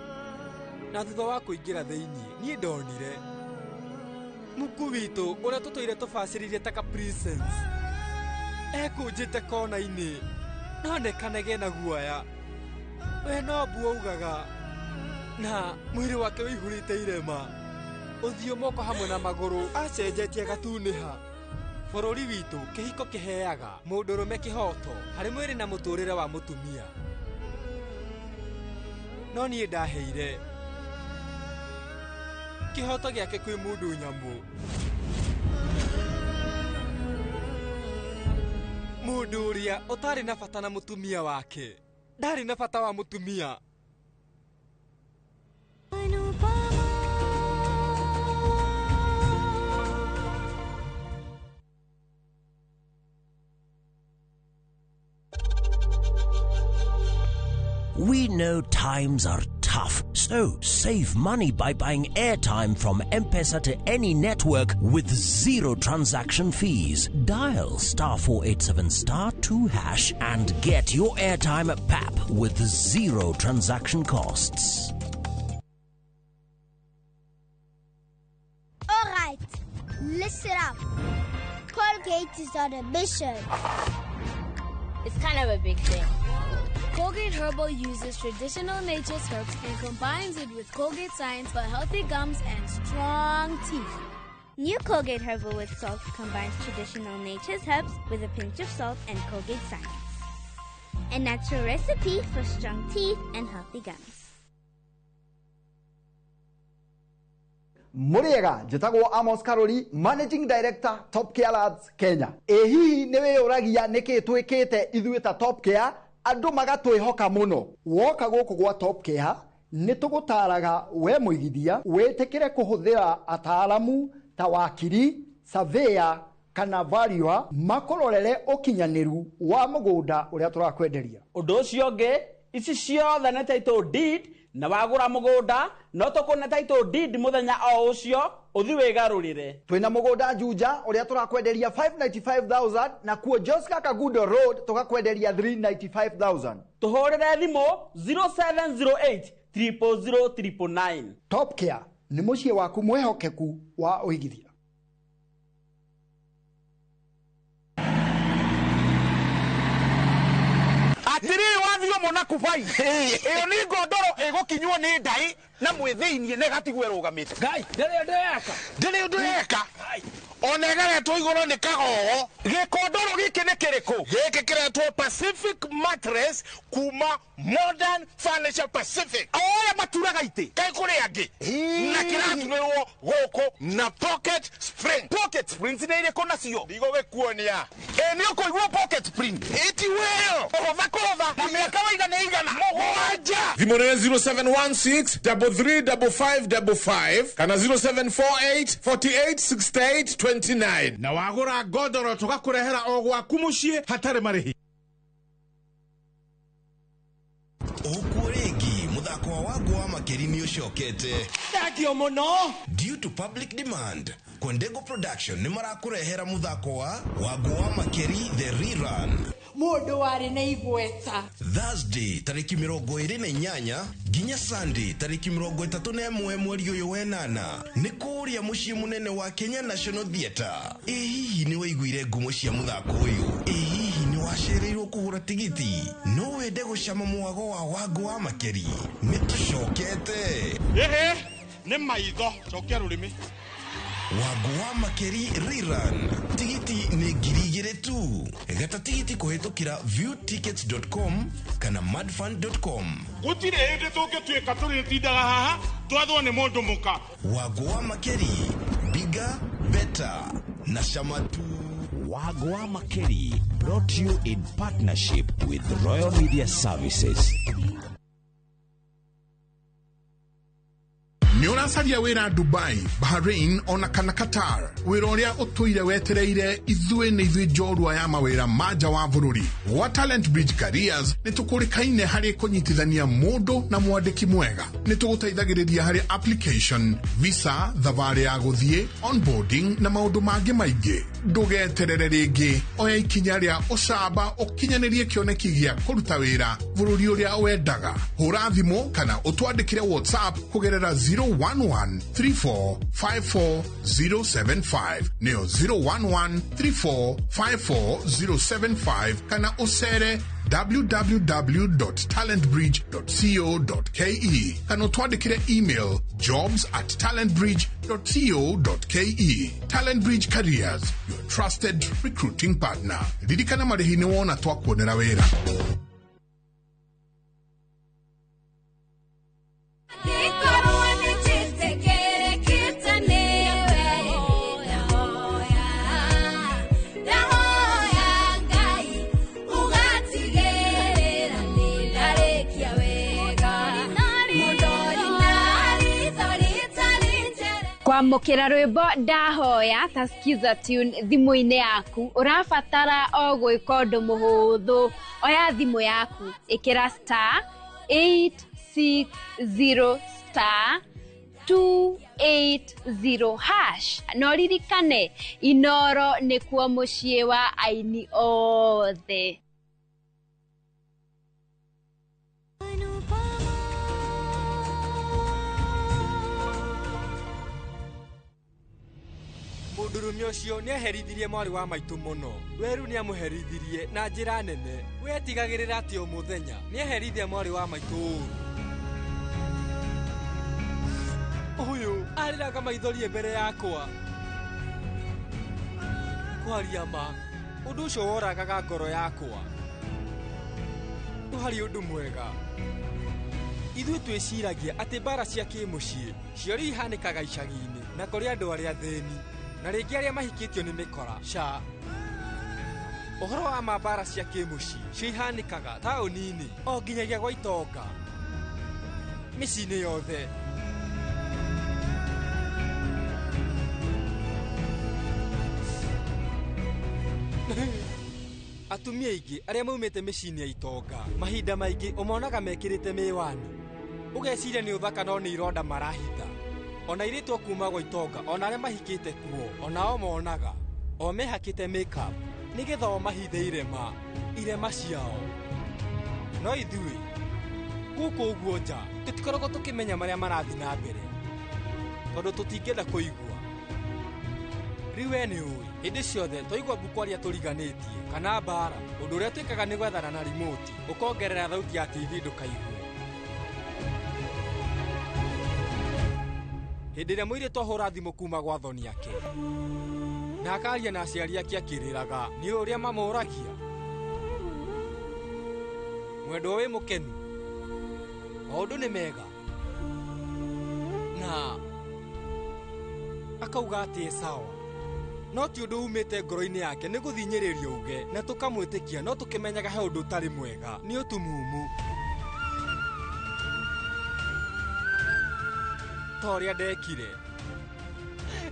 Na thutha wa kũingĩra thĩinĩ, niĩ ndonire Muku witũ ũrĩa tũtũire tũbacĩrĩire ta ka princess ekũnjĩte kona-inĩ, no nekanage na guoya. We no mbu augaga, na mwĩrĩ wake ũihũrĩte irema, ũthiũ, moko hamwe na magũrũ acenjetie gatunĩha. Bũrũri witũ kĩhiko kĩheaga mũndũrũme kĩhoto harĩ mwĩrĩ na mũtũrĩre wa mũtumia, no niĩ ndaheire kĩhoto gĩake kwĩ mũndũ nyamũ, mũndũ ũrĩa ũtarĩ na bata na mũtumia wake, ndarĩ na bata wa mũtumia. We know times are tough, so save money by buying airtime from M-Pesa to any network with zero transaction fees. Dial *487*2# and get your airtime at PAP with zero transaction costs. All right, listen up. Colgate is on a mission. It's kind of a big thing. Colgate Herbal uses traditional nature's herbs and combines it with Colgate science for healthy gums and strong teeth. New Colgate Herbal with Salt combines traditional nature's herbs with a pinch of salt and Colgate science. A natural recipe for strong teeth and healthy gums. Muriega njĩtagwo Amos Karori, Managing Director, Top Care Labs Kenya. Ĩ hihi nĩ wĩyũragia nĩkĩ twĩkĩte ithuĩ ta Top Care andũ magatwĩhoka mũno? Woka gũkũ gwa Top Care nĩ tũgũtaraga we mũigithia wĩtĩkĩre kũhũthĩra ataaramu ta wakiri, surveyor kana valuer makũrorere ũkinyanĩru wa mũgũnda ũrĩa tũrakwenderia. Ũndũ ũcio ũngĩ, ici ciothe nĩ title deed, na wagũra mũgũnda no tũkũne title deed mũthenya o ũcio ũthi wĩgarũrĩre. Twĩna mũgũnda Juja ũrĩa tũrakwenderia 595,000 na kuo Joska Kagudo Road tũgakwenderia 395,000. Tũhũrĩre thimũ 0708 000 999. Top Care nĩ mũciĩ waku mwĩhokeku wa ũigithia. Atiriri wathio mona kubai iyo ni ngondoro igukinywo ni ndai na mwithiinie na igatigwo irugamite. Ngai ndiri undu yeka, ndiri undu yeka, ona ĩgeretwo igũrũ nĩ kagogo. Gĩkondoro gĩkĩ nĩ kĩrĩkũ? Gĩkĩ kĩretwo Pacific Mattress kuma Modern Furniture Pacific. O ũrĩa maturaga itĩ kaĩ kũrĩ angĩ, na kĩraturĩrwo gũkũ na pocket spring. Pocket springs nĩ irĩkũ nacio? Ndigũgĩkuonia. Ĩ nĩ ũkũigua pocket spring ĩti wĩyo kũhũtha kũhũtha na mĩaka waigana igana mũgwanja. Thimũ nĩ 0716 335555 kana 0748 48 68 29. Na wagũra ngondoro tũgakũrehera o gwaku mũciĩ hatarĩ marĩhi. Ũkuo rĩngĩ mũthako Mũthako wa Wangũ wa Makeri nĩ ũcokete. Thengio mũno. Due to public demand, Kwendego Production nĩ marakũrehera mũthako wa Wangũ wa Makeri The Rerun. Mũndũ warĩ na igweta. Thursday tarĩki 28 nginya Sunday tarĩki 31 mweri ũyũ wenana nĩ kũrĩa mũciĩ mũnene wa Kenya National Theatre. Ĩ hihi nĩ waiguire ngumo cia mũthako ũyũ? Ĩ hihi nĩ wacereirwo kũgũra tigiti? No wende gũcama mwago wa Wangũ wa Makeri? Nĩ tũcokete. Ĩhĩ, nĩ maitho, cokia rũrĩmĩ. Wangũ wa Makeri Rerun. Tigiti nĩ 2,000 tu. Gata tigiti kũhĩtũkĩra viewtickets.com kana madfund.com. Gũtirĩ hĩndĩ tũngĩtuĩka tũrĩtindaga haha twathwo nĩ mũndũ mũka. Wangũ wa Makeri, bigger, better na chama tu. Wangũ wa Makeri brought to you in partnership with Royal Media Services. Nĩ ũracaria wĩra Dubai, Bahrain ona kana Qatar, wĩra ũrĩa ũtũire wetereire. Ithuĩ nĩ ithuĩ njorua ya mawĩra ma nja wa bũrũri. Gwa Talent Bridge Careers nĩ tũkũrĩkaine harĩ kũnyitithania mũndũ na mwandĩki mwega. Nĩ tũgũteithagĩrĩria harĩ application, visa, thabarĩ ya gũthiĩ, onboarding na maũndũ mangĩ maingĩ. Ndũgeterere rĩngĩ, oya ikinya rĩa ũcamba ũkinyanĩrie kĩoneki gĩa kũruta wĩra bũrũri ũrĩa wendaga. Hũra thimũ kana ũtwandĩkĩre WhatsApp kũgerera 011 34 54 075, nĩyo 011 34 54 075, kana ũcere www.talentbridge.co.ke kana ũtwandĩkĩre email jobs@talentbridge.co.ke. Talent Bridge Careers, your trusted recruiting partner. Ririkana marĩhi nĩ wona twakuonera wĩra. Angĩkorwo nĩ njĩtĩkĩrĩkĩte nĩwe, ndahoya, ndahoya Ngai ũgatigĩrĩra nĩ ndarĩkia wega. Mũndori na ritho rĩtarĩ njere. Kwamũkĩra rwĩmbo ndahoya ta Skiza tune thimũ-inĩ yaku, ũrabatara o gwĩka ũndũ mũhũthũ. Oya thimũ yaku, ĩkĩra star 860 star 280 hash, na ũririkane Inoro nĩkuo mũciĩ wa aini othe. Mũndũrũme ũcio nĩ aherithirie mwarĩ wa maitũ mũno. Weru nĩ amũherithirie na njĩra nene. We tigagĩrĩra atĩ o mũthenya nĩ aherithia mwarĩ wa maitũ ũru. Ũyũ arĩraga maithori mbere yakwa. Kwaria ma, ũndũ ũcio woragaga ngoro yakwa. Ndwarĩ ũndũ mwega. Ithuĩ twĩciragia atĩ mbara cia kĩmũciĩ ciorĩ ihanĩkaga icagi-inĩ na kũrĩ andũ arĩa athĩni na rĩngĩ arĩa mahikĩtio nĩ mĩkora. Ca ũhoro wa ma, mbara cia kĩmũciĩ cihanĩkaga taũni-inĩ o nginyagia gwa itonga, mĩciĩ-inĩ yothe. Atumia aingĩ arĩa maumĩte mĩciĩ-inĩ ya itonga mahinda maingĩ ũmonaga mekĩrĩte mĩwani, ũgeciria nĩ ũthaka no nĩ ironda marahitha. Ona airĩtu a kuma gwa itonga ona arĩa mahikĩte kuo onao monaga o mehakĩte makeup nĩgetha o mahithe irema irema ciao. No ithuĩ gũkũ ũguo nja tũtikoragwo tũkĩmenya marĩa marathiĩ na mbere tondũ tũtingĩenda kũigua. Rĩu we nĩ ũĩ hĩndĩ ciothe twaigua mbu kwaria tũriganĩtie kana mbara, ũndũ ũrĩa twĩkaga nĩ gwethana na remote ũkongerera thauti ya TV ndũkaigue. Hĩndĩ ĩrĩa mũirĩtu ahũra thimũ kuma gwa thoni ake na akaria na aciari ake akĩrĩraga, nĩ ũrĩa mamũragia mwendwa wĩ mũkenu, maũndũ nĩ mega, na akauga atĩ e sawa, no ti ũndũ umĩte ngoro-inĩ yake, nĩ gũthinyĩrĩrio uge na tũkamwĩtĩkia, no tũkĩmenyaga he ũndũ ũtarĩ mwega, nĩ ũtumumu. Ta ũrĩa ndekire,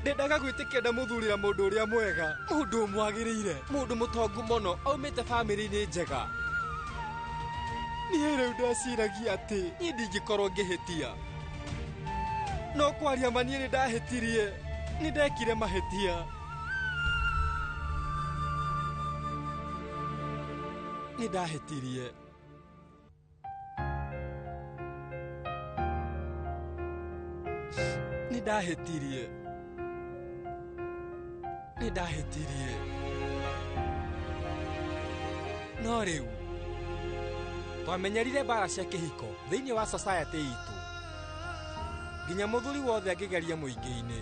ndendaga gwĩtĩkia ndamũthurĩra mũndũ ũrĩa mwega, mũndũ ũmwagĩrĩire, mũndũ mũtongu mũno, aumĩte bamĩrĩ-inĩ njega. Niĩ rĩu ndeciragia atĩ niĩ ndingĩkorwo ngĩhĩtia. No kwaria ma niĩ nĩndahĩtirie. Nĩndekire mahĩtia. Nĩndahĩtirie. Nĩndahĩtirie. Nĩndahĩtirie. No rĩu twamenyerire mbara cia kĩhiko thĩinĩ wa society itũ. Nginya mũthuri wothe angĩgeria mũingĩ-inĩ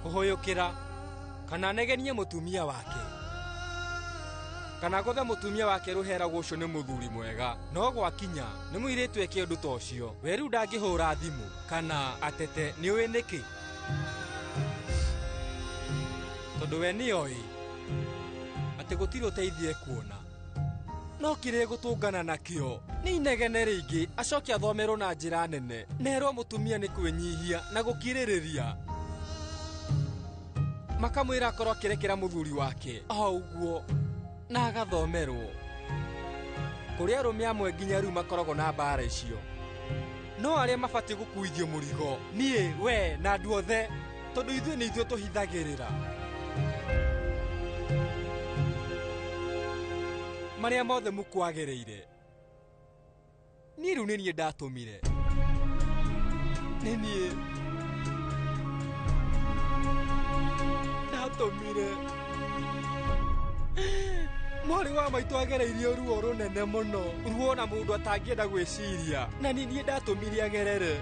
kũhũyũkĩra kana anegenie mũtumia wake kana gũthe mũtumia wake rũhera ũcio nĩ mũthuri mwega, no gwakinya nĩ mũirĩtu eke ũndũ ta ũcio, we rĩu ndangĩhũra thimũ kana atete. Nĩ ũĩ nĩkĩ? Tondũ we nĩoĩ atĩ gũtirĩ ũteithio ekuona, no kĩrĩa gũtũngana nakĩo nĩ inegene rĩingĩ, acoke athomerwo na njĩra nene nerwo mũtumia nĩ kwĩnyihia na gũkirĩrĩria. Makamwĩra akorwo akĩrekera mũthuri wake o ũguo na agathomerwo. Kũrĩ arũme amwe nginya rĩu makoragwo na mbara icio, no arĩa mabatiĩ gũkuithio mũrigo niĩ, we na andũ othe, tondũ ithuĩ nĩ ithuĩ tũhithagĩrĩra marĩa mothe mũkwagĩrĩire. Niĩ rĩu nĩ niĩ ndatũmire, nĩ niĩ ndatũmire mwarĩ wa maitũ agereirie ruo rũnene mũno, ruo na mũndũ atangĩenda gwĩciria, na nĩ niĩ ndatũmire agerere.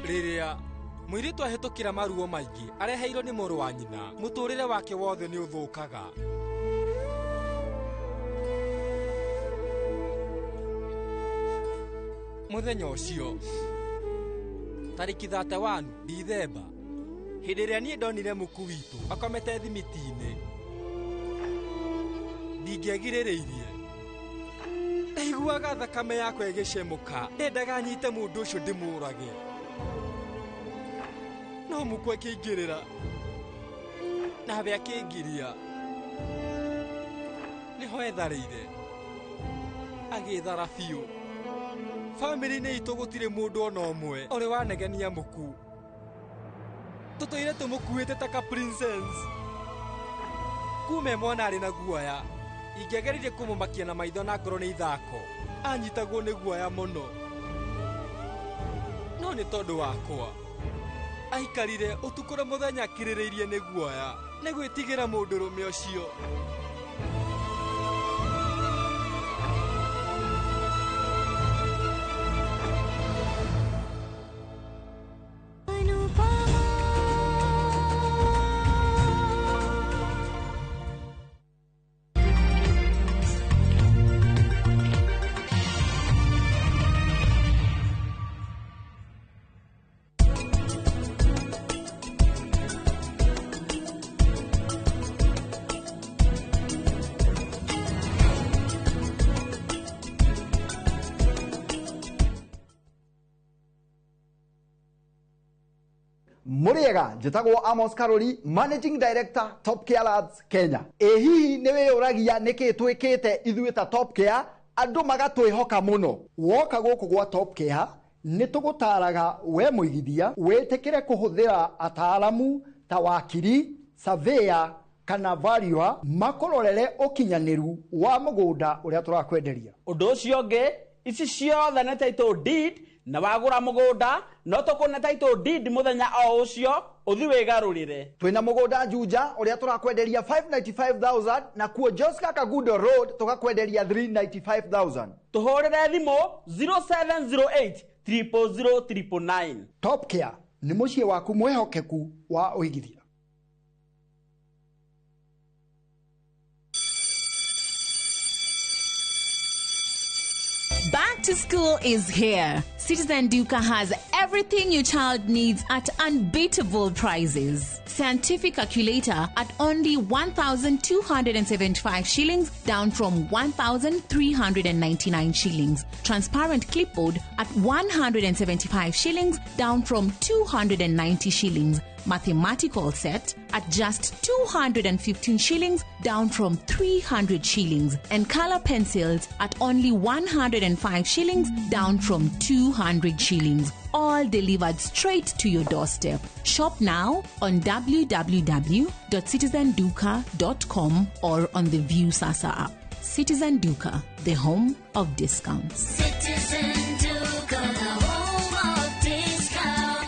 Rĩrĩa mũirĩtu ahĩtũkĩra maruo maingĩ areheirwo nĩ mũrũ wa nyina, mũtũrĩre wake wothe nĩ ũthũkaga. Mũthenya ũcio tarĩki 31 Dithemba, hĩndĩ ĩrĩa niĩ ndonire mũku witũ akomete thimiti-inĩ, ndingĩagirĩrĩirie. Ndaiguaga thakame yakwa ĩgĩcemũka, ndendaga nyite mũndũ ũcio ndĩmũrage, no mũku akĩingĩrĩra nawe akĩngiria. Nĩho etharĩire agĩthara biũ. Bamĩrĩ-inĩ itũ gũtirĩ mũndũ ona ũmwe ũrĩ wanegenia mũku. Tũtũire tũmũkuĩte ta ka princess. Kume mwana arĩ na guoya, ingĩageririe kũmũmakia na maitho na ngoro nĩ ithako, anyitagwo nĩ guoya mũno. No nĩ tondũ wakwa aikarire ũtukũ na mũthenya akirĩrĩirie nĩ guoya, nĩ gwĩtigĩra mũndũrũme ũcio. Mũrĩega, njĩtagwo Amos Karori, Managing Director Top Care Labs Kenya. Ĩ hihi nĩ wĩyũragia nĩkĩ twĩkĩte ithuĩ ta Top Care andũ magatwĩhoka mũno? Woka gũkũ gwa Top Care nĩ tũgũtaraga we mũigithia wĩtĩkĩre kũhũthĩra ataaramu ta wakiri, surveyor kana valuer makũrorere ũkinyanĩru wa mũgũnda ũrĩa tũrakwenderia. Ũndũ ũcio ũngĩ, ici ciothe nĩ title deed, na wagũra mũgũnda no tũkũne title deed mũthenya o ũcio ũthi wĩgarũrĩre. Twĩna mũgũnda Juja ũrĩa tũrakwenderia 595,000, na kuo Joska Kagudo Road tũgakwenderia 395,000. Tũhũrĩre thimũ 0708 000 999. Top Care nĩ mũciĩ waku mwĩhokeku wa ũigithia. Back to school is here. Citizen Duka has Everything your child needs at unbeatable prices. Scientific calculator at only 1,275 shillings, down from 1,399 shillings. Transparent clipboard at 175 shillings, down from 290 shillings. Mathematical set at just 215 shillings, down from 300 shillings. And color pencils at only 105 shillings, down from 200 shillings. All delivered straight to your doorstep. Shop now on www.citizenduka.com or on the View Sasa app. Citizen Duka, the home of discounts. Citizen Duka, the home of discount.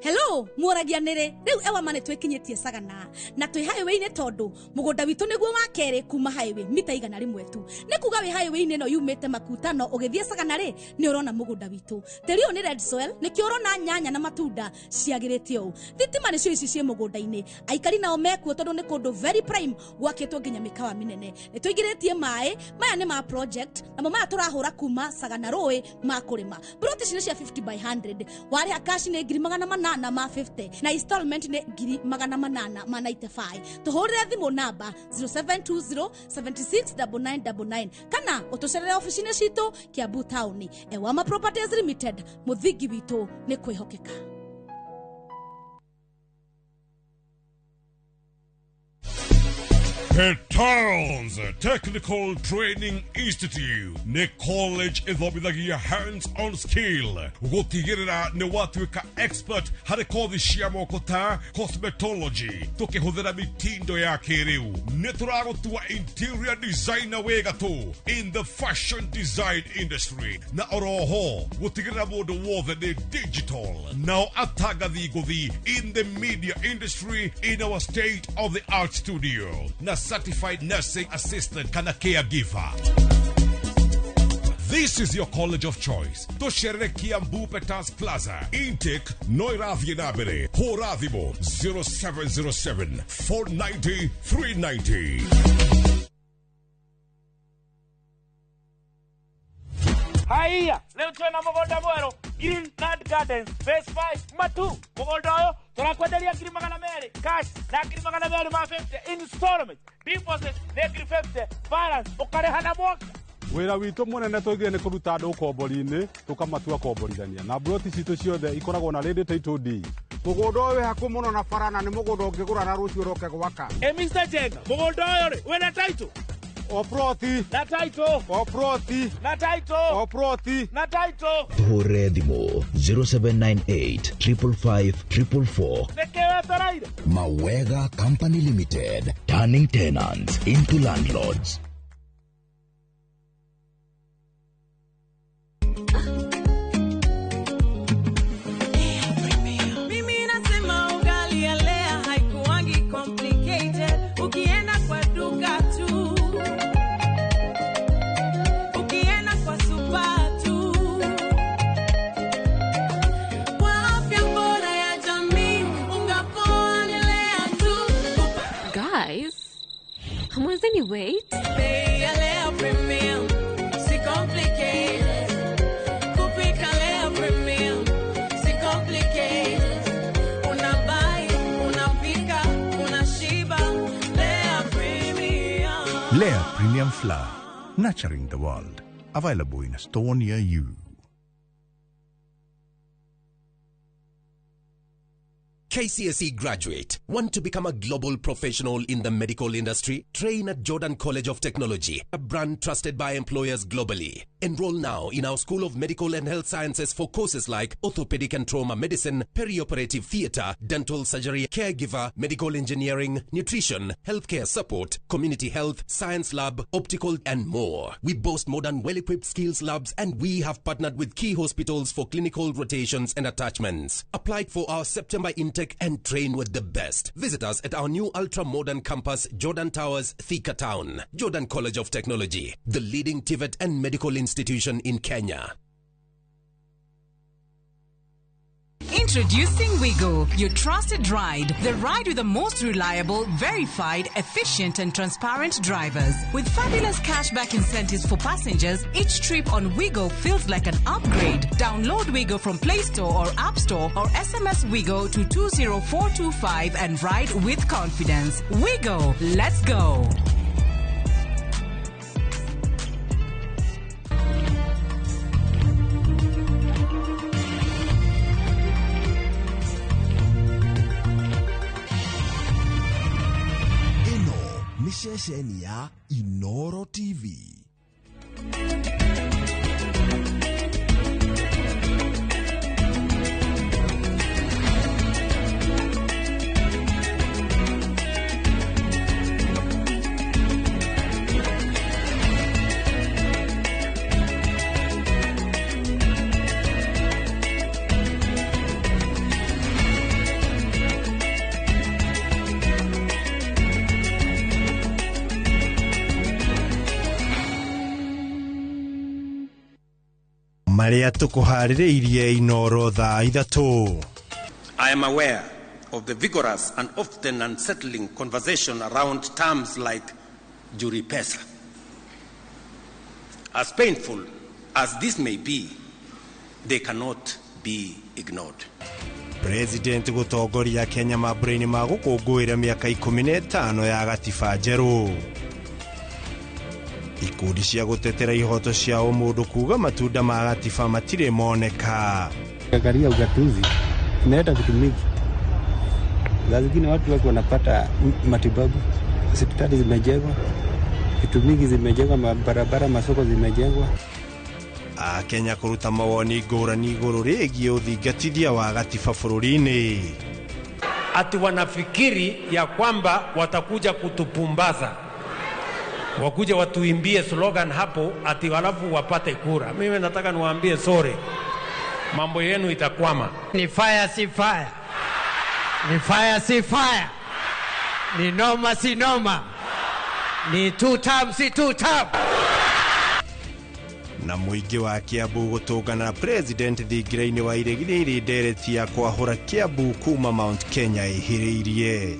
Hello muoragia nĩrĩ rĩu Ewama nĩ twĩkinyĩtie Sagana na twĩ highway-inĩ tondũ mũgũnda witũ nĩguo wa kerĩ kuma highway mita 100 tu. Nĩ kuga wĩ highway-inĩ ĩno yumĩte Makutano ũgĩthiĩ Sagana rĩ nĩ ũrona mũgũnda witũ. Tĩri ũyũ nĩ red soil nĩkĩo ũrona nyanya na matunda ciagĩrĩte ũũ. Thitima nĩcio ici ciĩ mũgũnda-inĩ. Aikari nao mekuo tondũ nĩ kũndũ very prime gwakĩtwo nginya mĩkawa mĩnene. Nĩ tũingĩrĩtie maĩ maya nĩ ma project namo maya tũrahũra kuma Sagana rũĩ ma kũrĩma. Plot ici nĩ cia 50 by 100. Warĩha cash nĩ 800 ma 50 na installment nĩ 895. Tũhũrĩre thimũ namba 0720 76 9999 kana ũtũcerere ofici-inĩ citũ Kiambu Town. Ewama Properties Limited, mũthingi witũ nĩ kwĩhokeka. Petals Technical Training Institute nĩ college ĩthomithagia hands-on skill gũtigĩrĩra nĩ watuĩka expert harĩ kothi cia moko ta cosmetology tũkĩhũthĩra mitindo ya kĩrĩu. Nĩ tũragũtua interior designer wĩ gatũ in the fashion design industry na oroho gũtigĩrĩra mũndũ wothe nĩ digital nao atangathi ngũthi in the media industry in our state of the art studio na certified nursing assistant kana caregiver. This is your college of choice. Tũcerere Kiambu Petals Plaza. Intake no ĩrathiĩ na mbere. Hũra thimũ 0707 490 390. Haiya, leo twena mũgũnda mwerũ Green Nut Gardens Phase 5 Matu. Mũgũnda ũyũ tũrakwenderia 200,000 cash na 250 installment. Deposit nĩ 50, balance ũkarĩha na mwaka. Wĩra witũ mũnene tũigire nĩ kũruta andũ ũkombori-inĩ tũkamatua komborithania na mburoti citũ ciothe ikoragwo na ready title deed. Mũgũnda ũyũ wĩ hakuhĩ mũno na bara na nĩ mũgũnda ũngĩgũra na rũciũ ũroke gwaka. Ĩ Mr. Jenga, mũgũnda ũyũ rĩ wĩna title? O ploti na title, o ploti na title, o ploti na title. Tuhũrĩre thimũ 0798 555 444. Nĩkĩ wetereire? Mawega Company Limited, turning tenants into landlords. Mimi nasema ugali ya Lea haikuangi complicated. Ukienda kwa duka tu, ukienda kwa super tu, kwa afya bora ya jamii, unga poa ni Lea tu. Guys, hamwezi wait? Bei ya Lea Premium, si complicated. Kupika Lea Premium, si complicated. Unabuy, unapika, unashiba. Lea Premium. Lea Premium Flour, nurturing the world. Available in a store near you. KCSE graduate. Want to become a global professional in the medical industry? Train at Jordan College of Technology, a brand trusted by employers globally. Enroll now in our School of Medical and Health Sciences for courses like orthopedic and trauma medicine, perioperative theater, dental surgery, caregiver, medical engineering, nutrition, healthcare support, community health, science lab, optical, and more. We boast modern, well-equipped skills labs, and we have partnered with key hospitals for clinical rotations and attachments. Apply for our September intake and train with the best. Visit us at our new ultra-modern campus, Jordan Towers, Thika Town. Jordan College of Technology, the leading TVET and medical institution in Kenya. Introducing Wigo, your trusted ride. The ride with the most reliable, verified, efficient, and transparent drivers. With fabulous cashback incentives for passengers, each trip on Wigo feels like an upgrade. Download Wigo from Play Store or App Store or SMS Wigo to 20425 and ride with confidence. Wigo, let's go. Ĩno nĩ ceceni ya Inoro TV. Marĩa tũkũharĩrĩirie Inoro thaa 3. I am aware of the vigorous and often unsettling conversation around terms like juri pesa. As painful as this may be, they cannot be ignored. President gũtongoria Kenya mambũra-inĩ ma gũkũngũĩra mĩaka 15 ya gatiba njerũ. Ikundi cia gũtetera ihoto cia ũmũndũ kuga matunda ma gatiba matirĩ moneka. Angalia ugatuzi inaleta vitu mingi. Saa zingine watu wako wanapata matibabu, hospitali zimejengwa, vitu mingi zimejengwa, mabarabara, masoko zimejengwa. Akenya kũruta mawoni ngũrani igũrũ rĩgiĩ ũthingatithia wa gatiba bũrũri-inĩ. Ati wanafikiri ya kwamba watakuja kutupumbaza, wakuja watuimbie slogan hapo ati halafu wapate kura. Mimi nataka niwaambie sorry, mambo yenu itakwama. Ni fire si fire, ni fire si fire, ni noma si noma, ni two term si two term. Na mũingĩ wa Kiambu gũtũngana na President thingira-inĩ wa iregi rĩrĩ ndereti ya kwahũra Kiambu kuma Mount Kenya ĩhĩrĩirie.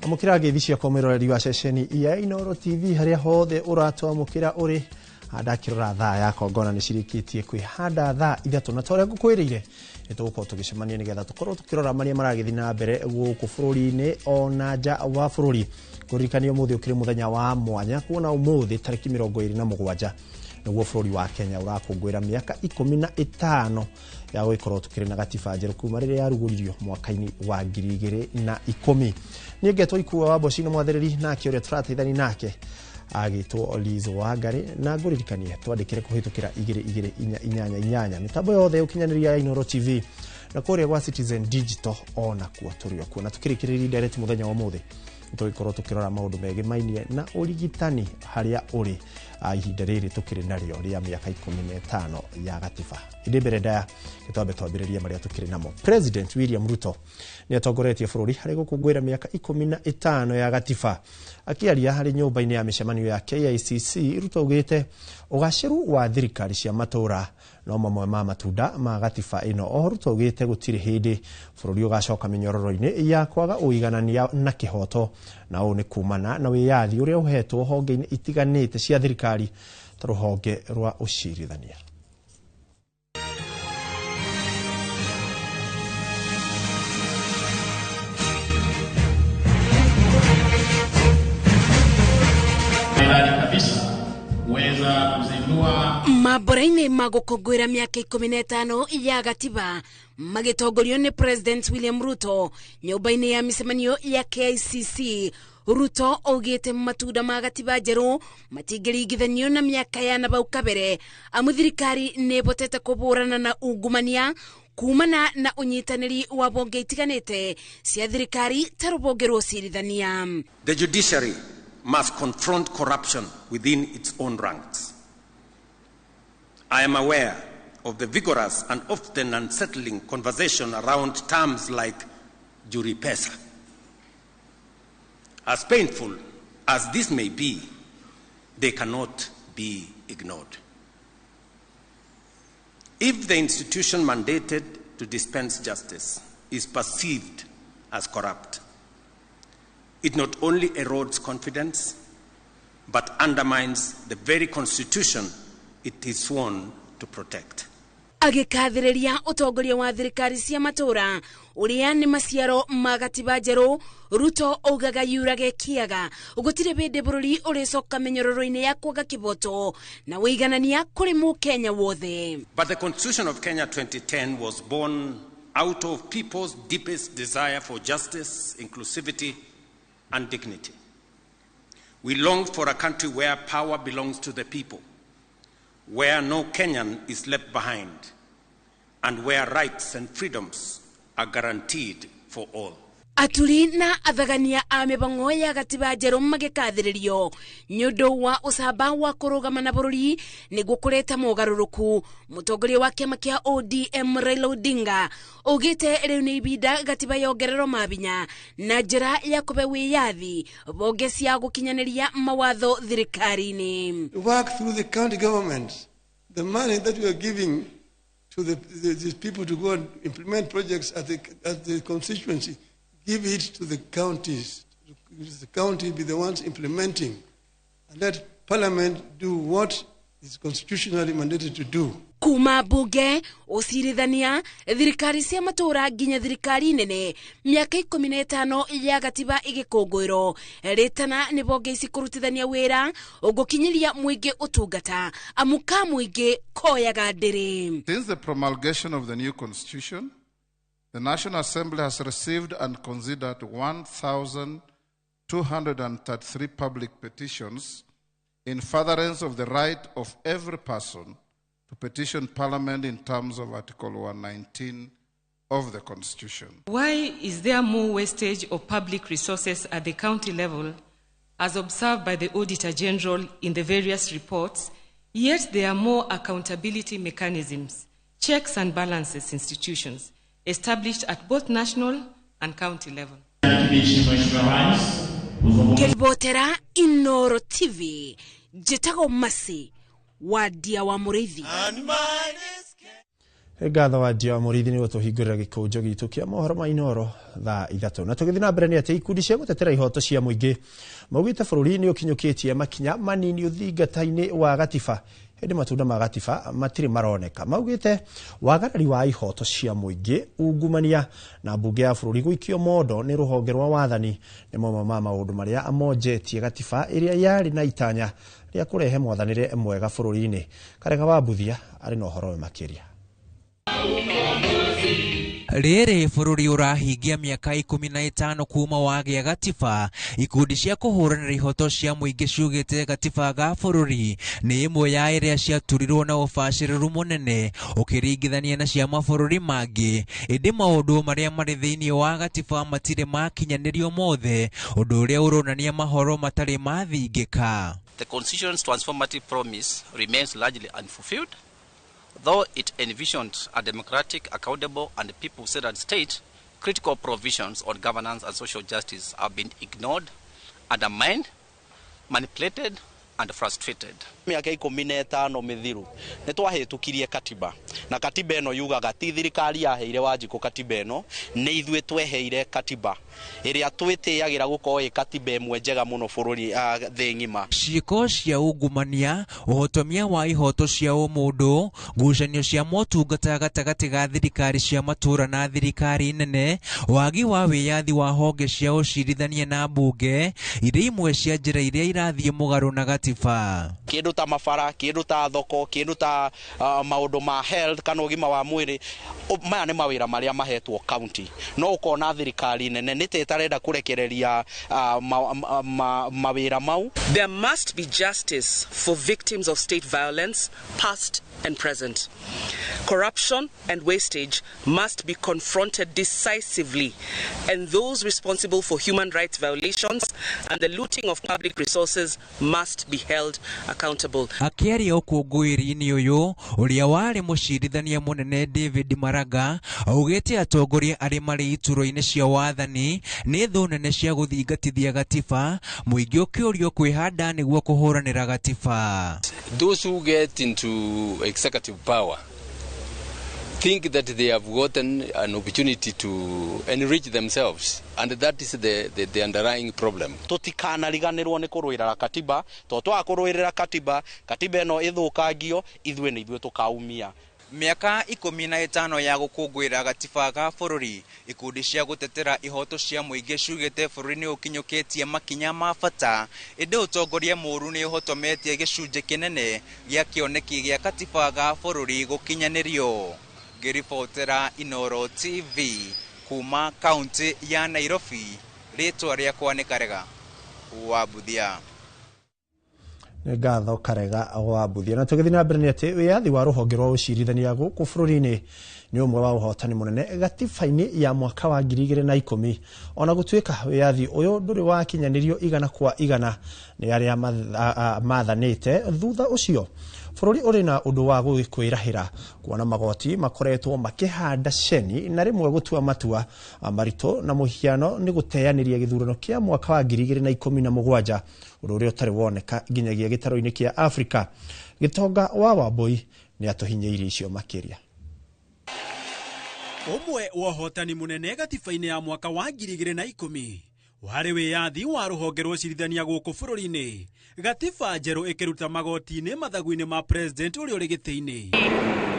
Amũkĩra ngeithi ciakwa mwĩroreri wa ceceni ya Inoro TV harĩa hothe ũratwamũkĩra ũrĩ. Ndakĩrora thaa yakwa ngona nĩ cirĩkĩtie kwĩhanda thaa 3 na torĩa ngũkwĩrĩire nĩ tũgũkorwo tũgĩcemania nĩgetha tũkorwo tũkĩrora marĩa maragĩthiĩ na mbere gũkũ bũrũri-inĩ ona nja wa bũrũri. Ngũririkania ũmũthĩ ũkĩrĩ mũthenya wa mwanya kuona ũmũthĩ tarĩki 27 nĩguo bũrũri wa Kenya ũrakũngũĩra mĩaka 15 ya gũgĩkorwo tũkĩrĩ na gatiba njerũ kuma rĩrĩa yarugũririo mwaka-inĩ wa 2010. Niĩ ngetwo Ikua wa Mbocino mwathĩrĩri nake ũrĩa tũrateithania nake agĩtwo Liz Wangari na ngũririkanie twandĩkĩre kũhĩtũkĩra 22488 mĩtambo yothe ũkinyanĩria ya Inoro TV na kũrĩa gwa Citizen Digital ona kuo tũrĩ o kuo. Na tũkĩrĩkĩrĩria ndereti mũthenya wa ũmũthĩ tũgĩkorwo tũkĩrora maũndũ megemainie na ũrigitani harĩa ũrĩ ihinda rĩrĩ tũkĩrĩ narĩo rĩa mĩaka 15 ya gatiba. Ĩndĩ mbere ndaya twambe twambĩrĩrie marĩa tũkĩrĩ namo. President William Ruto nĩ atongoretie bũrũri harĩ gũkũngũĩra mĩaka 15 ya gatiba. Akĩaria harĩ nyũmba-inĩ ya mĩcemanio ya KICC, Ruto augĩte ũgacĩru wa thirikari cia matũũra no mamwe ma matunda ma gatiba ĩno. Oho Ruto augĩte gũtirĩ hĩndĩ bũrũri ũgacoka mĩnyororo-inĩ ya kwaga ũiganania na kĩhoto, na ũũ nĩ kumana na wĩyathi ũrĩa ũhetwo honge-inĩ itiganĩte cia thirikari ta rũhonge rwa ũcirithania. Kabisa kuweza kuzindua mambura-inĩ ma gũkũngũĩra mĩaka 15 ya gatiba magĩtongorio nĩ President William Ruto nyũmba-inĩ ya mĩcemanio ya KICC. Ruto augĩte matunda ma gatiba njerũ matingĩringithanio na mĩaka ya nabau kabere amu thirikari nĩ ĩhotete kũhũrana na ungumania kumana na ũnyitanĩri wa bonge itiganĩte cia thirikari ta rũhonge rwa ũcirithania. The judiciary must confront corruption within its own ranks. I am aware of the vigorous and often unsettling conversation around terms like juripesa. As painful as this may be, they cannot be ignored. If the institution mandated to dispense justice is perceived as corrupt, it not only erodes confidence, but undermines the very constitution it is sworn to protect. Agĩkathĩrĩria ũtongoria wa thirikari cia matũra ũrĩa nĩ maciaro ma gatiba njerũ, Ruto augaga yurage kĩaga gũtirĩ bĩndĩ bũrũri ũrĩcoka mĩnyororo-inĩ ya kwaga kĩboto na wĩiganania kũrĩ mũkenya wothe. But the Constitution of Kenya 2010 was born out of people's deepest desire for justice, inclusivity, and dignity. We longed for a country where power belongs to the people, where no Kenyan is left behind, and where rights and freedoms are guaranteed for all. Aturi na athagania a mĩbango ya gatiba njerũ magĩkathĩrĩrio nĩ ũndũ wa ũcamba wa kũrũgama na bũrũri nĩguo kũreta mogarũrũku. Mũtongoria wa kĩama kĩa ODM Raila Odinga augĩte rĩu nĩ ibinda gatiba yongererwo mabinya na njĩra ya kũbe wĩyathi bonge cia gũkinyanĩria mawatho thirikari-inĩ. Work through the county governments. The money that we are giving to the people to go and implement projects at the constituency, give it to the counties. The county be the ones implementing, and let Parliament do what is constitutionally mandated to do. Kuma bunge ucirithania thirikari cia matura nginya thirikari nene miaka 15 ya gatiba igikungwirwo ritana ni bonge ici kurutithania wira ugukinyiria mwingi utungata amuka mwingi koyaga ndiri. Since the promulgation of the new constitution, the National Assembly has received and considered 1,233 public petitions in furtherance of the right of every person to petition Parliament in terms of Article 119 of the Constitution. Why is there more wastage of public resources at the county level, as observed by the Auditor General in the various reports, yet there are more accountability mechanisms, checks and balances institutions established at both national and county level? Ngĩribotera Inoro TV, njĩtagwo Masi Wadia wa Mũrĩithi. Ngatho Wadia wa Mũrĩithi nĩ gũtũhingũrĩra gĩkũnjo gitũ kĩa mohoro ma Inoro thaa 3. Na tũgĩthiĩ na mbere nĩ atĩ ikundi cia gũtetera ihoto cia mũingĩ maugĩte bũrũri nĩ ũkinyũkĩtie makinya manini ũthingata-inĩ wa gatiba, hĩndĩ matunda ma gatiba matirĩ maroneka. Maugĩte wagarari wa ihoto cia mũingĩ, ungumania na mbunge ya bũrũri gũikio mondo nĩ rũhonge rwa wathani nĩ mamwe ma maũndũ marĩa monjetie gatiba ĩrĩa yarĩ na itanya rĩa kũrehe mwathanĩre mwega bũrũri-inĩ. Karega wa Mbuthia arĩ na ũhoro makĩria. Rĩrĩ bũrũri ũrahingia mĩaka 15 kuma wagĩa gatiba, ikundi cia kũhũranĩra ihoto cia mũingĩ ciugĩte gatiba ga bũrũri nĩ ĩmwe ya ĩrĩa ciaturirwo na ũbacĩrĩru mũnene ũkĩringithania na cia mabũrũri mangĩ, ĩndĩ maũndũ marĩa marĩ thĩinĩ wa gatiba matirĩ makinyanĩrio mothe, ũndũ ũrĩa ũronania mahoro matarĩ mathingĩka. The Constitution's transformative promise remains largely unfulfilled. Though it envisioned a democratic, accountable, and people-centered state, critical provisions on governance and social justice have been ignored, undermined, manipulated, and frustrated. Mĩaka 15 mĩthiru nĩ twahĩtũkirie katiba, na katiba ĩno yugaga ti thirikari yaheire Wanjikũ katiba ĩno, nĩ ithuĩ tweheire katiba ĩrĩa twĩtĩagĩra gũkorwo ĩ katiba ĩmwe njega mũno bũrũri thĩ ng'ima. Ciĩko cia ungumania, ũhotomia wa ihoto cia ũmũndũ, ngucanio cia motungata gatagatĩ ga thirikari cia matũra na thirikari nene, wagi wa wĩyathi wa honge cia ũcirithania na mbunge, irĩ imwe cia njĩra iria irathiĩ mũgarũ na gatiba. Kĩndũ ta mabara, kĩndũ ta thoko, kĩndũ ta maũndũ ma health kana ũgima wa mwĩrĩ, maya nĩ mawĩra marĩa mahetwo county. No ũkona thirikari nene nĩ ta ĩtarenda kũrekereria mawĩra mau. There must be justice for victims of state violence, past and present. Corruption and wastage must be confronted decisively, and those responsible for human rights violations and the looting of public resources must be held accountable. accountable. Akĩaria ũkũngũĩri-inĩ ũyũ ũrĩa warĩ mũcirithania mũnene David Maraga augĩte atongoria arĩa marĩ iturwa-inĩ cia wathani nĩ thũ nene cia gũthingatithia gatiba, mũingĩ ũkĩũrio kwĩhanda nĩguo kũhũranĩra gatiba. Those who get into executive power think that they have gotten an opportunity to enrich themselves, and that is the underlying problem. Tũtikanariganĩrwo nĩ kũrũĩrĩra katiba, tondũ twaga kũrũĩrĩra katiba, katiba ĩno ĩthũkangio, ithuĩ nĩ ithuĩ tũkaumia. Mĩaka 15 ya gũkũngũĩra gatiba ga bũrũri, ikundi cia gũtetera ihoto cia mũingĩ ciugĩte bũrũri nĩ ũkinyũkĩtie makinya ma bata, ĩndĩ ũtongoria mũũru nĩ ũhotometie gĩcunjĩ kĩnene gĩa kĩoneki gĩa katiba ga bũrũri gũkinyanĩrio. Ngĩribotera Inooro TV kuma kaunti ya Nairobi, rĩtwa rĩakwa nĩ Karega wa Mbuthia. Nĩ ngatho Karega wa Mbuthia. Na tũgĩthiĩ na mbere nĩ atĩ wĩyathi wa rũhonge rwa ũcirithania gũkũ bũrũri-inĩ nĩ ũmwe wa ũhotani mũnene gatiba-inĩ ya mwaka wa 2010. Ona gũtuĩka wĩyathi ũyũ ndũrĩ wakinyanĩrio 100% nĩ arĩa mathanĩte thutha ũcio, bũrũri ũrĩ na ũndũ wa kwĩrahĩra kuona magoti makoretwo makĩhanda ceni na rĩmwe gũtua matua maritũ, na mũhiano nĩ gũteanĩria gĩthurano kĩa mwaka wa 2017, ũndũ ũrĩa ũtarĩ woneka nginyagia gĩtarũ-inĩ kĩa Afrika. Gĩtonga wa Wambui nĩ atũhinyĩirie icio makĩria. Ũmwe wa ũhotani mũnene gatiba-inĩ ya mwaka wa 2010 warĩ wĩyathi wa rũhonge rwa ũcirithania gũkũ bũrũri-inĩ, gatiba njerũ ĩkĩruta magoti-inĩ mathagu-inĩ ma president ũrĩa ũrĩ gĩtĩ-inĩ.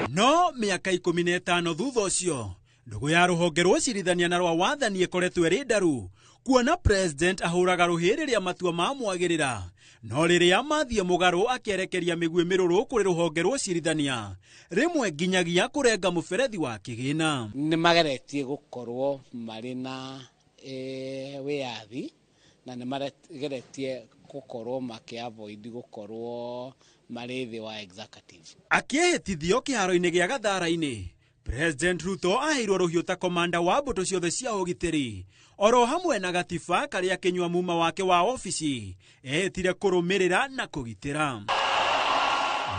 No mĩaka 15 thutha ũcio, ndũgũ ya rũhonge rwa ũcirithania na rwa wathani ĩkoretwo ĩrĩ ndaru, kuona president ahũraga rũhĩ rĩrĩa matua mamwagĩrĩra, no rĩrĩa mathiĩ mũgarũ akĩerekeria mĩguĩ mĩrũrũ kũrĩ rũhonge rwa ũcirithania, rĩmwe nginyagia kũrenga mũberethi wa kĩgĩna. Nĩ mageretie gũkorwo marĩ na wĩyathi, na nĩ mageretie gũkorwo makĩ-avoid gũkorwo marĩ thĩ wa executive. Akĩhĩtithio kĩharo-inĩ gĩa Gathara-inĩ, President Ruto aheirwo rũhiũ ta komanda wa mbũtũ ciothe cia ũgitĩri, oro hamwe na gatiba karĩa kĩnyua muma wake wa obici ehĩtire kũrũmĩrĩra na kũgitĩra.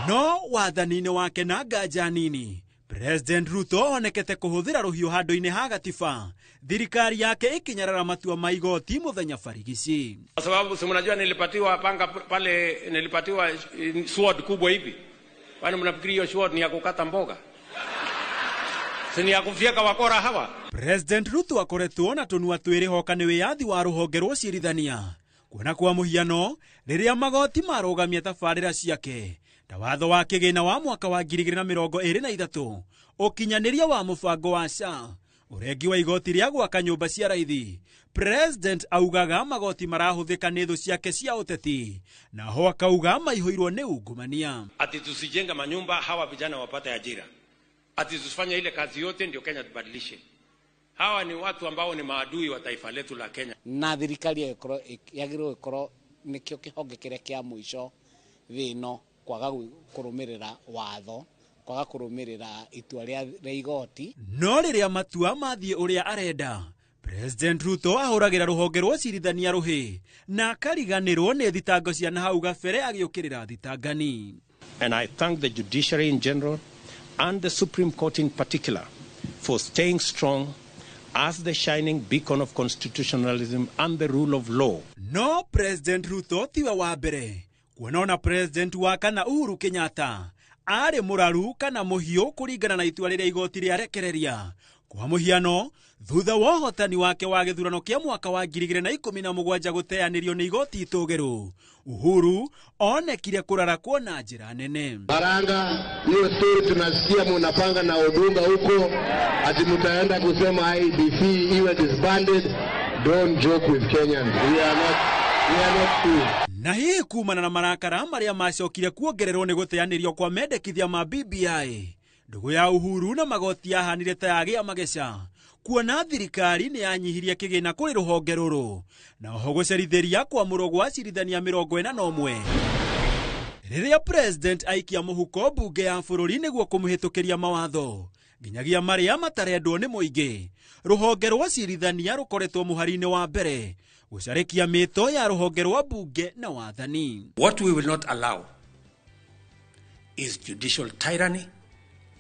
No wathani-inĩ wake na nganja nini, President Ruto onekete kũhũthĩra rũhiũ handũ-inĩ ha gatiba, thirikari yake ĩkĩnyarara matua ma igoti mũthenya barigici. Kwa sababu si mnajua nilipatiwa panga pale, nilipatiwa sword kubwa hivi. Kwani mnafikiri hiyo sword ni ya kukata mboga? Si ni ya kufyeka wakora hawa? President Ruto akoretwo na tũnua twĩrĩ hoka nĩ wĩyathi wa rũhonge rwa ũcirithania, kuona kwa mũhiano rĩrĩa magoti marũgamia tabarĩra ciake ta watho wa kĩgĩna wa mwaka wa 2023, ũkinyanĩria wa mũbango wa SHA, ũrengi wa igoti rĩa gwaka nyũmba cia raithi. President augaga magoti marahũthĩka nĩ thũ ciake cia ũteti, naho akauga maihũirwo nĩ ungumania. Ati tusijenga manyumba hawa vijana wapate ajira, ati tusifanye ile kazi yote ndio Kenya tubadilishe. Hawa ni watu ambao ni maadui wa taifa letu la Kenya. Na thirikari yagĩrĩirwo gũkorwo nĩkĩo kĩhonge kĩrĩa kĩa mũico thĩ ĩno kwaga kũrũmĩrĩra watho, kwaga kũrũmĩrĩra itua rĩa igoti. No rĩrĩa matua mathiĩ ũrĩa arenda, President Ruto ahũragĩra rũhonge rwa ũcirithania rũhĩ na akariganĩrwo nĩ thitango cia na hau gabere agĩũkĩrĩra thitangani. And I thank the judiciary in general and the Supreme Court in particular for staying strong as the shining beacon of constitutionalism and the rule of law. No President Ruto tiwe wa mbere kuona ona President wa kana Uhuru Kenyatta arĩ mũraru kana mũhiũ kũringana na itua rĩrĩa igoti rĩarekereria. Kwa mũhiano, thutha wa ũhotani wake wa gĩthurano kĩa mwaka wa 2017 gũteanĩrio nĩ igoti itũgĩru, Uhuru onekire kũrarakwo na njĩra nene. Baranga, hiyo story tunasikia munapanga na Odunga huko ati mtaenda kusema IEBC iwe disbanded. Don't joke with Kenyans. We are not fools. Na hihi kumana na marakara marĩa macokire kuongererwo nĩ gũteanĩrio kwa mendekithia ma BBI, ndũgũ ya Uhuru na magoti yahanire ta yagĩa mageca, kuona thirikari nĩ yanyihirie kĩgĩna kũrĩ rũhonge rũrũ, na oho gũcerithĩria kwamũrwo gwa acirithania 41. Rĩrĩa President aikia mũhuko mbunge ya bũrũri nĩguo kũmũhĩtũkĩria mawatho nginyagia marĩa matarendwo nĩ mũingĩ, rũhonge rwa acirithania rũkoretwo mũhari-inĩ wa mbere gũcarĩkia mĩto ya rũhonge rwa mbunge na wathani. What we will not allow is judicial tyranny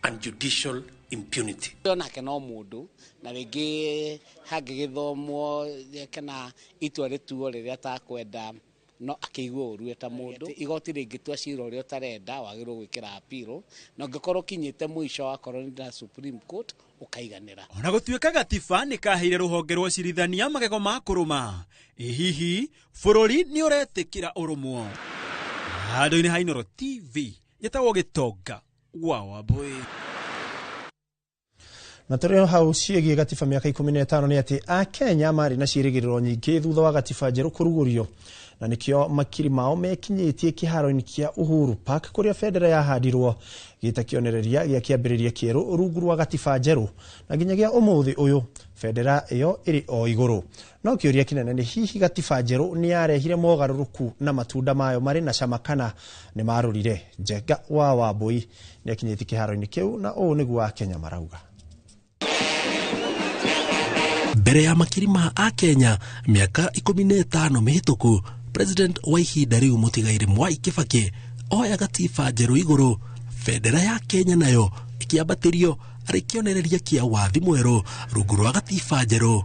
and judicial impunity. Onake no mundu na ringi hangigithomwo kana itua rituo riria takwenda no akĩigua ũru eta mũndũ. Igoti rĩngĩtua cira ũrĩa ũtarenda wagĩrĩirwo gwĩkĩra appeal, na ũngĩkorwo ũkinyĩte mũico wakorwo nĩ na Supreme Court ũkaiganĩra. Ona gũtuĩka gatiba nĩ kaheire rũhonge rwa ũcirithania magego ma kũrũma, ĩ hihi bũrũri nĩ ũretĩkĩra ũrũmwo? Handũ-inĩ ha Inooro TV njĩtagwo Gĩtonga wa Wambũi. Na tũrĩ hau ciĩgiĩ gatiba mĩaka 15 nĩ atĩ Akenya marĩ na ciĩrĩgĩrĩro nyingĩ thutha wa gatiba njerũ kũrugũrio, na nĩkĩo makiri mao mekinyĩtie kĩharo-inĩ kĩa Uhuru Park kũrĩa bendera yahandirwo gĩta kĩonereria gĩa kĩambĩrĩria kĩerũ rungu rwa gatiba njerũ, na nginyagia ũmũthĩ ũyũ bendera ĩyo ĩrĩ o igũrũ. No kĩũria kĩnene nĩ hihi gatiba njerũ nĩ yarehire mogarũrũku na matunda mayo marĩ na cama kana nĩ marũrire? Njenga wa Wambũi nĩ akinyĩtie kĩharo-inĩ kĩu na ũũ nĩguo Akenya marauga. Mbere ya makiri ma Akenya mĩaka 15 mĩhĩtũku, President wa ihinda rĩu mũtigairĩ Mwai Kibaki oya gatiba njerũ igũrũ, bendera ya Kenya nayo ĩkĩambatĩrio arĩ kĩonereria kĩa wathi mwerũ rungu rwa gatiba njerũ.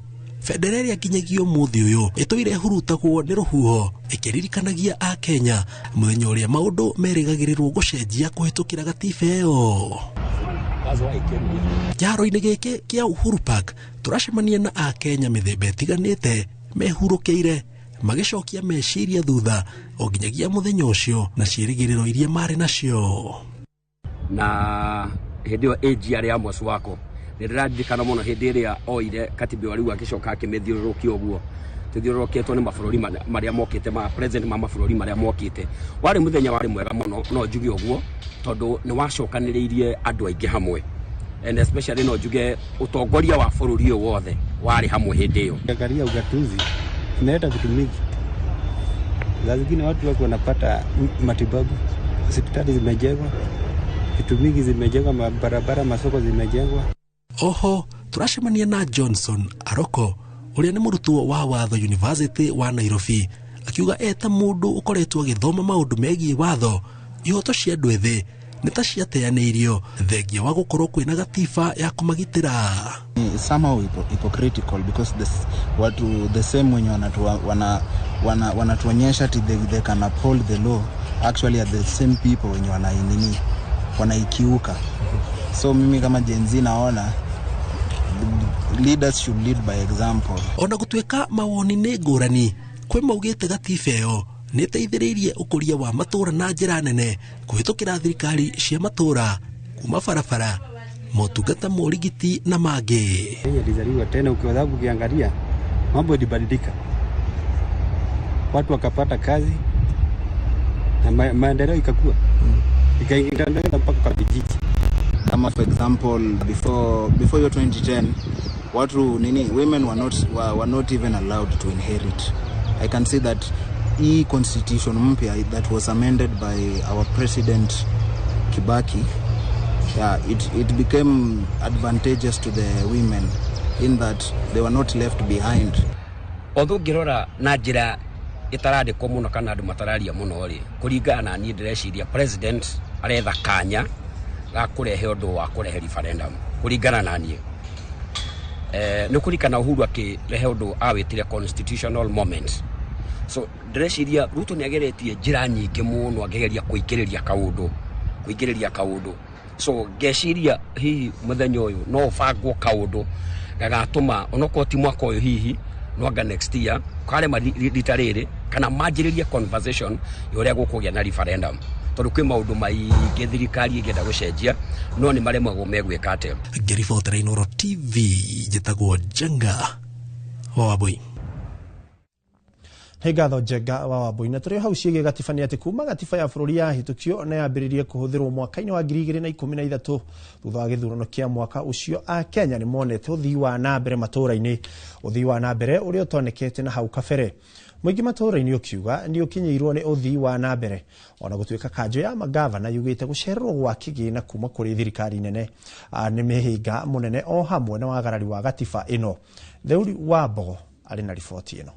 Bendera ĩrĩa nginyagia ũmũthĩ ũyũ ĩtũire ĩhurutagwo nĩ rũhuho ĩkĩririkanagia Akenya mũthenya ũrĩa maũndũ merĩgagĩrĩrwo gũcenjia kũhĩtũkĩra gatiba ĩyo. Kĩharo-inĩ gĩkĩ kĩa Uhuru Park tũracemania na Akenya mĩthemba ĩtiganĩte mehurũkĩire magĩcokia meciria thutha o nginyagia mũthenya ũcio na ciĩrĩgĩrĩro iria marĩ nacio. Na hĩndĩ ĩyo AG arĩ Amos Wako nĩ ndĩraririkana mũno hĩndĩ ĩrĩa oire katiba ĩyo rĩu agĩcoka akĩmĩthiũrũrũkia ũguo tũthiũrũrũkĩtwo nĩ mabũrũri marĩa mokĩte ma president ma mabũrũri marĩa mokĩte. Warĩ mũthenya warĩ mwega mũno no njuge ũguo tondũ nĩ wacokanĩrĩirie andũ aingĩ hamwe, and especially no njuge ũtongoria wa bũrũri ũyũ wothe warĩ hamwe hĩndĩ ĩyo. Angalia ugatuzi inaleta vitu mingi. Saa zingine watu wako wanapata matibabu, hospitali zimejengwa, vitu mingi zimejengwa, mabarabara, masoko zimejengwa. Oho turacemania na Johnson Aroko ũrĩa nĩ mũrutwo wa watho University wa Nairobi akiuga eta mũndũ ũkoretwo agĩthoma maũndũ megiĩ watho ihoto cia andũ ethĩ nĩ ta ciateanĩirio thengia wa gũkorwo kwĩna gatiba ya kũmagitĩra. Somehow hypocritical because this watu the same wenye wanatuonyesha ati they can uphold the law actually are the same people wenye wanainini wanaikiuka. So mimi kama Gen Z naona leaders should lead by example. Ona gũtuĩka mawoni nĩ ngũrani kwĩ maugĩte gatiba ĩyo nĩ ĩteithĩrĩirie ũkũria wa matũra na njĩra nene kũhĩtũkĩra thirikari cia matũra kuma barabara motungata ma ũrigiti na mangĩ. Kenya ilizaliwa tena, kwa sababu ukiangalia mambo yalibadilika, watu wakapata kazi na maendeleo ikakua ikaendelea mpaka kwa vijiji. Kama for example before year 2010 watu nini women were not even allowed to inherit. I can see that e constitution mpya that was amended by our president Kibaki, yeah, it became advantageous to the women in that they were not left behind. Although ngirora na njira itarandĩkwo mũno kana andũ matararia mũno rĩ, kũringana na niĩ ndĩreciria president aretha kanya ga kũrehe ũndũ wa kũrehe referendum kũringana na niĩ. Nĩ kũririkana Uhuru akĩrehe ũndũ awĩtire constitutional moment. So ndĩreciria Ruto nĩ ageretie njĩra nyingĩ mũno akĩgeria kũingĩrĩria kaũndũ. So ngeciria hihi mũthenya ũyũ no ũbangwo kaũndũ gagatũma onokorwo ti mwaka ũyũ hihi no anga next year karema rita rĩrĩ kana manjĩrĩrie conversation ya ũrĩa gũkũgĩa na referendum tondũ kwĩ maũndũ maingĩ thirikari ĩngĩenda gũcenjia no nĩ maremagwo megwĩka atĩa. Ngĩribotera Inooro TV njĩtagwo Njenga wa Wambũi. He ngatho Njenga wa Wambũi. Na tũrĩ hau ciĩgiĩ gatiba nĩ atĩ kuma gatiba ya bũrũri yahĩtũkio na yambĩrĩrie kũhũthĩrwo mwaka-inĩ wa 2013 thutha wa gĩthurano kĩa mwaka ũcio, Akenya nĩ monete ũthii wa na mbere matũũra-inĩ, ũthii wa na mbere ũrĩa ũtonekete na hau kabere. Mũingĩ matũũra-inĩ ũkiuga nĩ ũkinyĩirwo nĩ ũthii wa na mbere ona gũtuĩka kanjũ ya magavana yugĩte gũcererwo gwa kĩgĩna kuma kũrĩ thirikari nene nĩ mĩhĩnga mũnene o hamwe na wagarari wa gatiba ĩno. Theuri wa Mbogo arĩ na riboti ĩno.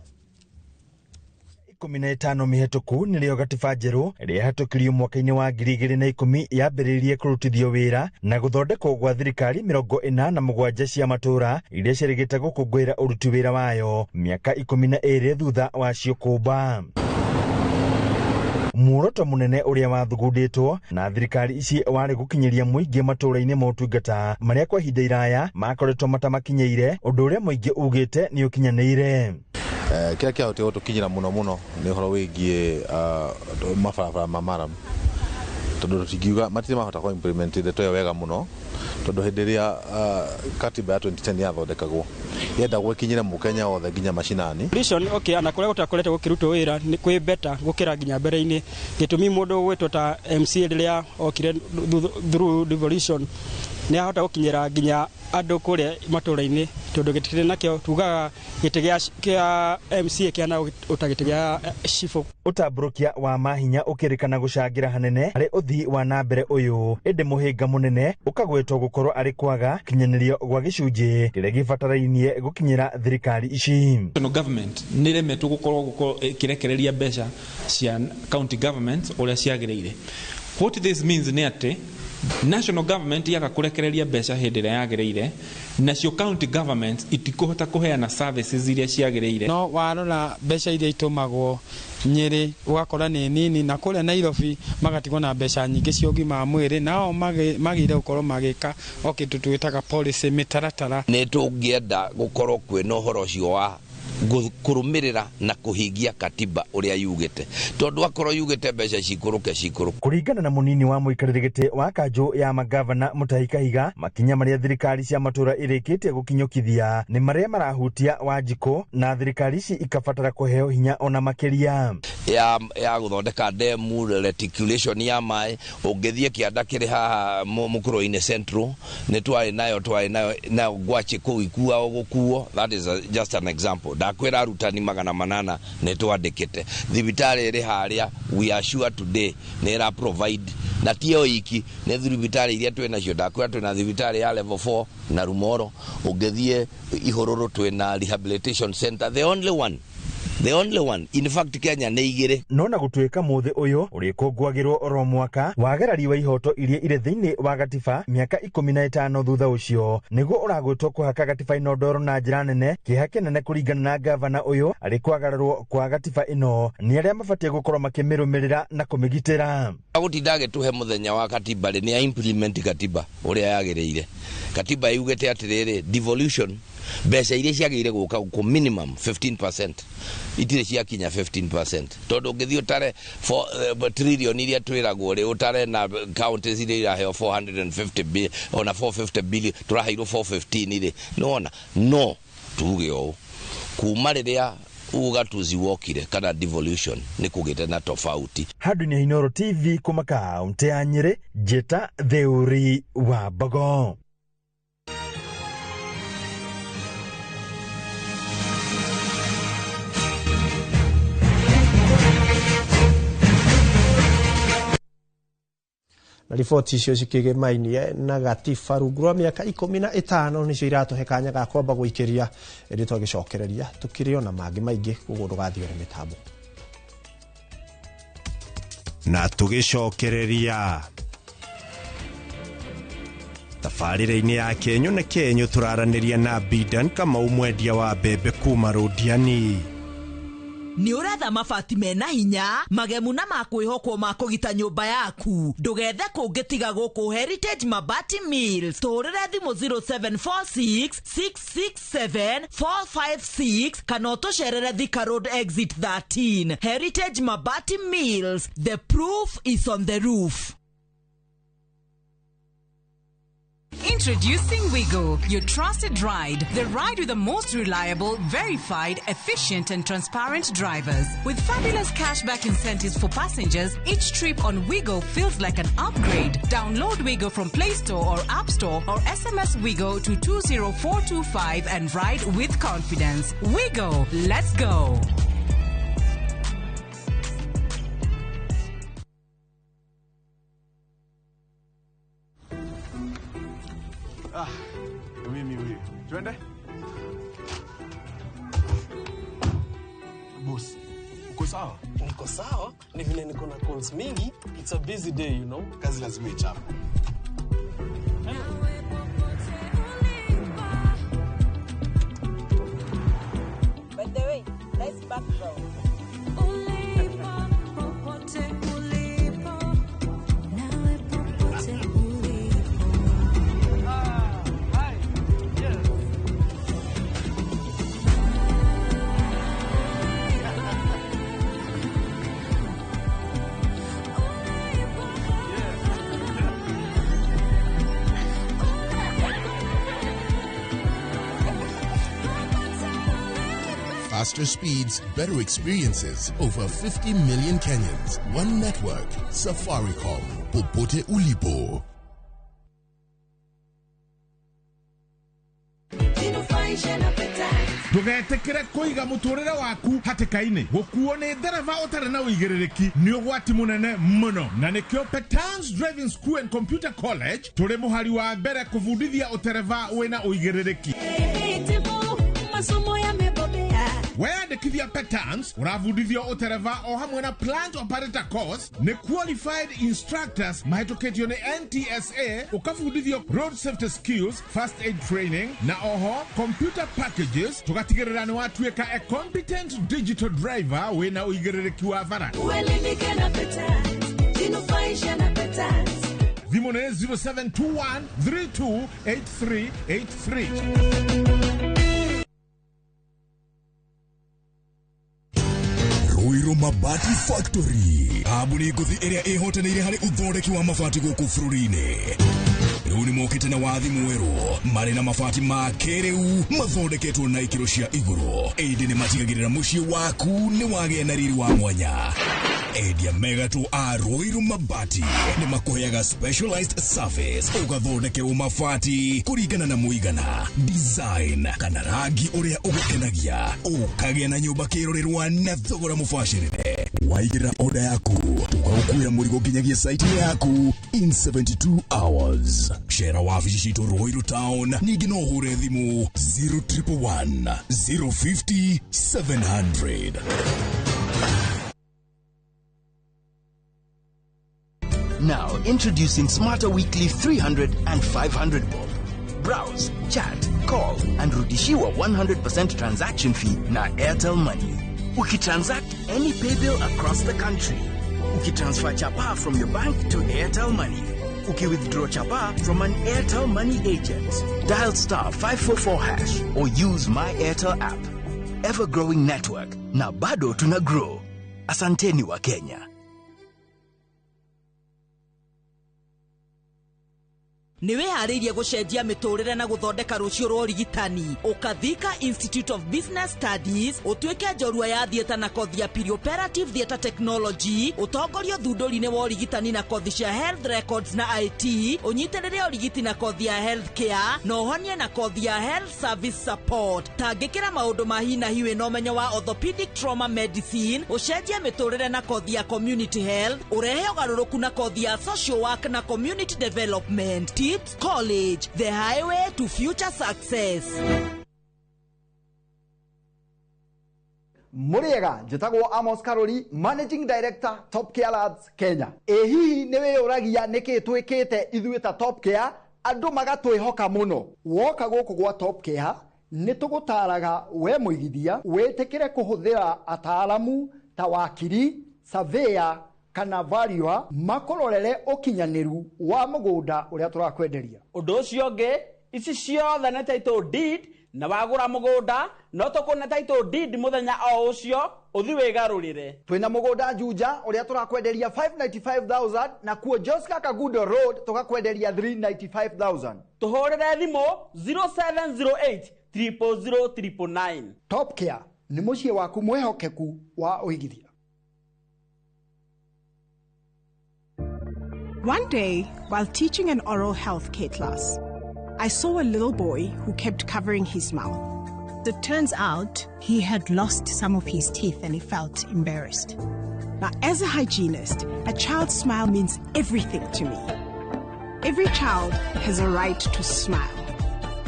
15 mĩhetũku nĩrĩo gatiba njerũ ĩrĩa yahetũkirio mwaka-inĩ wa 2010 yambĩrĩirie kũrutithio wĩra na gũthondekwo gwa thirikari 47 cia matũũra iria ciĩrĩgĩte gũkũngũĩra ũruti wĩra wayo mĩaka 12 thutha wacio kũmba. Muoroto munene uria wathugunditwo na thirikari ici warĩ gũkinyĩria mũingĩ matũũra-inĩ motungata marĩa kwa ihinda iraya makoretwo matamakinyĩire, ũndũ ũrĩa mũingĩ ugĩte nĩ ũkinyanĩire. Kĩrĩa kĩahotire gũtũkinyĩra mũno mũno nĩ ũhoro wĩgiĩ mabarabara ma murram, tondũ tũtingiuga matirĩ mahota kũ implement ndeto ĩyo wega mũno, tondũ hĩndĩ ĩrĩa katiba ya 2010 yathondekagwo yendagwo ĩkinyĩre mũkenya wothe nginya macinani. Okay, na kũrĩa gũtakoretwo gũkĩrutwo wĩra nĩ kwĩ better gũkĩra nginya mbere-inĩ. Gĩtũmi mũndũ ũgwĩtwo ta MCA rĩrĩa okire through devolution nĩ ahota gũkinyĩra nginya andũ kũrĩa matũũra-inĩ, tondũ gĩtĩ kĩrĩa nakĩo tugaga gĩtĩ kĩa MCA kĩhana ta gĩtĩ gĩa cibũ. Ũtambũrũkia wa mahinya ũkĩrĩkana gũcangĩra hanene harĩ ũthii wa na mbere ũyũ, ĩndĩ mũhĩnga mũnene ũkagwetwo gũkorwo arĩ kwaga kinyanĩrio gwa gĩcunjĩ kĩrĩa gĩbatarainie gũkinyĩra thirikari ici. National government nĩ ĩremetwo gũkorwo ĩkĩrekereria mbeca cia county government ũrĩa ciagĩrĩire. What this means nĩ atĩ national government yaga kurekereria mbeca hĩndĩ ĩrĩa yagĩrĩire, nacio county governments itikũhota kũheana services iria ciagĩrĩire. No warora mbeca iria itũmagwo Nyĩrĩ ũgakora nĩ nini, na kũrĩa Nairobi magatigwo na mbeca nyingĩ cia ũgima wa mwĩrĩ, nao magĩrĩire gũkorwo magĩka o kĩndũ twĩtaga policy, mĩtaratara. Nĩ tũngĩenda gũkorwo kwĩna ũhoro ũcio wa kũrũmĩrĩra na kũhingia katiba ũrĩa yugĩte, tondũ akorwo yugĩte mbeca cikũrũke cikũrũke. Kũringana na mũnini wa mũikarĩri gĩtĩ wa kanjũ ya magavana Mutahi Kahiga, makinya marĩa thirikari cia matũũra ĩrĩkĩtie gũkinyũkithia nĩ marĩa marahutia Wanjikũ, na thirikari ici ikabatara kũheo hinya ona makĩria ya gũthondeka demu, reticulation ya maĩ. Ũngĩthiĩ kĩanda kĩrĩ haha Mũkũrũ-inĩ Central nĩ twarĩ nayo ngwacĩ kũu ikuagwo gũkuo. That is just an example. Ndakwĩra arutani 800 nĩ twandĩkĩte. Thibitarĩ ĩrĩ harĩa, we are sure today nĩ ĩra provide, na ti ĩyo iki, nĩ thibitarĩ iria twĩ nacio. Ndakwĩra twĩna thibitarĩ ya level 4 na Rumoro, ũngĩthiĩ Ihũrũrũ twĩna rehabilitation center, the only one. The only one. In fact, Kenya nĩ igĩrĩ. No na gũtuĩka mũthĩ ũyũ ũrĩkũngũagĩrwo oro mwaka, wagarari wa ihoto iria irĩ thĩinĩ wa gatiba mĩaka 15 thutha ũcio nĩguo ũragwĩtwo kũhaka gatiba ĩno ndoro na njĩra nene. Kĩeha kĩnene kũringana na gavana ũyũ arĩ kwagararwo kwa gatiba ĩno nĩ arĩa mabatiĩ gũkorwo makĩmĩrũmĩrĩra na kũmĩgitĩra. Agũtinda agĩtũhe mũthenya wa katiba rĩ, nĩ a implement katiba ũrĩa yagĩrĩire. Katiba yugĩte atĩrĩrĩ, devolution mbeca iria ciagĩrĩire gũka gũkũ minimum 15%, itirĩ ciakinya 15%, tondũ ũngĩthiĩ ũtare trillion iria twĩragwo rĩ, ũtare na counties iria iraheo 450 billion, ona 450 billion, tũraheirwo 415 rĩ, nĩwona. No tuge ũũ, kuma rĩrĩa ugatuzi wokire kana devolution nĩ kũgĩte na tofauti. Handũ-inĩ Inooro TV kuma kaunti ya Nyĩrĩ, Njĩta Theuri wa Mbogo. Na riboti icio cikĩgĩmainie na gatiba rungu rwa mĩaka 15 nĩcio iratũhe kanya ga kwamba gũikĩria, ĩndĩ twagĩcokereria tũkĩrĩ ona mangĩ maingĩ, koguo ndũgathiĩ ũrĩ mĩtambo. Na tũgĩcokereria tabarĩra-inĩ ya Kenyũ na Kenyũ tũraranĩria na Bidan Kamau, mwendia wa mbembe kuma Rũndiani. Nĩ ũretha mabati mena hinya, magemu na makwĩhokwo ma kũgita nyũmba yaku. Ndũgethe kũngĩ tiga gũkũ Heritage Mabati Mills. Tũhũrĩre thimũ 0746 667 456 kana ũtũcerere Thika Road Exit 13. Heritage Mabati Mills, the proof is on the roof. Introducing Wigo, your trusted ride. The ride with the most reliable, verified, efficient and transparent drivers. With fabulous cashback incentives for passengers, each trip on Wigo feels like an upgrade. Download Wigo from Play Store or App Store or SMS Wigo to 20425 and ride with confidence. Wigo, let's go. Mimi huyu. Twende? Boss, Uko sawa? Niko sawa, ni vile niko na calls mingi. It's a busy day, you know. Kazi lazima ichape. By the way, nice background. Faster speeds, better experiences. Over 50 million Kenyans. One network. Safaricom. Popote ulipo. Ndũgetĩkĩre kũiga mũtũrĩre waku hatĩka-inĩ. Gũkuo nĩ ndereba ũtarĩ na ũigĩrĩrĩki nĩ ũgwati mũnene mũno, na nĩkĩo Petans Driving School and Computer College tũrĩ mũhari wa mbere kũbundithia ũtereba wĩna ũigĩrĩrĩki. Masomo yamebobea. Weyandĩkithia Petans ũrabundithio ũtereba o hamwe na plant operator course nĩ qualified instructors mahĩtũkĩtio nĩ NTSA, ũkabundithio road safety skills, first aid training na oho computer packages, tũgatigĩrĩra nĩ watuĩka a competent digital driver wĩna ũigĩrĩrĩki wa bara. Uelimike na Petans, jinufaishe na Petans. Thimũ nĩ 0721 328383. Ruiru Mabati Factory, kambuni ngũthi ĩrĩa ĩhotanĩire harĩ ũthondeki wa mabati gũkũ bũrũri-inĩ. Rĩu nĩ mokĩte na wathi mwerũ, marĩ na mabati ma kĩrĩu mathondeketwo na ikĩro cia igũrũ, ĩndĩ nĩ matigagĩrĩra mũciĩ waku nĩ wagĩa na riri wa mwanya. Endia megatũ a Ruiru Mabati nĩ makũheaga specialized service, ũgathondekerwo mabati kũringana na mũigana, design kana rangi ũrĩa ũgũkenagia, ũkagĩa na nyũmba kĩrorerwa na thogora mũbacĩrĩre. Waigĩra order yaku tũgagũkuĩra mũrigo nginyagia site yaku in 72 hours. Cera wabici citũ Ruiru Town, ningĩ no ũhũre thimũ 0111 050 700. Now, introducing Smarter Weekly 300 and 500 bob. Browse, chat, call, and rudishiwa 100% transaction fee na Airtel Money. Ukitransact any paybill across the country. Ukitransfer chapa from your bank to Airtel Money. Ukiwithdraw chapa from an Airtel Money agent. Dial star 544 hash or use My Airtel app. Ever-growing network. Na bado tuna grow. Asanteni wa Kenya. Nĩ wĩharĩirie gũcenjia mĩtũrĩre na gũthondeka rũciũ rwa ũrigitani. Ũkathika Institute of Business Studies, ũtuĩke njorua ya theatre na kothi ya perioperative theatre technology, ũtongorio thundũri-inĩ wa ũrigitani na kothi cia health records na IT, ũnyitĩrĩre ũrigiti na kothi ya health care, na ũhonie na kothi ya health service support. Tangĩkĩra maũndũ ma hi na hi wĩna ũmenyo wa orthopedic trauma medicine, ũcenjie mĩtũrĩre na kothi ya community health, ũrehe ũgarũrũku na kothi ya social work na community development. Tips College, the highway to future success. Muriega njĩtagwo Amos Karori, Managing Director Top Care Labs Kenya. Ĩ hihi nĩ wĩyũragia nĩkĩ twĩkĩte ithuĩ ta Top Care andũ magatwĩhoka mũno? Woka gũkũ gwa Top Care nĩ tũgũtaraga we mũigithia wĩtĩkĩre kũhũthĩra ataaramu ta wakiri, surveyor kana valuer makũrorere ũkinyanĩru wa mũgũnda ũrĩa tũrakwenderia. Ũndũ ũcio ũngĩ, ici ciothe nĩ title deed, na wagũra mũgũnda no tũkũne title deed mũthenya o ũcio ũthi wĩgarũrĩre. Twĩna mũgũnda Juja ũrĩa tũrakwenderia 595,000 na kuo Joska Kagundo Road tũgakwenderia 395,000. Tũhũrĩre thimũ 0708 000 999. Top Care nĩ mũciĩ waku mwĩhokeku wa ũigithia. One day, while teaching an oral health care class, I saw a little boy who kept covering his mouth. It turns out he had lost some of his teeth and he felt embarrassed. Now, as a hygienist, a child's smile means everything to me. Every child has a right to smile,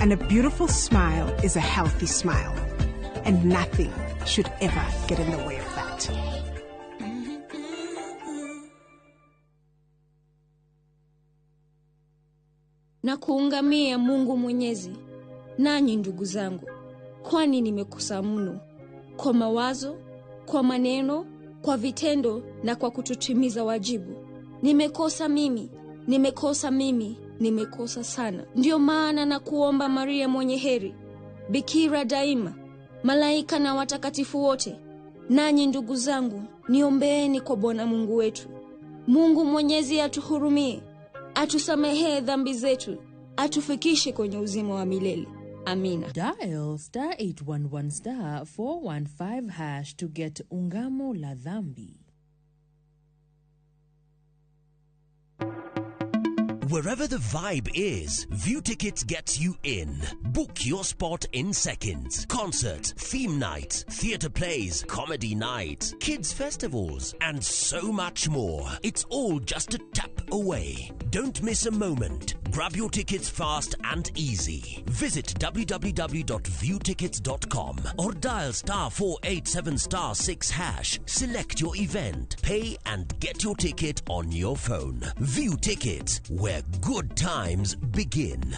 and a beautiful smile is a healthy smile, and nothing should ever get in the way of that. it. Na kuungamia Mungu Mwenyezi, nanyi ndugu zangu, kwani nimekosa mno kwa mawazo, kwa maneno, kwa vitendo na kwa kutotimiza wajibu. Nimekosa mimi, nimekosa mimi, nimekosa sana. Ndiyo maana na kuomba Maria mwenye heri, bikira daima, malaika na watakatifu wote, nanyi ndugu zangu, niombeeni kwa Bwana Mungu wetu. Mungu Mwenyezi atuhurumie, atusamehee dhambi zetu, atufikishe kwenye uzima wa milele. Amina. Dial star 811 star 415 hash to get Ungamo la Dhambi. Wherever the vibe is, View Tickets gets you in. Book your spot in seconds. Concert, theme night, theatre plays, comedy night, kids festivals, and so much more. It's all just a tap away. Don't miss a moment. Grab your tickets fast and easy. Visit www.viewtickets.com or dial star 487 star 6 hash. Select your event, pay and get your ticket on your phone. View Tickets, where good times begin.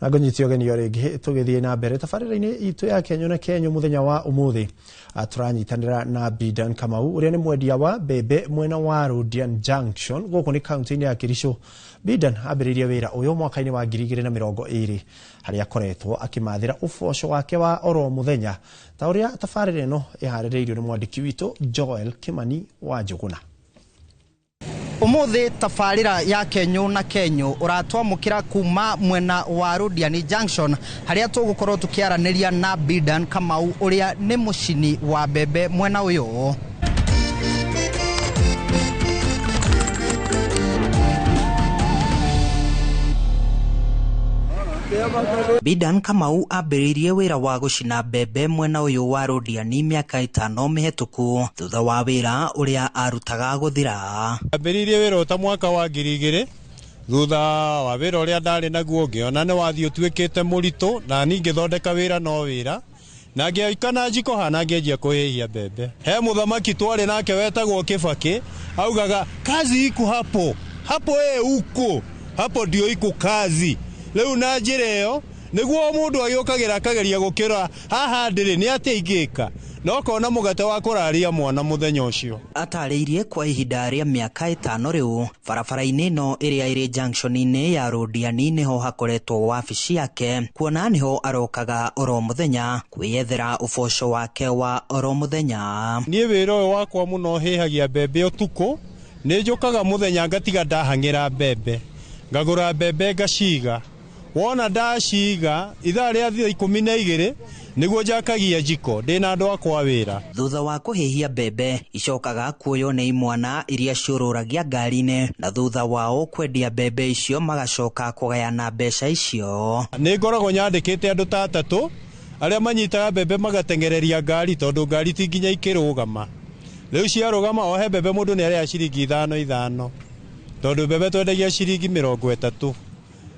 Na ngũnyite ũgeni o rĩngĩ tũgĩthiĩ na mbere tabarĩra-inĩ itũ ya Kenyũ na Kenyũ mũthenya wa ũmũthĩ. Tũranyitanĩra na Bidan Kamau ũrĩa nĩ mwendia wa mbembe mwena wa Rodian Junction gũkũ nĩ kaunti-inĩ ya Kericho. Bidan ambĩrĩirie wĩra ũyũ mwaka-inĩ wa 2020 harĩa akoretwo akĩmathĩra ũboco wake wa oro mũthenya ta ũrĩa tabarĩra ĩno ĩharĩrĩirio nĩ mwandĩki witũ Joel Kimani wa Njũgũna. Umuthi tabarĩra ya Kenyũ na Kenyũ ũratwamũkĩra kuma mwena wa Rodiani Junction harĩa tũgũkorwo tũkĩaranĩria na Bidan Kamau ũrĩa nĩ mũcini wa mbembe mwena ũyũ. Bidan Kamau ambĩrĩirie wĩra wa gũcina mbembe mwena ũyũ wa Rodiani mĩaka 5 mĩhetũku thutha wa wĩra ũrĩa arutaga gũthira. Ambĩrĩirie wĩra ũta mwaka wa 2000 thutha wa wĩra ũrĩa ndarĩ naguo ngĩona nĩ wathiĩ ũtuĩkĩte mũritũ na niĩ ngĩthondeka wĩra no wĩra na ngĩoika na njiko hana ngĩanjia kũhĩhia mbembe. He mũthamaki twarĩ nake wetagwo Kĩbakĩ augaga kazi iku hapo hapo uko hapo ndio iku kazi. Rĩu na njĩra ĩyo nĩguo mũndũ agĩũkagĩra akageria gũkĩra haha ndĩrĩ nĩ atĩa ingĩka no kona mũgate wa kũraria mwana mũthenya ũcio. Atarĩirie kwa ihinda rĩa mĩaka 5 rĩu barabara-inĩ ĩno ĩrĩa ĩrĩ junction-inĩ ya Rodiani nĩho hakoretwo wabici yake kuona nĩho arokaga oro mũthenya kwĩyethera ũboco wake wa oro mũthenya. Niĩ wĩra ũyũ wakwa mũno hĩhagia mbembe ũtukũ, nĩ njũkaga mũthenya ngatiga ndahang'ĩra mbembe, ngagũra mbembe ngaciga. Wona ndaciga ithaa rĩa 12 nĩguo njakagia njiko ndĩna andũ akwa wĩra. Thutha wa kũhĩhia mbembe icokaga kuoywo nĩ imwana iria ciũrũragia ngari-inĩ na thutha wao kwendia mbembe icio magacoka kũgayana mbeca icio. Nĩ ngoragwo nyandĩkĩte andũ ta atatũ arĩa manyitaga mbembe magateng'ereria ngari tondũ ngari ti nginya ikĩrũgama. Rĩu ciarũgama ohe mbembe mũndũ nĩ arĩha ciringi 5 5 tondũ mbembe twendagia ciringi 30.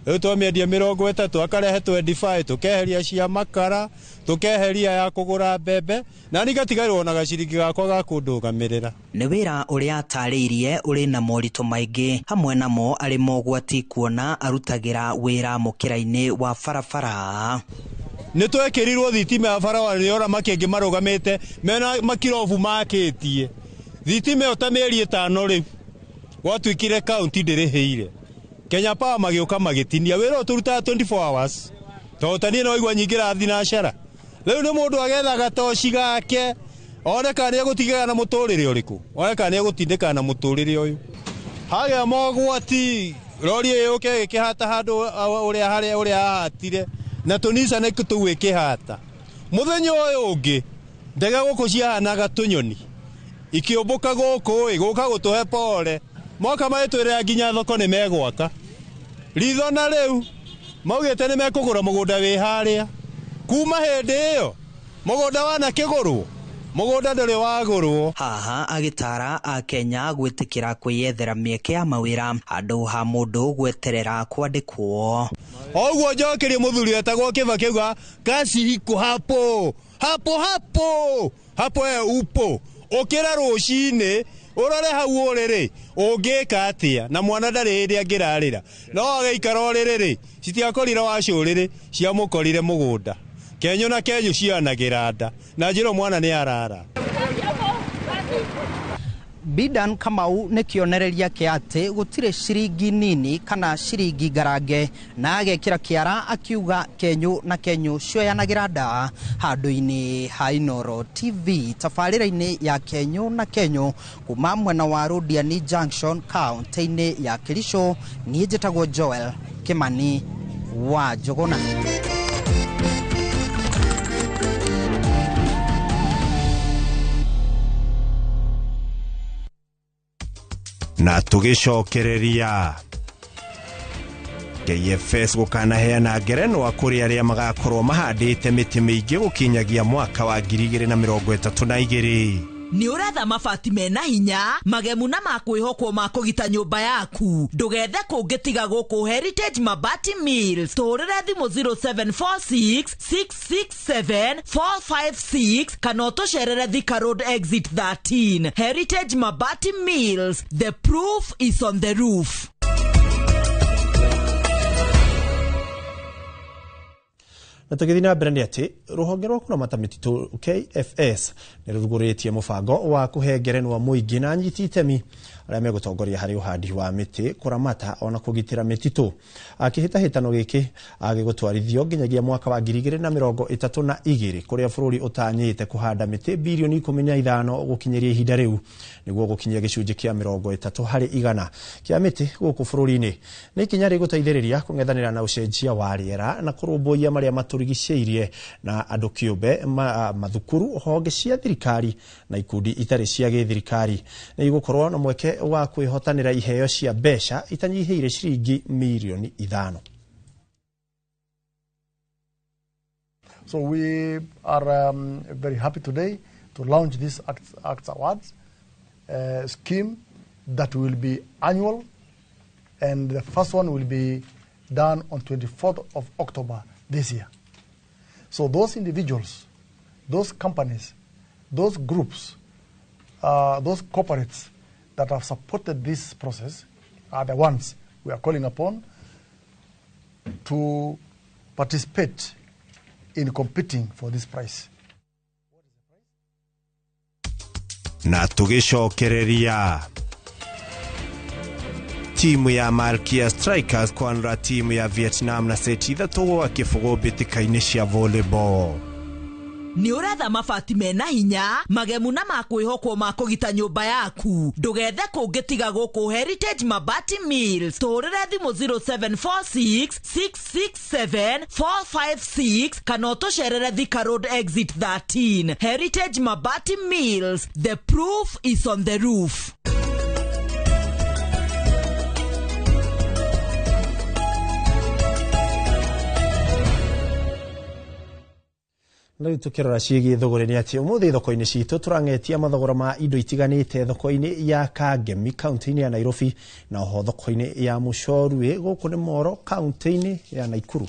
Rĩu twamĩendia 30 akarehe 25 tũkeheria cia makara tũkeheria ya kũgũra mbembe na niĩ ngatigarĩrwo na gaciringi gakwa ga kũndũgamĩrĩra. Nĩ wĩra ũrĩa atarĩirie ũrĩ na moritũ maingĩ hamwe namo arĩ mogwati kuona arutagĩra wĩra mũkĩra-inĩ wa barabara. Nĩ twekĩrirwo thitima ya barabara nĩ ora makĩngĩ marũgamĩte mena makirobu makĩtie thitima ĩyo ta mĩeri 5 rĩu gwatuĩkire kaunti ndĩrĩhĩire. Kenya Power magĩũka magĩtinia wĩra ũtũrutaga 24 hours tondũ ta niĩ no igua nyingĩra thinacara. Rĩu nĩ mũndũ agethaga toci gake one kana nĩ egũtigana na mũtũrĩre ũrĩkũ, one kana nĩ egũtindĩkana na mũtũrĩre ũyũ. Hagĩa mogwati rori ĩyo yũke ĩkĩhata handũ ũrĩa harĩa ũrĩa ahatire na tũnica nĩ tũu ĩkĩhata. Mũthenya ũyũ ũngĩ ndege gũkũ ciahanaga tũnyoni ikĩũmbũka gũkũ ĩ gũka gũtũhe pore moka magĩtwĩrĩra nginya thoko nĩ megwaka. Ritho na rĩu maugĩte nĩ mekũgũra mũgũnda wĩ harĩa kuma hĩndĩ ĩyo mũgũnda wanakĩgũrwo Mũgũnda ndũrĩ wagũrwo. Haha agĩtara akenya gwĩtĩkĩra kwĩyethera mĩeke ya mawĩra handũ ha mũndũ gweterera kwandĩkwo. Oguo njokerie mũthuri wetagwo Kĩbakĩ auga kaci iko hapo hapo hapo hapo we upo ũkĩra rũcinĩ ũrore hau ũrĩrĩ ũngĩka atĩa na mwana ndarĩ hĩndĩ angĩrarĩra no agĩikara ũrĩrĩ citiakorire wacũrĩrĩ ciamũkorire mũgũnda. Kenyũ na kenyũ cianagĩra nda na njĩra mwana nĩ arara. Bidan Kamau nĩ kĩonereria kĩa atĩ gũtirĩ ciringi nini kana ciringi ngarange, na agekĩra kĩara akiuga kenyũ na kenyũ cioyanagĩra nda handũ-inĩ ha Inooro TV tabarĩra-inĩ ya Kenyũ na Kenyũ kuma mwena wa Rodiani Junction kaunti-inĩ ya Kericho. Niĩ njĩtagwo Joel Kimani wa Njũgũna. Na tũgĩcokereria KFS gũkanaheana ngerenwa kũrĩ arĩa magakorwo mahandĩte mĩtĩ mĩingĩ gũkinyagia mwaka wa 2032. Nĩ ũretha mabati mena hinya magemu na makwĩhokwo ma kũgita nyũmba yaku. Ndũgethe kũngĩ tiga gũkũ Heritage Mabati Mills. Tũhũrĩre thimũ 0746 667 456 kana ũtũcerere Thika Road Exit 13. Heritage Mabati Mills, the proof is on the roof. Na tũgĩthiĩ na mbere nĩ atĩ rũhonge rwa kũramata mĩtitũ KFS nĩ rũrugũrĩtie mũbango wa kũhe ngerenwa mũingĩ na anyiti itemi arĩa megũtongoria harĩ ũhandi wa mĩtĩ, kũramata ona kũgitĩra mĩtitũ. Kĩhĩtahĩtano gĩkĩ gĩgũtwarithio nginyagia mwaka wa 2032 kũrĩa bũrũri ũtanyĩte kũhanda mĩtĩ birioni 15 gũkinyĩria ihinda rĩu nĩguo gũkinyia gĩcunjĩ kĩa 30 harĩ igana kĩa mĩtĩ gũkũ bũrũri-inĩ. Nĩ ikinya rĩgũteithĩrĩria kũng'ethanĩra na ũcenjia wa rĩera na kũrũmbũiya marĩa matũrigicĩirie na andũ kĩũmbe, mathukuru, honge cia thirikari na ikundi itarĩ cia gĩthirikari. Nĩ igũkorwo na mweke wa kwĩhotanĩra iheo cia mbeca itanyihĩire ciringi mirioni 5. So we are very happy today to launch this Acts Awards scheme that will be annual, and the first one will be done on 24th of October this year. So those individuals, those companies, those groups, those corporates that have supported this process are the ones we are calling upon to participate in competing for this prize. Na tũgĩcokereria timu ya Malkia Strikers kwanra timu ya Vietnam na seti 3-0 mbĩtĩka-inĩ cia volleyball. Nĩ ũretha mabati mena hinya magemu na makwĩhokwo ma kũgita nyũmba yaku. Ndũgethe kũngĩ tiga gũkũ Heritage Mabati Mills. Tũhũrĩre thimũ 0746 667 456 kana ũtũcerere Thika Road Exit 13. Heritage Mabati Mills, the proof is on the roof. Na rĩu tũkĩrora ciĩgiĩ thũgũrĩ nĩ atĩ ũmũthĩ thoko-inĩ citũ tũrang'etia mathogora ma indo itiganĩte thoko-inĩ ya Kangemi kaunti-inĩ ya Nairobi na oho thoko-inĩ ya Mũcorwĩ gũkũ nĩ Moro kaunti-inĩ ya Naikuru.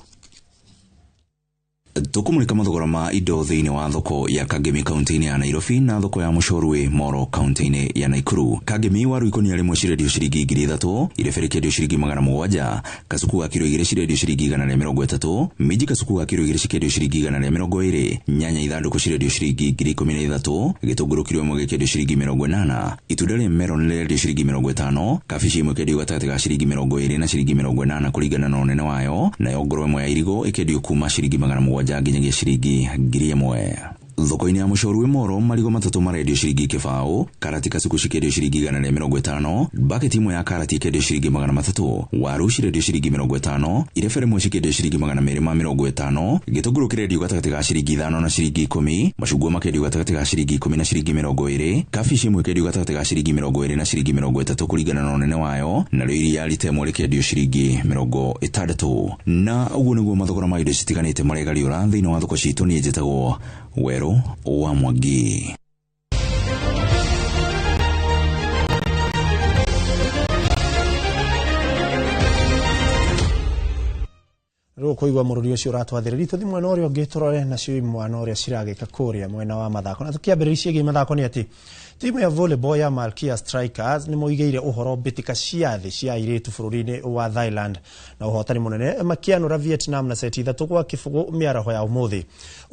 Tũkũmũrĩka mathogora ma indo thĩinĩ wa thoko ya Kangemi kaunti-inĩ ya Nairobi na thoko ya Mũcorwĩ Moro kaunti-inĩ ya Naikuru. Kangemi waru ikũnia rĩmwe cirendio ciringi 3,000, irebe rĩkĩendio ciringi 700, kasuku ga kiro 2 cirendio ciringi 130, minji kasuku ga kiro 2 cikĩendio ciringi 120, nyanya ithandũkũ cirendio ciringi 13,000, gĩtũngũrũ kiro 1 gĩkĩendio ciringi 80, itunda rĩa melon rĩrendio ciringi 50, kabici ĩmwe ĩkĩendio gatagatĩ ga ciringi 20 na ciringi 80 kũringana na ũnene wayo, nayo ngũrwe ĩmwe ya irigũ ĩkĩendio kuma ciringi 700 nginyagia ciringi 1,000. Thoko-inĩ ya Mũcorwĩ Moro marigũ matatũ marendio ciringi 0, karati kasuku cikĩendio ciringi 150, baketi ĩmwe ya karati ĩkĩendio ciringi 300, waru cirendio ciringi 50, irebe rĩmwe cikĩendio ciringi 250, gĩtũngũrũ kĩrendio gatagatĩ ga ciringi 5 na ciringi 10, macungwa makendio gatagatĩ ga ciringi 10 na ciringi 20, kabici ĩmwe ĩkendio gatagatĩ ga ciringi 20 na ciringi 30 kũringana na ũnene wayo, narĩo iria rita ĩmwe rĩkendio ciringi 60. Na ũguo nĩguo mathogora ma indo citiganĩte maregariũra thĩinĩ wa thoko citũ. Niĩ njĩtagwo Werũ wa Mwangi. Rĩu ũkũigua mũrũri ũcio ũratwathĩrĩria tũthiĩ mwena ũrĩa ũngĩ tũrore nacio imwana ũrĩa ciragĩka kũrĩa mwena wa mathako. Na tũkĩambĩrĩria ciĩgiĩ mathako nĩ atĩ timu ya volleyball ya Malkia Strikers nĩ moigĩire ũhoro mbĩtĩka cia thĩ cia airĩtu bũrũri-inĩ wa Thailand na ũhotani mũnene makĩanũra Vietnam na seti 3-0 mĩaraho ya ũmũthĩ.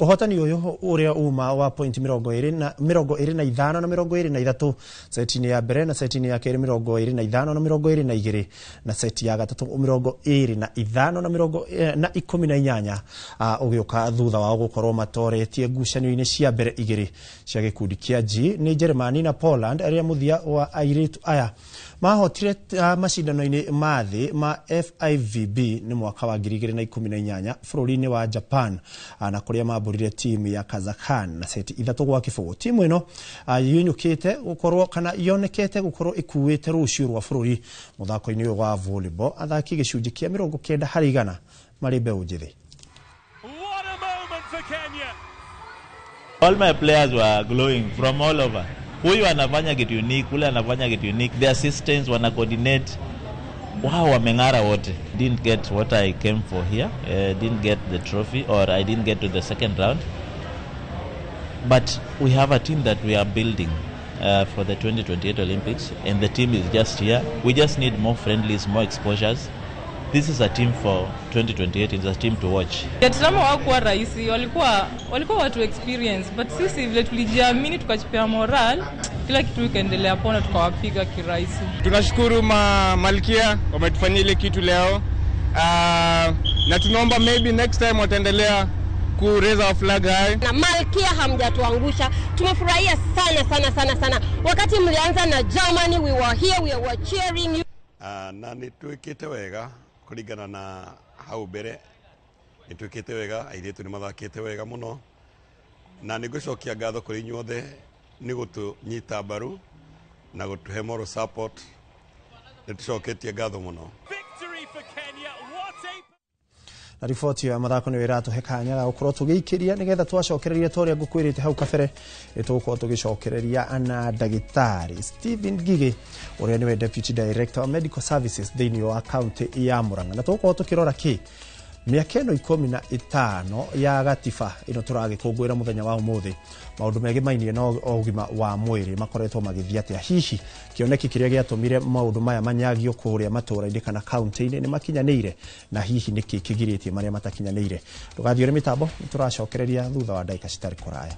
Ũhotani ũyũ ũrĩa uma wa point 25 na 23 seti-inĩ ya mbere na seti-inĩ ya kerĩ 25 na 22 na seti ya gatatũ 25 na 18 ũgĩũka thutha wao gũkorwo matoretie ngucanio-inĩ cia mbere igĩrĩ cia gĩkundi kĩa G nĩ Germany na Poland arĩa mũthia wa airĩtu aya mahotire macindano-inĩ ma thĩ ma FIVB nĩ mwaka wa 2018 bũrũri-inĩ wa Japan na kũrĩa mambũrire timu ya Kazakhstan na seti 3-0. Timu ĩno yunyũkĩte gũkorwo kana yonekete gũkorwo ĩkuĩte rũciũ rwa bũrũri mũthako-inĩ ũyũ wa volleyball. Athaki gĩcunjĩ kĩa 90% marĩ mbeũ njĩthĩ. What a moment for Kenya. All my players were glowing from all over. Huyu anafanya kitu unique, ule anafanya kitu unique. The assistants wana coordinate. Wow, wameng'ara wote. Didn't get what I came for here. Didn't get the trophy, or I didn't get to the second round. But we have a team that we are building for the 2028 Olympics, and the team is just here. We just need more friendlies, more exposures. This is a team for 2028. It's a team to watch. Vietnam hawakuwa rahisi, walikuwa watu experience, but sisi vile tulijiamini tukachipea moral, kila kitu ikaendelea pona, tukawapiga kirahisi. Tunashukuru Malkia wametufanyia ile kitu leo. Na tunaomba maybe next time wataendelea ku raise our flag high. Na Malkia hamjatuangusha. Tumefurahia sana sana sana sana. Wakati mlianza na Germany, we were here, we were cheering you. Na nĩtwĩkĩte wega kũringana na hau mbere, nĩtwĩkĩte wega, airĩtu nĩ mathakĩte wega mũno, na nĩngũcokia ngatho kũrĩ inyuothe nĩ gũtũnyita mbaru na gũtũhe moral support. Nĩtũcoketie ngatho mũno. Na riboti ya mathako nĩ ĩratũhe kanya ga gũkorwo tũgĩikĩria nĩgetha twacokereria ta ũrĩa ngũkwĩrĩte hau kabere nĩtũgũkorwo tũgĩcokereria na ndagĩtarĩ Stephen Ngigĩ ũrĩa nĩwe Deputy Director wa Medical Services thĩinĩ wa kaunti ya Murang'a, na tũgũkorwo tũkĩrora kĩ mĩaka ĩno 15 ya gatiba ĩno tũragĩkũngũĩra mũthenya wa ũmũthĩ, maũndũ megemainie na ũgima wa mwĩrĩ makoretwo magĩthiĩ atĩa, hihi kĩoneki kĩrĩa gĩatũmire maũndũ maya manyagio kũrĩa matũũra-inĩ kana kaunti-inĩ nĩ makinyanĩire, na hihi nĩkĩ kĩgirĩtie marĩa matakinyanĩire. Ndũgathiĩ ũrĩ mĩtambo, nĩtũracokereria thutha wa ndagĩka citarĩ kũraya.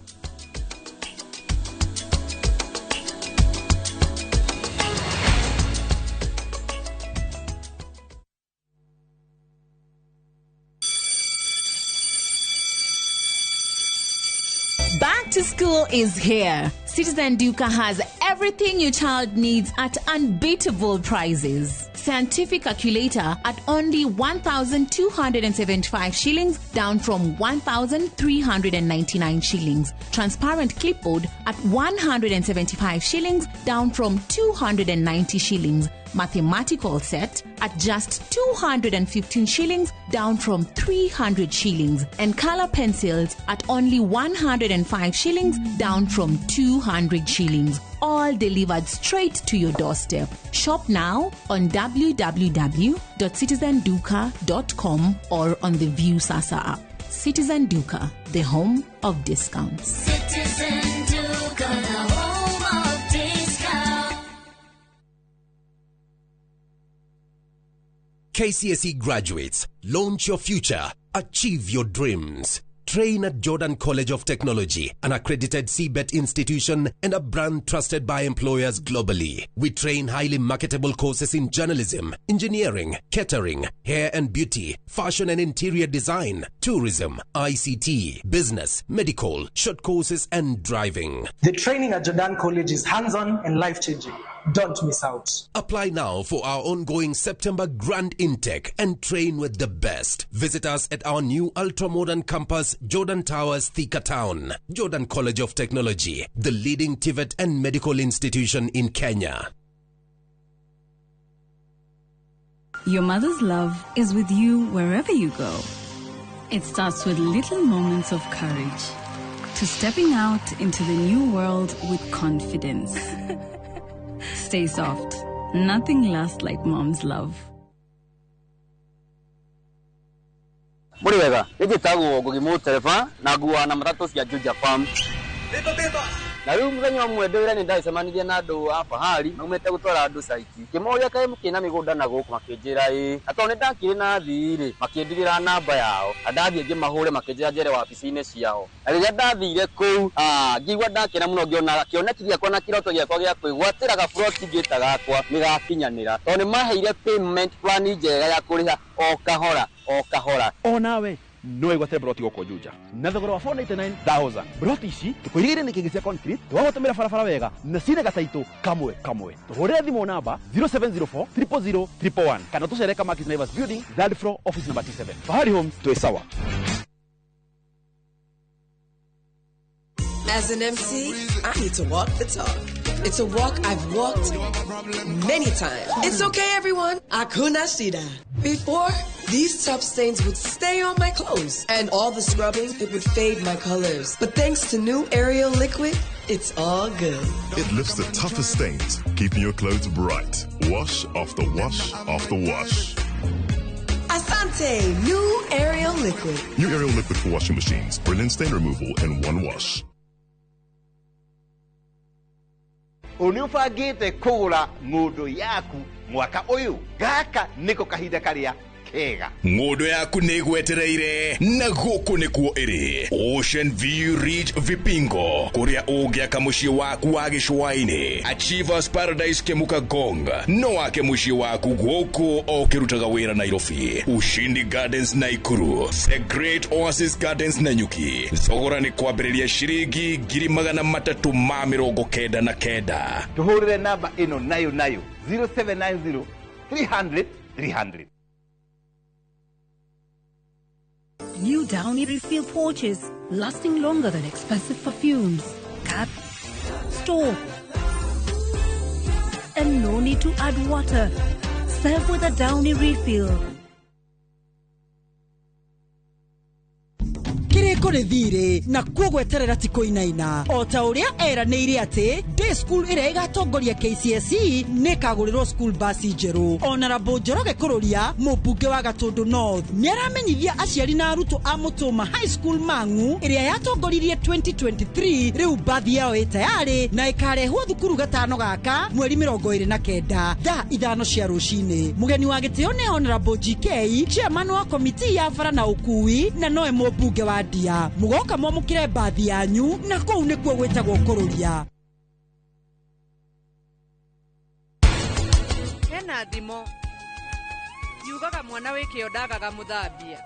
Back to school is here. Citizen Duka has everything your child needs at unbeatable prices. Scientific calculator at only 1,275 shillings, down from 1,399 shillings. Transparent clipboard at 175 shillings, down from 290 shillings. Mathematical set at just 215 shillings, down from 300 shillings. And color pencils at only 105 shillings, down from 200 shillings. All delivered straight to your doorstep. Shop now on www.citizenduka.com or on the View Sasa app. Citizen Duka, the home of discounts. Citizen Duka, the home of discounts. KCSE graduates, launch your future, achieve your dreams. Train at Jordan College of Technology, an accredited CBET institution and a brand trusted by employers globally. We train highly marketable courses in journalism, engineering, catering, hair and beauty, fashion and interior design, tourism, ICT, business, medical, short courses and driving. The training at Jordan College is hands-on and life-changing. Don't miss out. Apply now for our ongoing September grand intake and train with the best. Visit us at our new ultra-modern campus, Jordan Towers, Thika Town. Jordan College of Technology, the leading TVET and medical institution in Kenya. Your mother's love is with you wherever you go. It starts with little moments of courage to stepping out into the new world with confidence. Stay soft. Nothing lasts like mom's love. Mũrĩ wega, nĩ njĩtagwo Ngugi Mũtereba na nguaga na matatũ cia Juja Farm. Na rĩu mũthenya ũmwe ndĩ wĩra nĩ ndacemanirie na andũ a Fahari maumĩte gũtwara andũ caiti. Ngĩmoria kaĩ mũkĩrĩ na mĩgũnda na gũkũ, makĩnjĩra ĩĩ. Na tondũ nĩ ndakĩrĩ na athii rĩ, makĩndigĩra namba yao. Na ndathiĩ ngĩmahũre makĩnjĩra njere wabici-inĩ ciao. Na rĩrĩa ndathire kũu, ngĩigua ndakena mũno ngĩona kĩoneki gĩakwa na kĩroto gĩakwa gĩa kwĩgwatĩra gaburoti ngĩta gakwa nĩ gakinyanĩra. Tondũ nĩ maheire payment plan njega ya kũrĩha o kahora o kahora. Onawe no wĩgwatĩre broti gũkũ Juja na thogora wa 499,000. Broti ici tũkũirigĩire nĩ kĩngĩ cia concrete, twagũtũmĩra barabara wega na cina gataitũ kamwe kamwe. Tũhũrĩre thimũ namba 0704 000 111 kana tũcere Kamakis Naivas building, third floor, office number T7. Fahari Homes, twĩ sawa. As an MC, I need to walk the talk. It's a walk I've walked many times. It's okay, everyone. Akuna shida. Before, these tough stains would stay on my clothes, and all the scrubbing, it would fade my colors. But thanks to new Ariel liquid, it's all good. It lifts the toughest stains, keeping your clothes bright. Wash after wash after wash. Asante, new Ariel liquid. New Ariel liquid for washing machines. Brilliant stain removal in one wash. Nĩ ũbangĩte kũgũra ng'ũndũ yaku mwaka ũyũ, gaka nĩko kahinda karĩa kega. Ng'ũndũ yaku nĩ ĩgwetereire na gũkũ nĩkuo ĩrĩ. Ocean View Ridge Vipingo, kũrĩa ũngĩaka mũciĩ waku wa gĩcũa-inĩ. Achievers Paradise Kemuka Gong, no wake mũciĩ waku gũkũ o ũkĩrutaga wĩra Nairobi. Ushindi Gardens Naikuru, The Great Oasis Gardens Nanyuki. Thogora nĩ kwambĩrĩria ciringi 399,000. Tũhũrĩre namba ĩno nayo nayo 0790 300 300. New Downy refill pouches, lasting longer than expensive perfumes. Cut, store, and no need to add water. Serve with a Downy refill. Kĩrĩko nĩ thirĩ na kuo gweterera ti kũinaina o ta ũrĩa eranĩire atĩ day school ĩrĩa ĩgatongoria KCSE nĩ ĩkagũrĩrwo school bus njerũ. Honorable Njoroge Kũrũria, mũmbunge wa Gatũndũ North, nĩ aramenyithia aciari na arutwo a Mũtũma High School Mang'u ĩrĩa yatongoririe 2023 rĩu bathi yao ĩ tayarĩ na ĩkarehwo thukuru gatano gaka mweri 29 thaa 5 cia rũcinĩ. Mũgeni wa gĩtĩo nĩ Honorable GK, chairman wa komiti ya bara na ũkui na nowe mũmbunge wa Ndia. Mũgoka mwamũkĩre bathi yanyu na kũu nĩkuo gwĩtagwo kũrũria. Hena thimo yugaga mwana wĩ kĩo ndagaga mũthambia.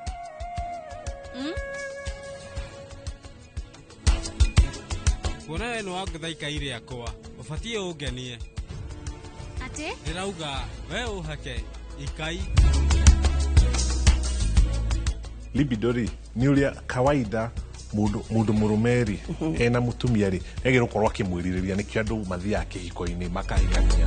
Kuona we nĩ wangũtha ikai rĩakwa, ũbatiĩ ũngenie. Atĩ? Ndĩrauga we ũhake ikai. Libido rĩ nĩ ũrĩa kawaida mũndũ mũrũme rĩ ena mũtumia rĩ agĩrĩirwo gũkorwo akĩmwĩrirĩria, nĩkĩo andũ mathiaga kĩhiko-inĩ makahikania.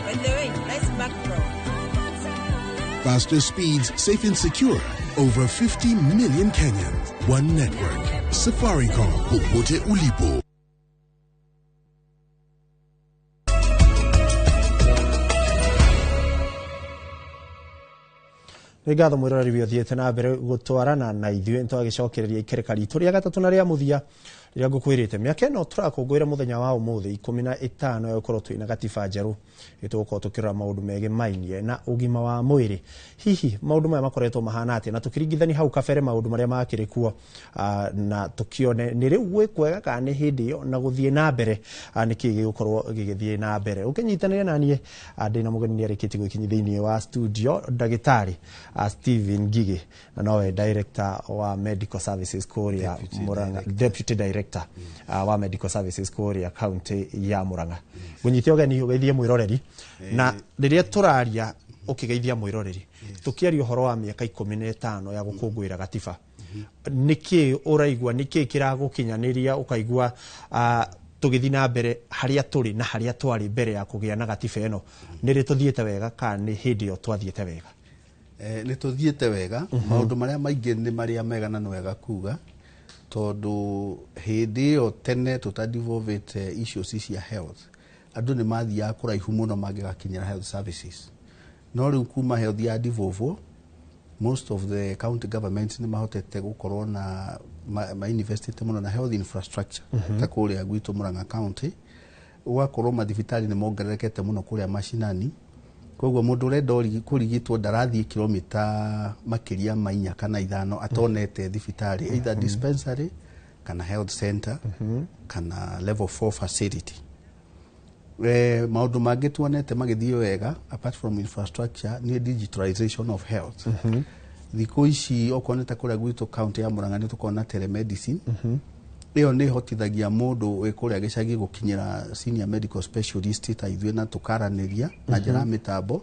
By the way, nice background. Faster speeds, safe and secure. Over 50 million Kenyans. One network. Safaricom. Popote ulipo. Nĩ ngatho mwĩroreri wĩothiĩte na mbere gũtwarana na ithuĩ nĩtwagĩcokereria ikereka ritũ rĩa gatatũ na rĩa mũthia rĩrĩa ngũkwĩrĩte mĩaka ĩno tũrakũngũĩra mũthenya wa ũmũthĩ 15 ya gũkorwo twĩna gatiba njerũ ĩtũgũkorwo tũkĩrora maũndũ megemainie na ũgima wa mwĩrĩ. Hihi maũndũ maya makoretwo mahana atĩa, na tũkĩringithania hau kabere maũndũ marĩa makĩrĩ kuo, na tũkĩone nĩ rĩu gwĩ kwega kana nĩ hĩndĩ ĩyo na gũthiĩ na mbere, nĩkĩĩ gĩgũkorwo gĩgĩthiĩ na mbere. Ũkĩnyitanĩre na niĩ ndĩna mũgeni nĩarĩkĩtie gwĩkinyia thĩinĩ wa studio, ndagĩtarĩ Stephen Ngigĩ, na nowe director wa medical services kũrĩa Murang'a, deputy director wa medical services kũrĩa county ya Murang'a. Ngũnyite ũgeni ũgeithie mwĩroreri, na rĩrĩa tũraria ũkĩgeithia mwĩroreri tũkĩaria ũhoro wa mĩaka 15 ya gũkũngũĩra gatiba, nĩkĩ ũraigua, nĩkĩ kĩragũkinyanĩria ũkaigua tũgĩthiĩ na mbere harĩa tũrĩ na harĩa twarĩ mbere ya kũgĩa na gatiba ĩno, nĩ rĩ tũthiĩte wega kana nĩ hĩndĩ ĩyo twathiĩte wega? Nĩ tũthiĩte wega. Maũndũ marĩa maingĩ nĩ marĩa mega na nĩ wega kuga tondũ hĩndĩ ĩyo tene tũtadevolvĩte issues cia health, andũ nĩ mathiaga kũraihu mũno mangĩgakinyĩra health services. No rĩu kuma health ya devolve, most of the county governments nĩ mahotete gũkorwo na ma investĩte mũno na health infrastructure. Ta kũrĩa gwitũ Murang'a County, ũgakorwo mathibitarĩ nĩ mongererekete mũno kũrĩa macinani, koguo mũndũ ũrenda kũrigitwo ndarathiĩ kilomita makĩria ma 4 kana 5 atonete thibitarĩ, either dispensary kana health center kana level 4 facility. Maũndũ mangĩ tuonete magĩthiĩ wega apart from infrastructure nĩ digitalization of health. Thikũ ici okorwo nĩ ta kũrĩa gwitũ county ya Murang'a, nĩ tũkoragwo na telemedicine. Ĩyo nĩ ĩhotithagia mũndũ wĩ kũrĩa gĩcagi gũkinyĩra senior medical specialist ta ithuĩ na tũkaranĩria na njĩra ya mĩtambo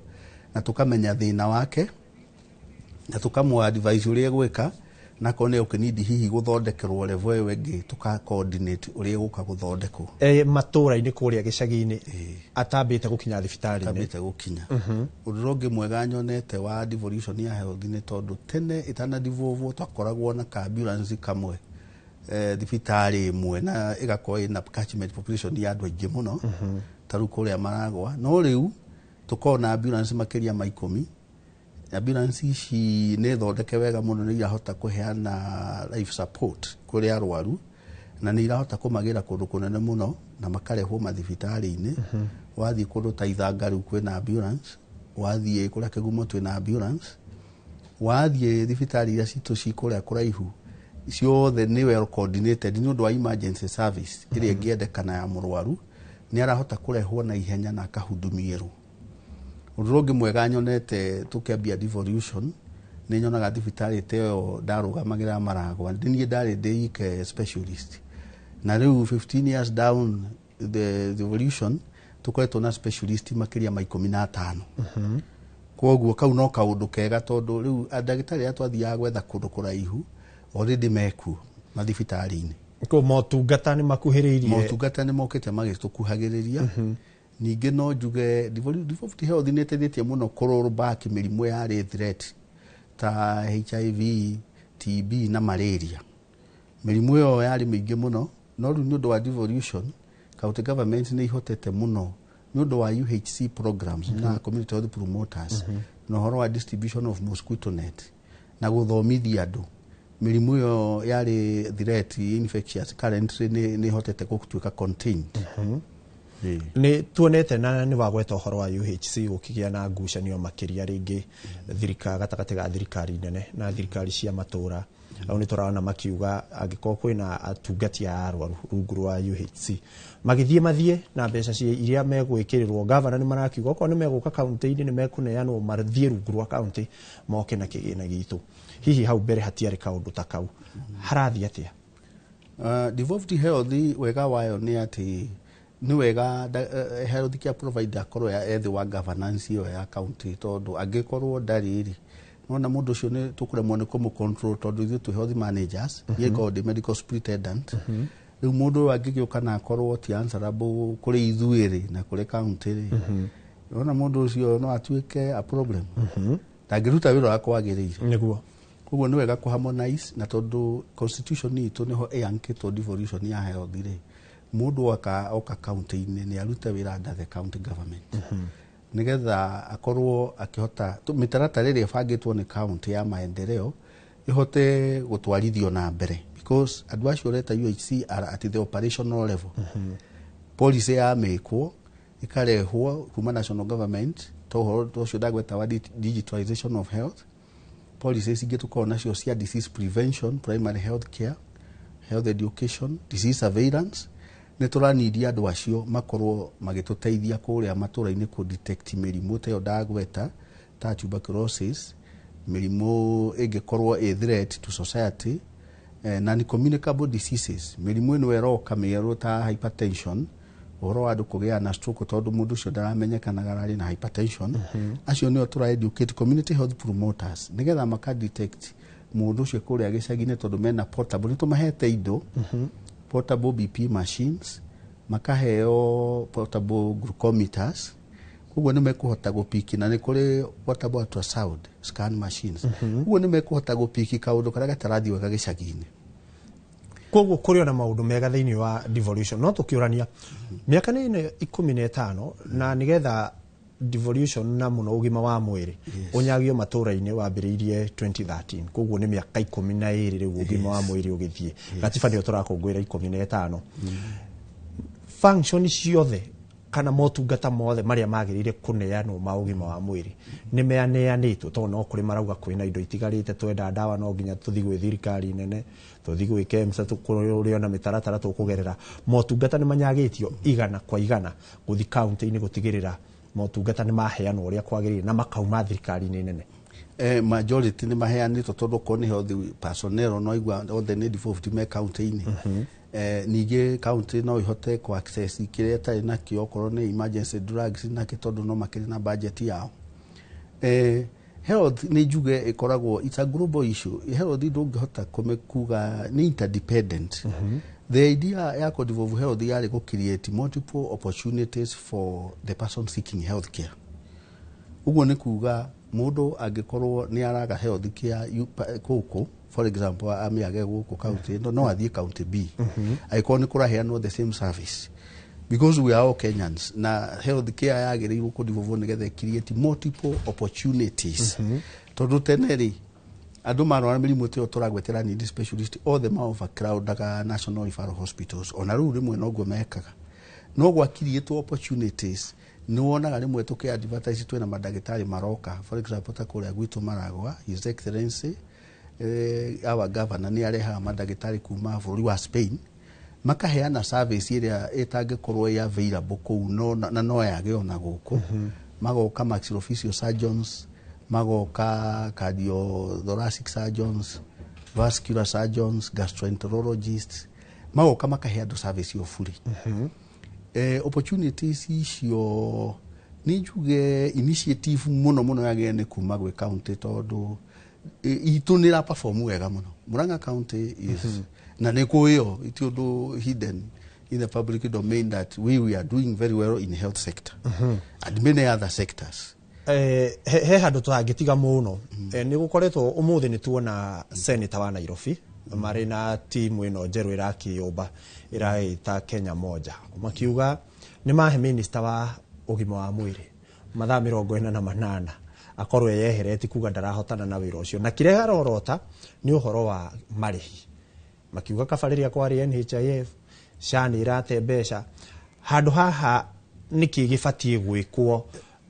na tũkamenya thĩna wake na tũkamũ advise ũrĩa egwĩka, na akorwo nĩ ũkĩnidi hihi gũthondekerwo level ĩyo ĩngĩ, tũka coordinate ũrĩa ĩgũka gũthondekwo. Matũra-inĩ kũrĩa gĩcagi-inĩ atambĩte gũkinya thibitarĩ-inĩ. Atambĩte gũkinya. Ũndũ ũrĩa ũngĩ mwega nyonete wa devolution ya health nĩ tondũ tene ĩtana devolve twakoragwo na ka ambulance kamwe thibitarĩ ĩmwe na ĩgakorwo ĩna catchment population ya andũ aingĩ mũno, ta rĩu kũrĩa Maragwa. No rĩu tũkoragwo na ambulance makĩria ma 10. Ambulance ici nĩ thondeke wega mũno, nĩ irahota kũheana life support kũrĩ arwaru na nĩ irahota kũmagĩra kũndũ kũnene mũno na makarehwo mathibitarĩ-inĩ. Wathiĩ kũndũ ta Ithanga rĩu kwĩna ambulance, wathiĩ kũrĩa Kĩgumo twĩna ambulance, wathiĩ thibitarĩ iria citũ ci kũrĩa kũraihu ciothe nĩ well coordinated nĩ ũndũ wa emergency service ĩrĩa ĩngĩendekana ya mũrwaru, nĩ arahota kũrehwo na ihenya na akahudumierwo. Ũndũ ũrĩa ũngĩ mwega nyonete tũkĩambia devolution, nĩ nyonaga thibitarĩ ta ĩyo ndarũgamagĩra Maragwa, nĩ niĩ ndarĩ ndĩ specialist, na rĩu 15 years down the devolution tũkoretwo na specialist makĩria ma 15. Koguo kau no kaũndũ kega tondũ rĩu ndagĩtarĩ arĩa twathiaga gwetha kũndũ kũraihu already mekuo mathibitarĩ-inĩ. Ko motungata nĩ makuhĩrĩirie. Motungata nĩ mokĩte magĩtũkuhagĩrĩria. Ningĩ no njuge devolved health nĩ ĩteithĩtie mũno kũ roll back mĩrimũ yarĩ threat ta HIV, TB na malaria. Mĩrimũ ĩyo yarĩ mĩingĩ mũno, no rĩu nĩ ũndũ wa devolution county government nĩ ihotete mũno nĩ ũndũ wa UHC programs na community health promoters na ũhoro wa distribution of mosquito net na gũthomithia andũ, mĩrimũ ĩyo yarĩ threat infectious currently nĩ ĩhotete gũtuĩka contained. Nĩ tuonete na nĩ wagweta ũhoro wa UHC gũkĩgĩa na ngucanio makĩria rĩngĩ thirika gatagatĩ ga thirikari nene na thirikari cia matũra. Au nĩ tũrona makiuga angĩkorwo kwĩna atungati a arwaru rungu rwa UHC magĩthiĩ mathiĩ na mbeca cia iria megwĩkĩrĩrwo gavana, nĩ marakiuga okorwo nĩ megũka kaunti-inĩ nĩ mekũneanwo mathiĩ rungu rwa kaunti moke na kĩgĩna gitũ. Hihi hau mbere hatiarĩ kaũndũ ta kau, harathiĩ atĩa? Devolved health wega wayo nĩ atĩ nĩ wega health care provider akorwo ya ethĩ wa governance ĩyo ya county, tondũ angĩkorwo ndarĩ rĩ, nona mũndũ ũcio nĩ tũkũremwo nĩ kũmũ control, tondũ ithuĩ twĩ health managers, niĩ ngoragwo ndĩ medical superintendent. Rĩu mũndũ ũyũ angĩgĩũka na akorwo ti answerable kũrĩ ithuĩ rĩ na kũrĩ county rĩ, nona mũndũ ũcio no atuĩke a problem, ndangĩruta wĩra ũrĩa kwagĩrĩire. Koguo nĩ wega kũ harmonize, na tondũ constitution itũ nĩho ĩankĩtwo devolution ya health rĩ, mũndũ oka county-inĩ nĩ arute wĩra under the county government nĩgetha akorwo akĩhota mĩtaratara ĩrĩa ĩbangĩtwo nĩ county ya maendeleo ĩhote gũtwarithio na mbere, because andũ acio ũreta UHC are at the operational level. Policy ya mĩkwo ĩkarehwo kuma national government, to ũhoro ũcio ndagweta wa digitalization of health policies ingĩ tũkoragwo nacio cia disease prevention, primary health care, health education, disease surveillance, nĩ tũranidia andũ acio makorwo magĩtũteithia kũrĩa matũra-inĩ kũ detect mĩrimũ ta ĩyo ndagweta ta tuberculosis, mĩrimũ ĩngĩkorwo ĩ threat to society, non communicable diseases, mĩrimũ ĩno ĩroka mĩerũ ta hypertension, ũhoro wa andũ kũgĩa na stroke tondũ mũndũ ũcio ndaramenyekanaga ararĩ na hypertension. Acio nĩo tũra educate community health promoters nĩgetha maka detect mũndũ ũcio kũrĩa gĩcagi-inĩ, tondũ mena portable, nĩ tũmahete indo, portable BP machines, makaheo portable glucometers. Ũguo nĩ mekũhota gũpiki, na nĩ kũrĩ what about ultrasound scan machines. Ũguo nĩ mekũhota gũpiki kaũndũ karĩa gatarathiĩ wega gĩcagi-inĩ. Koguo kũrĩ ona maũndũ mega thĩinĩ wa devolution, no tũkĩũrania mĩaka nĩ ĩno 15 na nĩgetha devolution na mũno ũgima wa mwĩrĩ ũnyagio matũra-inĩ wambĩrĩirie 2013, koguo nĩ mĩaka 12 rĩu ũgima wa mwĩrĩ ũgĩthiĩ. Gatiba nĩyo tũrakũngũĩra 15. Function ciothe kana motungata mothe marĩa magĩrĩire kũneanwo ma ũgima wa mwĩrĩ nĩ meaneanĩtwo? Tondũ no kũrĩ marauga kwĩna indo itigarĩte, twenda ndawa no nginya tũthiĩ gwĩ thirikari nene, tũthiĩ gwĩ KEMSA, tũkũrĩ ona mĩtaratara tũkũgerera. Motungata nĩ manyagĩtio 100% gũthiĩ kaunti-inĩ gũtigĩrĩra motungata nĩ maheanwo ũrĩa kwagĩrĩire na makauma thirikari-inĩ nene? Majority nĩ maheanĩtwo, tondũ okorwo nĩ health personnel, no igua othe nĩ devolved me kaunti-inĩ. Ningĩ kaunti no ihote ku access kĩrĩa ĩtarĩ nakĩo, okorwo nĩ emergency drugs nakĩ, tondũ no makĩrĩ na budget yao. Health nĩ njuge ĩkoragwo, it's a global issue. Health ndũngĩhota kũmĩkuga, nĩ interdependent. The idea ya kũ-devolve health yarĩ gũ create multiple opportunities for the person seeking health care. Ũguo nĩ kuga mũndũ angĩkorwo nĩ araga health care gũkũ, for example, amĩage gũkũ kaunti ĩno, no athiĩ kaunti B angĩkorwo nĩ kũraheanwo the same service, because we are all Kenyans. Na health care yagĩrĩirwo kũ-devolve nĩgetha create multiple opportunities, tondũ tene rĩ, andũ marwara mĩrimũ tĩyo tũragwetera need specialist, othe ma overcrowdaga national referral hospitals. Ona rĩu rĩmwe noguo mekaga, no gwakiriĩtwo opportunities, nĩ wonaga rĩmwe tũkĩ advertise twĩna mandagĩtarĩ maroka, for example ta kũrĩa gwitũ Maragwa, His Excellency our governor nĩ arehaga mandagĩtarĩ kuma bũrũri wa Spain, makaheana service ĩrĩa ĩtangĩkorwo ĩ available kũu, no, na no yage ona gũkũ. Magoka maxillofacial surgeons, magoka cardiothoracic surgeons, vascular surgeons, gastroenterologists, magoka makahe andũ service yo free. Opportunities icio nĩ njuge initiative mũno mũno yagĩrĩire nĩ kuma gwĩ county, tondũ itũ nĩ ĩra perform wega mũno. Murang'a County is na nĩ kũĩyo, iti ũndũ hidden in the public domain that we are doing very well in health sector and many other sectors. He handũ tũtangĩtiga mũno. Nĩ gũkoretwo ũmũthĩ nĩ tuona senator wa Nairobi marĩ na timu ĩno njerũ ĩrakĩyũmba ĩraĩta Kenya Moja, makiuga nĩ mahe minister wa ũgima wa mwĩrĩ mathaa 48 akorwo eyehereti kuga ndarahotana na wĩra ũcio, na kĩrĩa arorota nĩ ũhoro wa marĩhi. Makiuga kaba rĩrĩa kwarĩ NHIF, SHA nĩ ĩrate mbeca handũ haha. Nĩkĩ gĩbatiĩ gwĩkwo?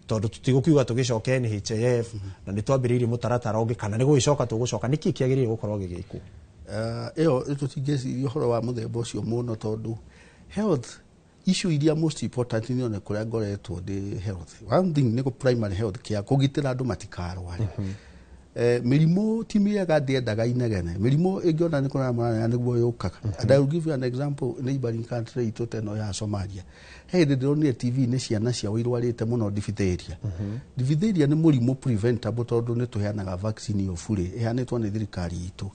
Tondũ tũtigũkiuga tũgĩcoke NHIF na nĩ twambĩrĩirie mũtaratara ũngĩ, kana nĩ gũgĩcoka tũgũcoka? Nĩkĩ kĩagĩrĩire gũkorwo gĩgĩkwo? Ĩyo tũtingĩciria ũhoro wa mũthemba ũcio mũno, tondũ health issue iria most important nĩ one kũrĩa ngoretwo ndĩ health, one thing nĩ primary health care, kũgitĩra andũ matikarware. Mĩrimũ ti mĩega, ndĩendaga inegene. Mĩrimũ ĩngĩona nĩ kũraya mũranena nĩguo yũkaga. And I will give you an example, neighboring country itũ ta ĩno ya Somalia, he hĩndĩ ndĩronire TV-inĩ ciana ciao irwarĩte mũno diphtheria. Diphtheria nĩ mũrimũ preventable, tondũ nĩ tũheanaga vaccine ĩyo bure, ĩheanĩtwo nĩ thirikari itũ.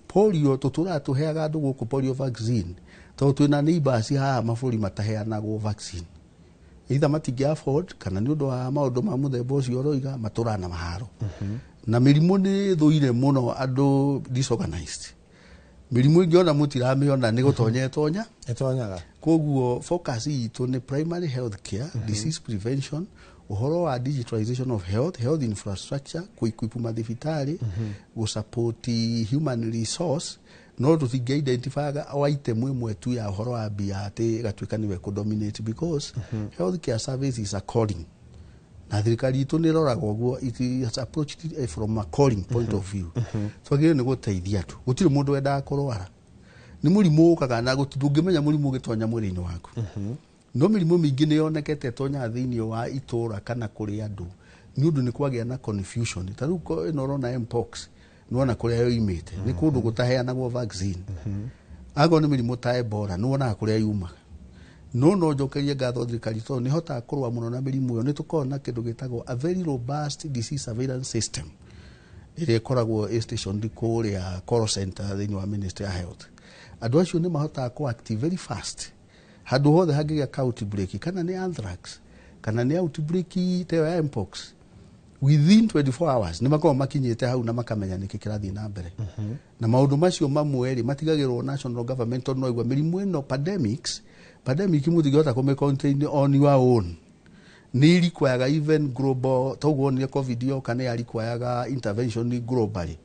Polio, tũtũraga tũheaga andũ gũkũ polio vaccine, tondũ twĩna neighbors haha mabũrũri mataheanagwo vaccine, either matingĩ afford kana nĩ ũndũ wa maũndũ ma mũthemba ũcio ũroiga matũraga na maharo. Na mĩrimũ nĩ ĩthũire mũno andũ disorganized. Mĩrimũ ĩngĩona mũtiramĩona nĩ gũtonya ĩtonya. Ĩtonyaga. Koguo focus itũ nĩ primary health care, disease prevention, ũhoro wa digitalization of health, health infrastructure, kũ-equip mathibitarĩ, gũ-support human resource. No tũtingĩ identify o item ĩmwe tu ya ũhoro wa mbia atĩ ĩgatuĩka nĩwe kũ-dominate, because health care service is a calling, na thirikari itũ nĩ ĩroraga ũguo. It is approached it from a calling point of view. Twagĩrĩirwo nĩ gũteithia andũ. Gũtirĩ mũndũ wendaga kũrwara. Nĩ mũrimũ ũkaga na ndũngĩmenya mũrimũ ũgĩtonya mwĩrĩ-inĩ waku. No mĩrimũ mĩingĩ nĩ yonekete ĩtonyaga thĩinĩ wa itũra kana kũrĩ andũ nĩ ũndũ nĩ kwagĩa na confusion. Ta rĩu ĩno ũrona mpox, nĩwona kũrĩa yoimĩte nĩ kũndũ gũtaheanagwo vaccine. Akorwo nĩ mĩrimũ ta Ebola, nĩwonaga kũrĩa yumaga. No njokerie ngatho thirikari, tondũ nĩ hotaga kũrũa mũno na mĩrimũ ĩyo. Nĩ tũkoragwo na kĩndũ gĩtagwo a very robust disease surveillance system ĩrĩa ĩkoragwo ĩ stationed kũrĩa call center thĩinĩ wa Ministry ya Health. Andũ acio nĩ mahotaga kũ act very fast handũ hothe hangĩgĩa ka outbreak, kana nĩ anthrax, Kana nĩ outbreak ta ĩyo ya mpox, within 24 hours nĩ makoragwo makinyĩte hau na makamenya nĩkĩ kĩrathiĩ na mbere. Na maũndũ macio mamwe rĩ, matigagĩrwo national government, tondũ no igua mĩrimũ ĩno, pandemics, pandemic mũtingĩhota kũmĩ contain on your own. Nĩ require even global. Toguo wonire COVID yoka, nĩ ya require intervention globally,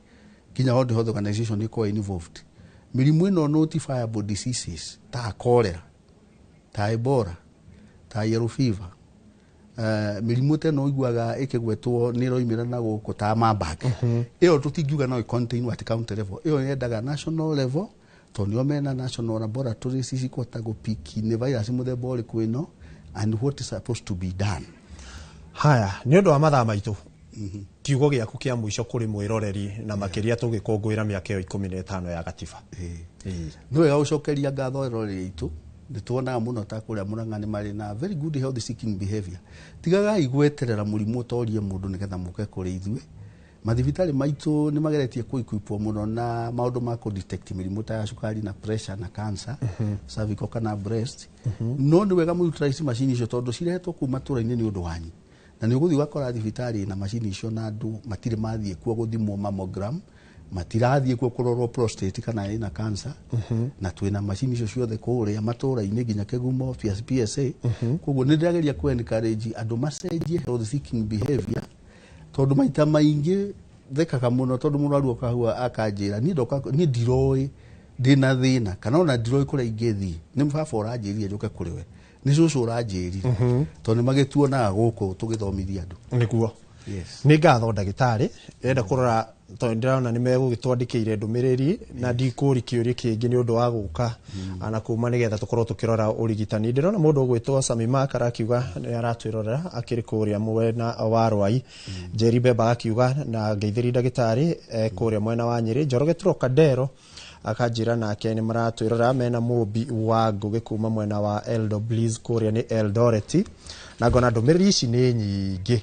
nginya World Health Organization ĩkorwo involved. Mĩrimũ ĩno, notifiable diseases ta cholera, ta Ebola, ta yellow fever, mĩrimũ ta ĩno ũiguaga ĩkĩgwetwo nĩ ĩroimĩra na gũkũ ta Marburg, ĩyo tũtingiuga no ĩcontain at county level. Ĩyo yendaga national level, tondũ nĩo mena national laboratories cikũhota gũpiki nĩ virus mũthemba ũrĩkũ ĩno and what is supposed to be done. Haya, nĩ ũndũ wa mathaa maitũ, kiugo gĩaku kĩa mũico kũrĩ mwĩroreri, na makĩria tũgĩkũngũĩra mĩaka ĩyo 15 ya gatiba. Nĩ wega gũcokeria ngatho eroreri aitũ. Nĩ tuonaga mũno ta kũrĩa Mũrang'a nĩ marĩ na very good health seeking behavior. Tigagai gweterera mũrimũ ũtorie mũndũ nĩgetha mũke kũrĩ ithuĩ. Mathibitarĩ maitũ nĩ mageretie kũ-equipwo mũno na maũndũ ma kũ-detect mĩrimũ ta ya cukari na pressure na cancer, cervical kana breast. No nĩ wega mũutilize macini icio, tondũ cirehetwo kũu matũra-inĩ nĩ ũndũ wanyu, na nĩ ũgũthiĩ ũgakora thibitarĩ na macini icio na andũ matirĩ mathiĩ kuo gũthimwo mammogram, matirathiĩ kuo kũrorwo prostate kana ĩna cancer. Na twĩna macini icio ciothe kũrĩa matũra-inĩ, nginya Kĩgumo PSA. Koguo nĩ ndĩrageria kũ encourage andũ macenjie health seeking behavior, tondũ maita maingĩ thekaga mũno tondũ mũrwaru oka hau akanjĩra, "Niĩ ndoka, niĩ ndiroĩ ndĩna thĩna, kana ona ndiroĩ kũrĩa ingĩthiĩ. Nĩ baba ũranjĩrire njũke kũrĩ we, nĩ cũcũ ũranjĩrire," tondũ nĩ magĩtuonaga gũkũ tũgĩthomithia andũ. Nĩguo. Yes. Nĩ ngatho, ndagĩtarĩ. Enda kũrora tondũ ndĩrona nĩ megũgĩtwandĩkĩire ndũmĩrĩri na ndikũri kĩũria kĩngĩ nĩ ũndũ wa gũka na kuma nĩgetha tũkorwo tũkĩrora ũrigitani. Ndĩrona mũndũ ũgwĩtwo Sami Mark arakiuga nĩ aratwĩrorera akĩrĩ kũrĩa mwena wa Rwai. Jerry Bemba akiuga na ngeithĩri ndagĩtarĩ, kũrĩa mwena wa Nyĩrĩ. Njoroge Trocadero akanjĩra nake nĩ maratwĩrora mena Mũmbi wa Ngũgĩ kuma mwena wa Eldo Bliss, kũrĩa nĩ Eldoret. Na ngona ndũmĩrĩri ici nĩ nyingĩ.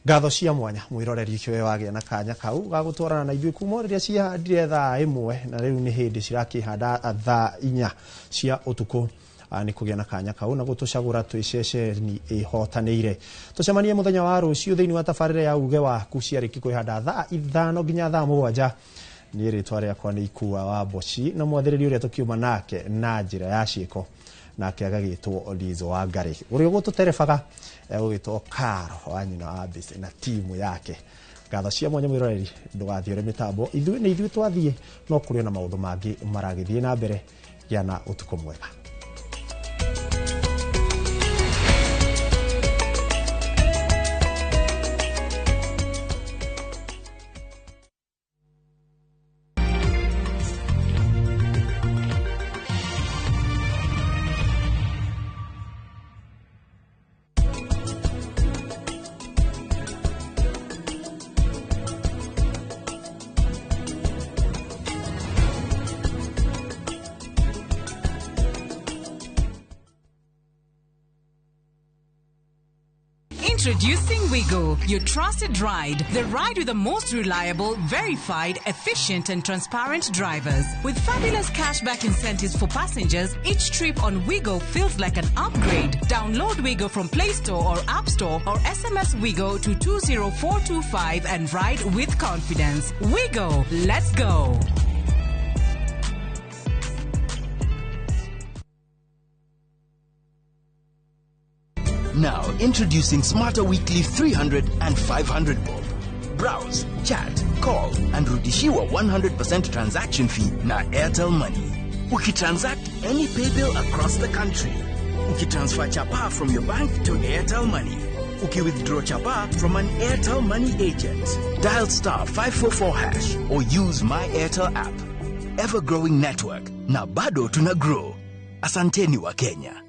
Ngatho cia mwanya mwĩroreri we wagĩa na kanya kau ga gũtwarana na ithuĩ kuma rĩrĩa ciahandire thaa 1, na rĩu nĩ hĩndĩ cirakĩhanda thaa 4 cia ũtukũ. Nĩ kũgĩa na kanya kau na gũtũcagũra twĩ ceceni ĩhotanĩire. Tũcemanie mũthenya wa rũciũ thĩinĩ wa tabarĩra ya Uge Waku, ciarĩki kwĩhanda thaa 5 nginya thaa 7. Niĩ rĩtwa rĩakwa nĩ Ikua wa Mboci, na mwathĩrĩri ũrĩa tũkiuma nake na njĩra ya ciĩko nake agagĩtwo Lizo wa Ngarĩ. Ũrĩa ũgũtũterebaga egũgĩtwo Karo wa nyina wa Mbĩcĩ na timu yake. Ngatho cia mwanya mwĩroreri, ndũgathiĩ ũrĩ mĩtambo. Ithuĩ nĩ ithuĩ twathiĩ, no kũrĩ ona maũndũ mangĩ maragĩthiĩ na mbere. Gĩa na ũtukũ mwega. Introducing Wigo, your trusted ride. The ride with the most reliable, verified, efficient, and transparent drivers. With fabulous cashback incentives for passengers, each trip on Wigo feels like an upgrade. Download Wigo from Play Store or App Store or SMS Wigo to 20425 and ride with confidence. Wigo, let's go. Now, introducing Smarter Weekly 300 and 500 bob. Browse, chat, call, and rudishiwa 100% transaction fee na Airtel Money. Ukitransact any pay bill across the country. Ukitransfer chapa from your bank to Airtel Money. Ukiwithdraw chapa from an Airtel Money agent. Dial star 544 hash or use My Airtel app. Ever growing network. Na bado tuna grow. Asanteni wa Kenya.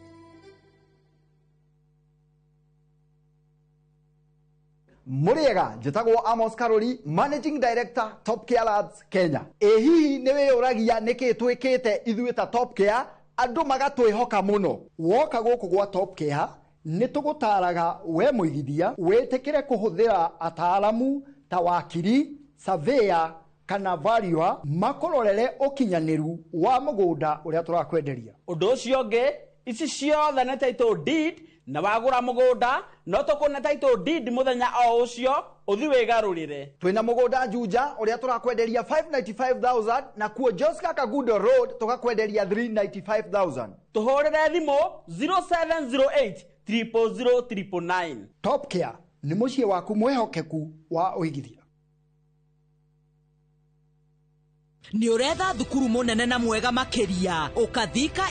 Mũrĩega, njĩtagwo Amos Karori, Managing Director, Top Care Labs Kenya. Ĩ hihi nĩ wĩyũragia nĩkĩ twĩkĩte ithuĩ ta Top Care andũ magatwĩhoka mũno? Woka gũkũ gwa Top Care, nĩ tũgũtaraga we mũigithia wĩtĩkĩre kũhũthĩra ataaramu ta wakiri, surveyor kana valuer makũrorere ũkinyanĩru wa mũgũnda ũrĩa tũrakwenderia. Ũndũ ũcio ũngĩ, ici ciothe nĩ title deed Na wagũra mũgũnda no tũkũne title deed mũthenya o ũcio ũthi wĩgarũrĩre. Twĩna mũgũnda Juja ũrĩa tũrakwenderia 595,000 na kuo Joska Kagudo Road tũgakwenderia 395,000. Tũhũrĩre thimũ 0708 000 999. Top Care nĩ mũciĩ waku mwĩhokeku wa ũigithia. Nĩ ũretha thukuru mũnene na mwega makĩria ũkathika.